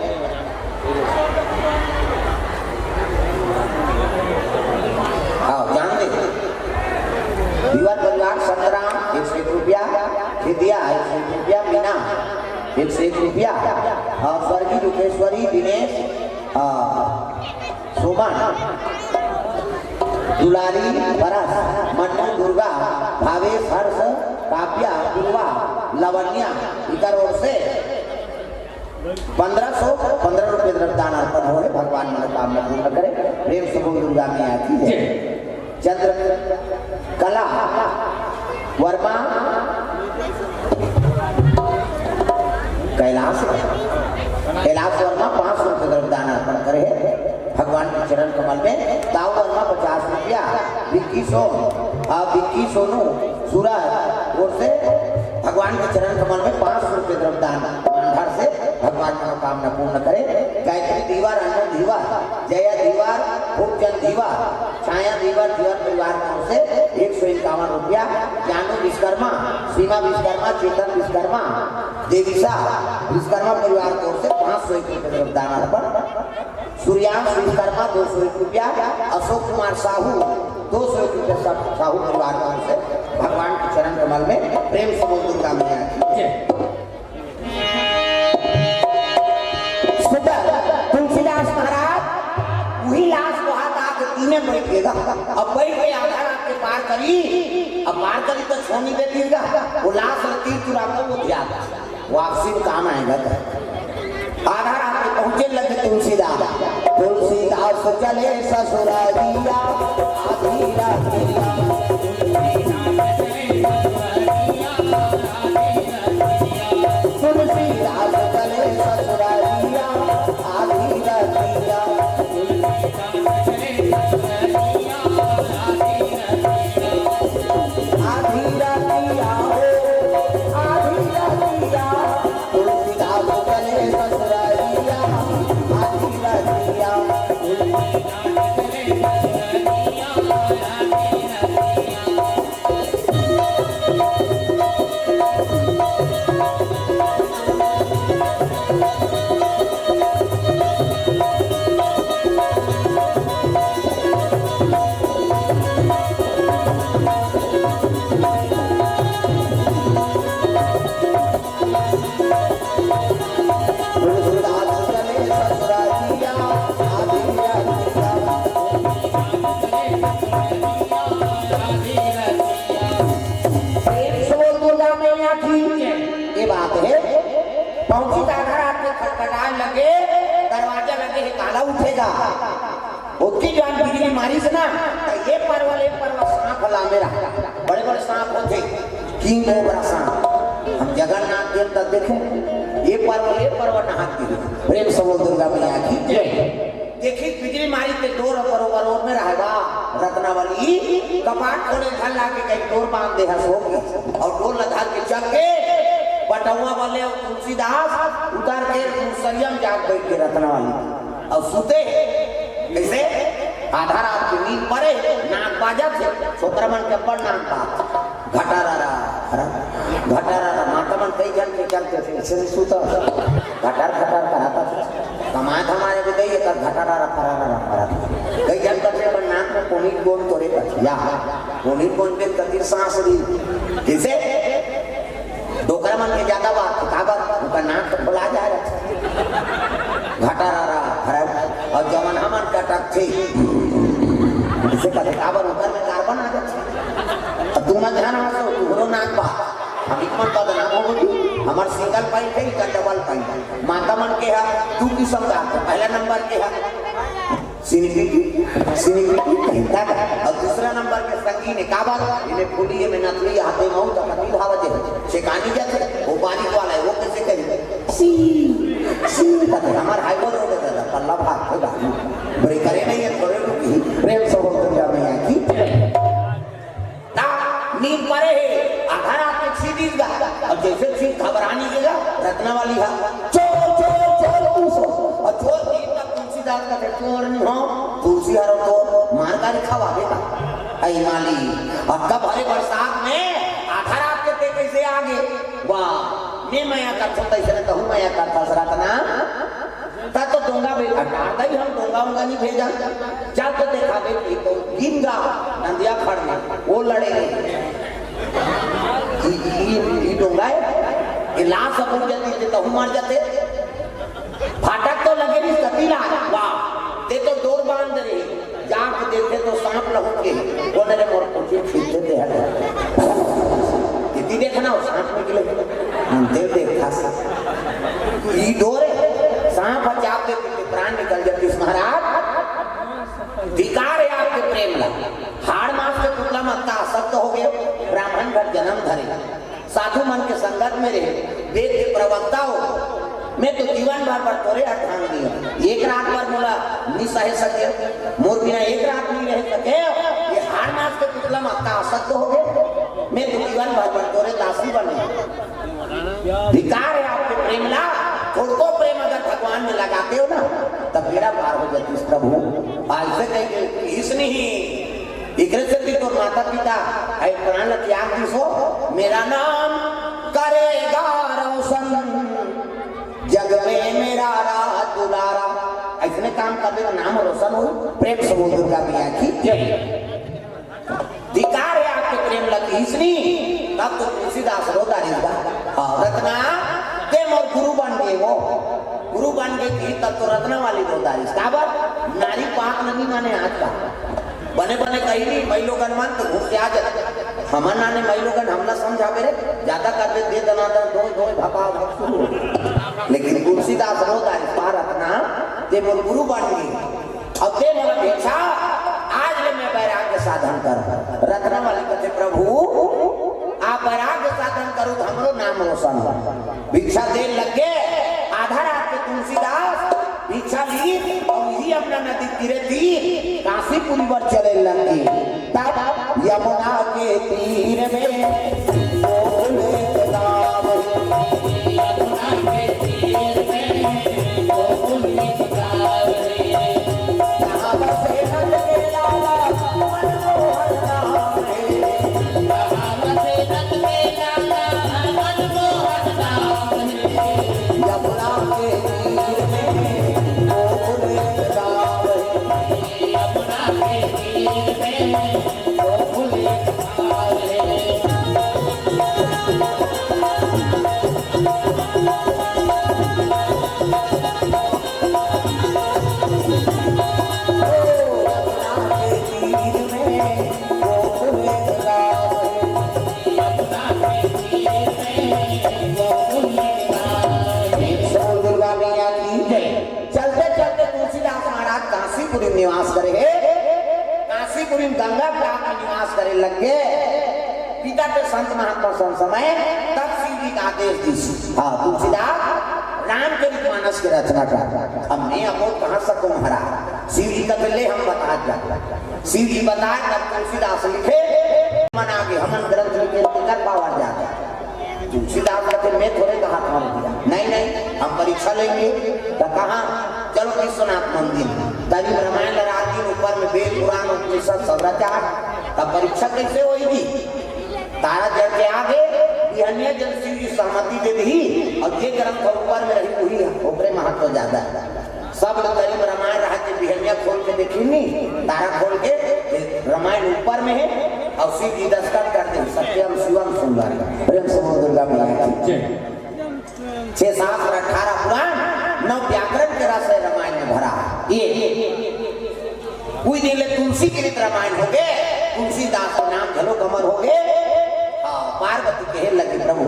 हाँ, जान दे। दीवार परिवार संतराम एक सौ एक रुपया, खेदिया एक सौ एक रुपया, मीना एक सौ एक रुपया, अउ स्वर्गीय रुपेश्वरी दिनेश, हाँ, सुमन, दुलारी, परस, मन्नू, दुर्गा, भावेश, हर्ष, काव्या, पूर्वा, लावण्या, इकर ओर से पन्द्रह सौ पन्द्रह रुपये द्रव्य दान अर्पण होय हे। भगवान मनोकामना पूर्ण करे। प्रेम से बोल दुर्गा मैया की जय। चंद्रकला वर्मा, कैलाश, कैलाश वर्मा पाँच सौ रुपये द्रव्य दान अर्पण करे हे भगवान के चरण कमल में। ताऊ वर्मा पचास रुपया, विक्की सोन, आ, विक्की सोनू सूरज ओर से भगवान के चरण कमल में पाँच सौ रुपये द्रव्य दान मानधर से भगवान मनोकामना पूर्ण करे। गायत्री धीवर, अनु धीवर, जया धीवर, खूबचंद धीवर, छाया धीवर, धीवर परिवार की ओर से एक सौ इक्यावन रुपया, जानू विश्वकर्मा, सीमा विश्वकर्मा, चेतन विश्वकर्मा, देविशा विश्वकर्मा परिवार की ओर से पाँच सौ एक रुपये द्रव्य दान अर्पण, सूर्यांश विश्वकर्मा दो सौ एक रुपया, अशोक कुमार साहू दो सौ एक रुपया, सब साहू परिवार की ओर से भगवान के चरण कमल में। प्रेम से बोल दुर्गा मैया की जय। सुंदर तुलसीदास महाराज उही लाश बोहात आके तीने बइठ गे गा। अब बइठ के आधा रात के पार करी, अब पार करी त छोनी दे दीगा। वो लाश ल तीर तुरा कर वो ध्यान वापसी में काम आएगा। आधा रात में पहुंचे लगे तुलसीदास। तुलसीदास चले ससुरारिया, आधी रातिया। तुलसीदास चले ससुरारिया, आधी रातिया। आधी रातिया हो, आधी रातिया, तुलसीदास चले ससुरारिया, आधी रातिया। प्रेम से बोल दुर्गा मैया की। ये बात हे, पहुंची त आधा रात में खटखटाए लगे, दरवाजा लगे हे, काला उठेगा। ओतकी जुवान बिजली मारिस ना, त ये परवा ले परवा सांप लामे रहा। बड़े बड़े सांप होथे, किंग कोबरा सांप। हम जगन्नाथ देव तक देखे, ये परवा ले परवा नहात गिरे। प्रेम से बोल दुर्गा मैया की जय। देखी बिजली मारिस ते डोर बरोबर ओर में रहबा, रत्नावली कपाट खोले घर लाके कहीं डोर बांध दे हस होके, अउ डोर ला धर के चल के बटौवा वाले अउ तुलसीदास उतर के मुसरिया में जाके बइठ गे रत्नावली। अउ सुते हे। कइसे? आधा रात के नींद परे, नाक बाजत हे, छोकरा मन के अब्बड़ नाक बाज। घटारारा, घटारारा, माता मन कई झन के चलते थे, ऐसे नहीं सूता। घटार घटार कराता थे। कमाए धमाए भी गई, एकर घटारारा, फरारारा, फरारारा। कई झन करते अपन नाक में कोनीट गोंद तोरे बचिया। कोनीट गोंद पे कतिर सांस ली। किसे? डोकरा मन के ज्यादा बात, काबर? ओकर नाक तो खोला जा रहा। घटारारा, हरा, और जवन हमन कटक थे। इसे कहते, काबर ओकर में कार्बन आ जाथे। अब तू मत ध्यान हंसो, तुहरो नाक बा। हम एक मन बदनाम हो गई, हमार सिंगल पाइप है, इनका डबल पाइप। माता मन के हा, तू किसम का, पहला नंबर के हा। सिनिपिटी, सिनिपिटी कहता है। और दूसरा नंबर के संगीन है, काबर? इन्हें फूली है, में नथली, हाथे में तो पति भाव दे। शेकानी जाते, वो बारीक वाला है, वो कैसे कही? सी, सी, कहते, हमार हाईवे रोड है दादा, पल्ला भाग के बाजू। ब्रेकरे नहीं है, थोड़े रुकी। प्रेम से बोल दुर्गा मैया की। ता नींद परे हे, आधा रात के छींक दिस गा। और जैसे छींक घबरानी के गा, रत्ना वाली हा, "चोर, चोर, चोर, तू सो।" और चोर नींद का तुलसीदास का चोर नहीं हो, तुलसी हरो तो मार गारी खवा देगा। ऐ माली, अक्का भरे बरसात में आधा रात के ते कैसे आ गे? वाह, मैं मया करथो तैसे न कहूँ मया करथस रत्ना। ता तो डोंगा भेज, अटार दई हम डोंगा उंगा नहीं भेजा। चल तो देखा बे, ये तो गिन गा, नंदिया खड़ में, वो लड़े। ई, ई, ई डोंगा है, ये लाश सब हो जाती, ते तहु मर जाते। फाटक तो लगे नहीं, सती लाज, वाह, ते तो डोर बांध रही। जाके देखे तो सांप लहुट के, बोले, "रे मोर कुटी खींचे दे हटे।" इतनी देखना हो, सांप निकले। हम दे देखा सा। ई डोरे, सांप ह चाप दे, प्राण निकल जाती महाराज। धिकार है आपके प्रेम ला। हाड़ मांस के पुतला मत्ता आसक्त हो गए, ब्राह्मण घर जन्म धरे। साधु मन के संगत में रहे, वेद के प्रवक्ता हो, मैं तो जीवन भर बर तोरे हाथ थाम दियो। एक रात बर मोला नि सहे सके, मोर बिना एक रात नहीं रह सके। ये हाड़ मांस के पुतला मत्ता आसक्त हो गए, मैं तो जीवन भर बर तोरे दासी बने। धिकार है आपके प्रेम ला, थोड़को प्रेम अगर भगवान में लगाते हो ना, तब बेड़ा पार हो जाती प्रभु। ऐसे कहेंगे, इसने ही एकरे सेती तोर माता पिता हे प्राण ला त्याग दिस हो, मेरा नाम करेगा रोशन, जग में मेरा राज दुलारा। ऐसने काम करबे त नाम रोशन हो। प्रेम से बोल दुर्गा मैया की जय। धिकार है आपके प्रेम ला किहिस नी, तब तो तुलसीदास रो डारिस बा। हाँ, रत्ना, ते मोर गुरु बन गे वो। गुरु बन गे कि तब तो रत्ना वाली रो डारिस। काबर? नारी पाक नहीं माने आज का। बने बने कही नहीं, मई लोगन मन तो घुस आ जाते। हमर नाने मई लोगन हमला समझावे रे, ज्यादा कर दे, दे दनादन, दो, दो, भपा, भप शुरू हो। लेकिन तुलसीदास रो डारिस बा, रत्ना, ते मोर गुरु बन गे। अब ते मोला भिक्षा, आज ले मैं वैराग्य साधन कर। रत्ना वाली कथे, "प्रभु, आप वैराग्य साधन करो तो हमरो नाम रोशन हो।" भिक्षा दे लग गे, आधा रात के तुलसीदास भिक्षा ली और इही यमुना नदी तीरे ती काशीपुरी बर चले लग गे। तब यमुना के तीर में गोकुल गाँव। यमुना के तीर में गोकुल गाँव। दुर्गा मैया की जय। चलते चलते तुलसीदास महाराज काशीपुरी में निवास करे हे। काशीपुरी में गंगा घाट में निवास करे लग गे। पिता के संत महात्मा सन समय तब शिव जी का आदेश दिस। हाँ, तुलसीदास रामचरित मानस के रचना कर। अब मैं अब कहाँ सकूँ महाराज? शिव जी का ले हम बता दिया। शिव जी बताए तब तुलसीदास लिखे, मन आगे हमन ग्रंथ लिखे कर पावर जाता। तुलसीदास का फिर मैं थोड़े कहा था दिया। नहीं, नहीं, हम परीक्षा लेंगे। तो कहाँ? चलो विश्वनाथ मंदिर। तरी रामायण ल रात दिन ऊपर में वेद पुराण उपनिषद सब रचा, तब परीक्षा कैसे होई जी? तारा जर के आगे बिहनिया जन शिव जी सहमति दे दही, और जे ग्रंथ ऊपर में रही वही है, ओकरे महत्व ज्यादा है। सब ल तरी रामायण रहा के बिहनिया खोल के देखी नी, तारा खोल के रामायण ऊपर में है, और शिव जी दस्तखत कर दे, सत्यम शिवम सुंदर। प्रेम से बोल दुर्गा मैया की जय। छह शास्त्र, अठारह पुराण, नौ व्याकरण के रस है रामायण में भरा। ये उही दिन ले तुलसी के रीत रामायण हो गे, तुलसीदास के नाम घलो अमर हो गे। हाँ, पार्वती कहे लगे, "प्रभु,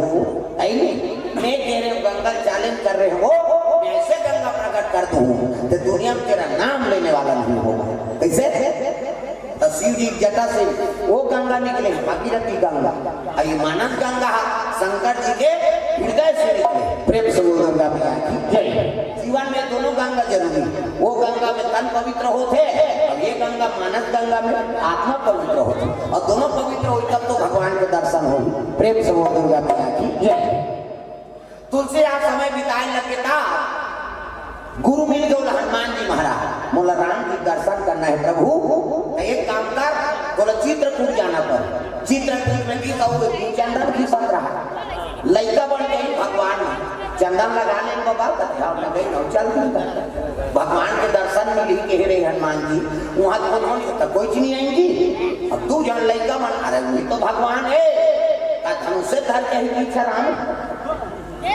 है नी? मैं कह रहे हूँ, गंगा challenge कर रहे हो, मैं ऐसे गंगा प्रकट कर दूँ, तो दुनिया में तेरा नाम लेने वाला नहीं होगा।" कैसे? तो शिव जी की जटा से वो गंगा निकले, भागीरथी गंगा, और ये मानस गंगा शंकर जी के हृदय से निकले। प्रेम से बोल दुर्गा मैया की जय। जीवन में दोनों गंगा जरूरी है। वो गंगा में तन पवित्र होथे, और ये गंगा मानस गंगा में आत्मा पवित्र होथे, और दोनों पवित्र होई तब तो भगवान के दर्शन होई। प्रेम से बोल दुर्गा मैया की जय। तुलसीदास समय बिताए लगे ता गुरु मिल गए हनुमान जी महाराज, "मोला राम जी दर्शन करना है प्रभु, तो एक काम कर, तोला चित्रकूट जाना पड़।" चित्रकूट में भी तो वो चंदन खिसक रहा, लइका बन गई भगवान में, "चंदन लगा ले बाबा, कथा में गई ना चल।" भगवान के दर्शन मिली कह रहे हनुमान जी, वहाँ तो उन्होंने तो कोई चीज नहीं आएंगी। अब दू जन लइका मन, अरे वही तो भगवान है, का धनुष से धर के ही पीछे राम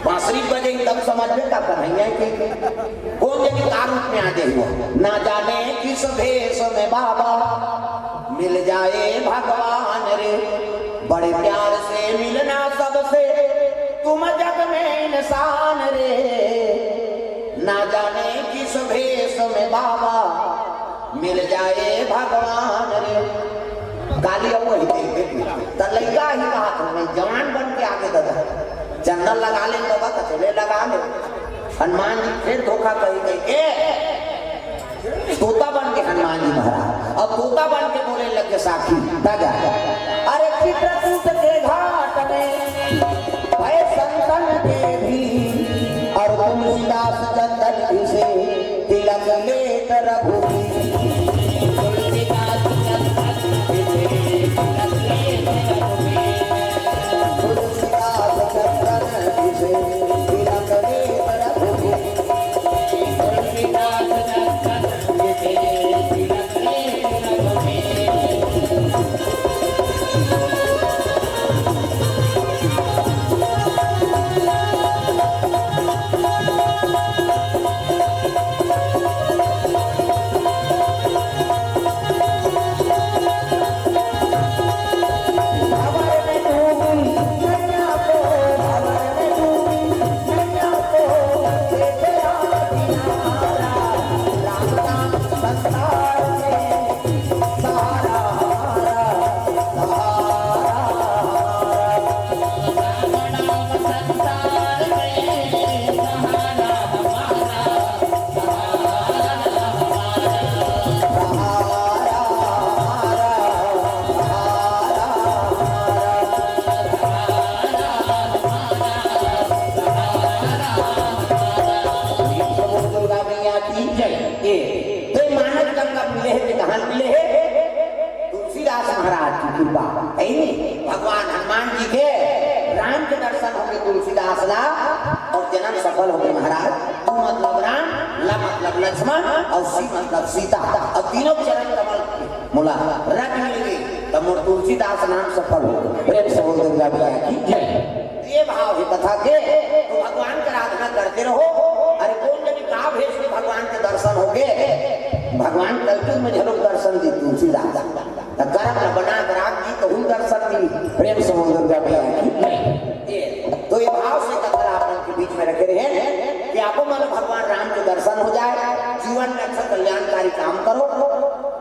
बांसुरी बजे तब समझ में का कन्हैया के। कौन जनी का रूप में आ गए हो, ना जाने किस भेष में बाबा मिल जाए भगवान रे। बड़े प्यार से मिलना सबसे तुम जग में इंसान रे। ना जाने किस भेष में बाबा मिल जाए भगवान रे। गाली अउ वही दे दे। त लइका ही कहा था, "मैं जवान बन के आगे दादा, चंदन लगा ले बाबा, तो चले लगा ले।" हनुमान जी फिर धोखा कही गई, "ए, तोता बन के हनुमान जी महाराज।" अब तोता बन के बोले लगे साखी, दादा, "अरे चित्रकूट के घाट में भय संतन के भी, और तुलसीदास चंदन घिसे तिलक लेत रघुबीर।" तुलसीदास चंदन घिसे तिलक लेत रघुबीर। तुलसीदास चंदन घिसे तिलक लेत रघुबीर। तुलसीदास चंदन घिसे तिलक लेत रघुबीर। दुर्गा मैया की जय। ए, तो मानस गंगा मिले हे, कहाँ मिले हे? तुलसीदास महाराज की कृपा है नी? भगवान हनुमान जी के राम के दर्शन हो गे तुलसीदास ला, और जन्म सफल हो गे महाराज। तू मतलब राम, ल मतलब लक्ष्मण, और सी मतलब सीता, और तीनों चरण कमल मोला रख मिल गे, त मोर तुलसीदास नाम सफल हो गे। प्रेम से बोल दुर्गा मैया की जय। ये भाव है कथा के, तो भगवान के आराधना करते रहो। अरे कौन जनी का भेष में भगवान के दर्शन हो गे, भगवान कलयुग में घलो दर्शन दी तुलसीदास। त करम ल बना के राख जी, तहू ल दर्शन मिली। प्रेम से बोल दुर्गा मैया की। ये, तो ये भाव से कथा आप मन के बीच में रखे रहे कि आपो मन भगवान राम के दर्शन हो जाए, जीवन में अच्छा कल्याणकारी काम करो,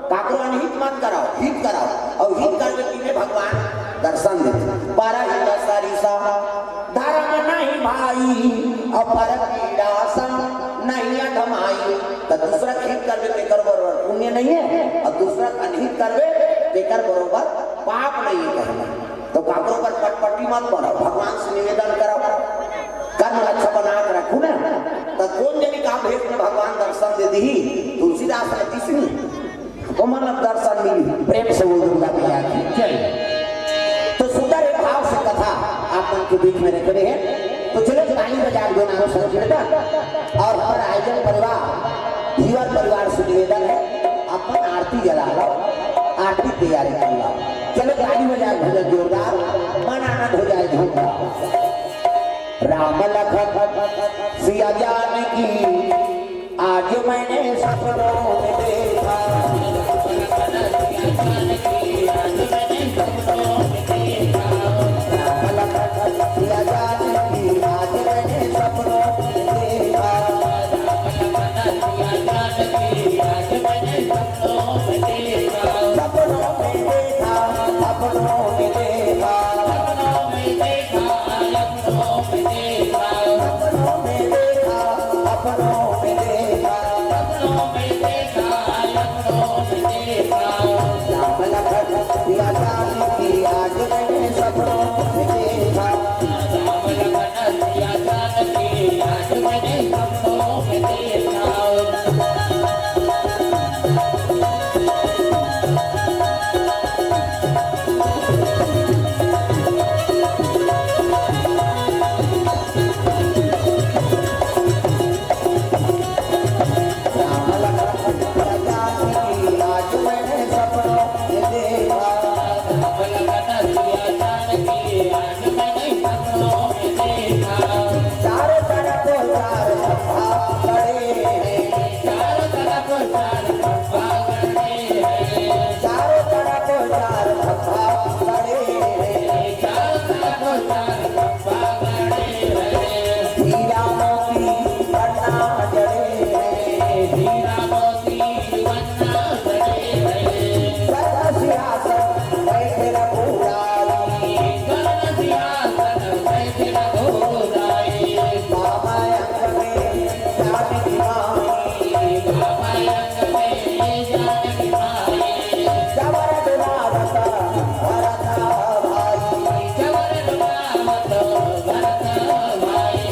काकरो अनहित मत कराओ, हित कराओ, और हित करबे तिने भगवान दर्शन देथे। परहित सरिसा धरम नहीं भाई, और पर पीड़ा सम नहीं अधमाई। त दूसरा के हित करबे तेकर बरोबर पुण्य नहीं है, और दूसरा के अनहित करबे तेकर बरोबर पाप नहीं है कहना। तो काकरो पर पटपटी मत बनाओ, भगवान से निवेदन कराओ, कर्म अच्छा बना के रखू ना। त कौन जनी का भेष में भगवान दर्शन दे दी? तुलसीदास जिसनी ओमन ला दर्शन मिली। प्रेम से बोल दुर्गा मैया की जय। तो सुंदर एक भाव से कथा आप मन के बीच में रखे हैं। तो चलो ताली बजा के दो नाम संकीर्तन और हमारा आयोजन परिवार, धीवर परिवार से निवेदन है, अपन आरती जला लो, आरती तैयारी कर लो। चलो ताली बजा के भजन जोरदार, मन आनंद हो जाए, झूम लो। राम लखन सिया जानकी आज मैंने सपनों में देखा। सपनों में देखा, सपनों में देखा, सपनों में देखा, सपनों में देखा, सपनों में देखा, सपनों में देखा, सपनों में देखा। राम लखन सिया जानकी आज मैंने सपनों में देखा। राम लखन सिया जानकी आज मैंने सपनों में देखा। चारों तरफ चार खंभा खड़े हैं। चारों तरफ चार खंभा खड़े हैं। चारों तरफ चार खंभा खड़े हैं। चारों तरफ चार खंभा खड़े हैं। हीरा मोती पन्ना जड़े हैं। हीरा मोती पन्ना जड़े हैं। स्वर्ग सिंहासन बैठे रघुराई। स्वर्ग सिंहासन बैठे रघुराई। बाबा अंग में जानकी माई। बाबा अंग में जानकी माई। जबर डुलावत भरत भाई। जबर डुलावत भरत भाई।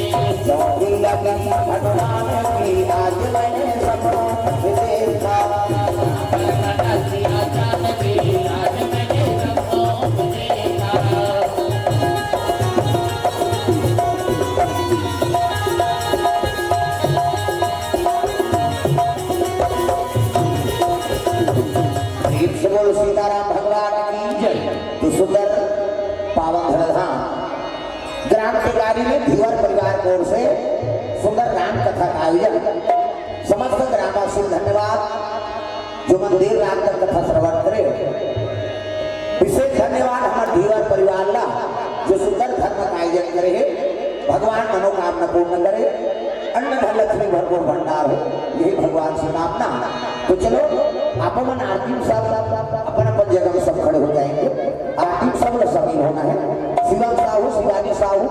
जोड़ी लगी हनुमान की आज मैंने सपनों में देखा। प्रेम से बोलो सीताराम भगवान की जय। तो सुंदर पावन धनधाम ग्राम टेकारी में धीवर परिवार की ओर से सुंदर राम कथा का आयोजन। समस्त ग्रामवासी धन्यवाद, जो मन देर रात तक कथा श्रवण करे। विशेष धन्यवाद हमारे धीवर परिवार ला, जो सुंदर धर्म का आयोजन करे है। भगवान मनोकामना पूर्ण करे, अन्न धन लक्ष्मी भरपूर भंडार हो, यही भगवान से कामना। तो चलो, आप मन आरती में सब अपन अपन जगह में सब खड़े हो जाएंगे। आरती में सब लोग शामिल होना है। शिवम साहू, शिवानी साहू,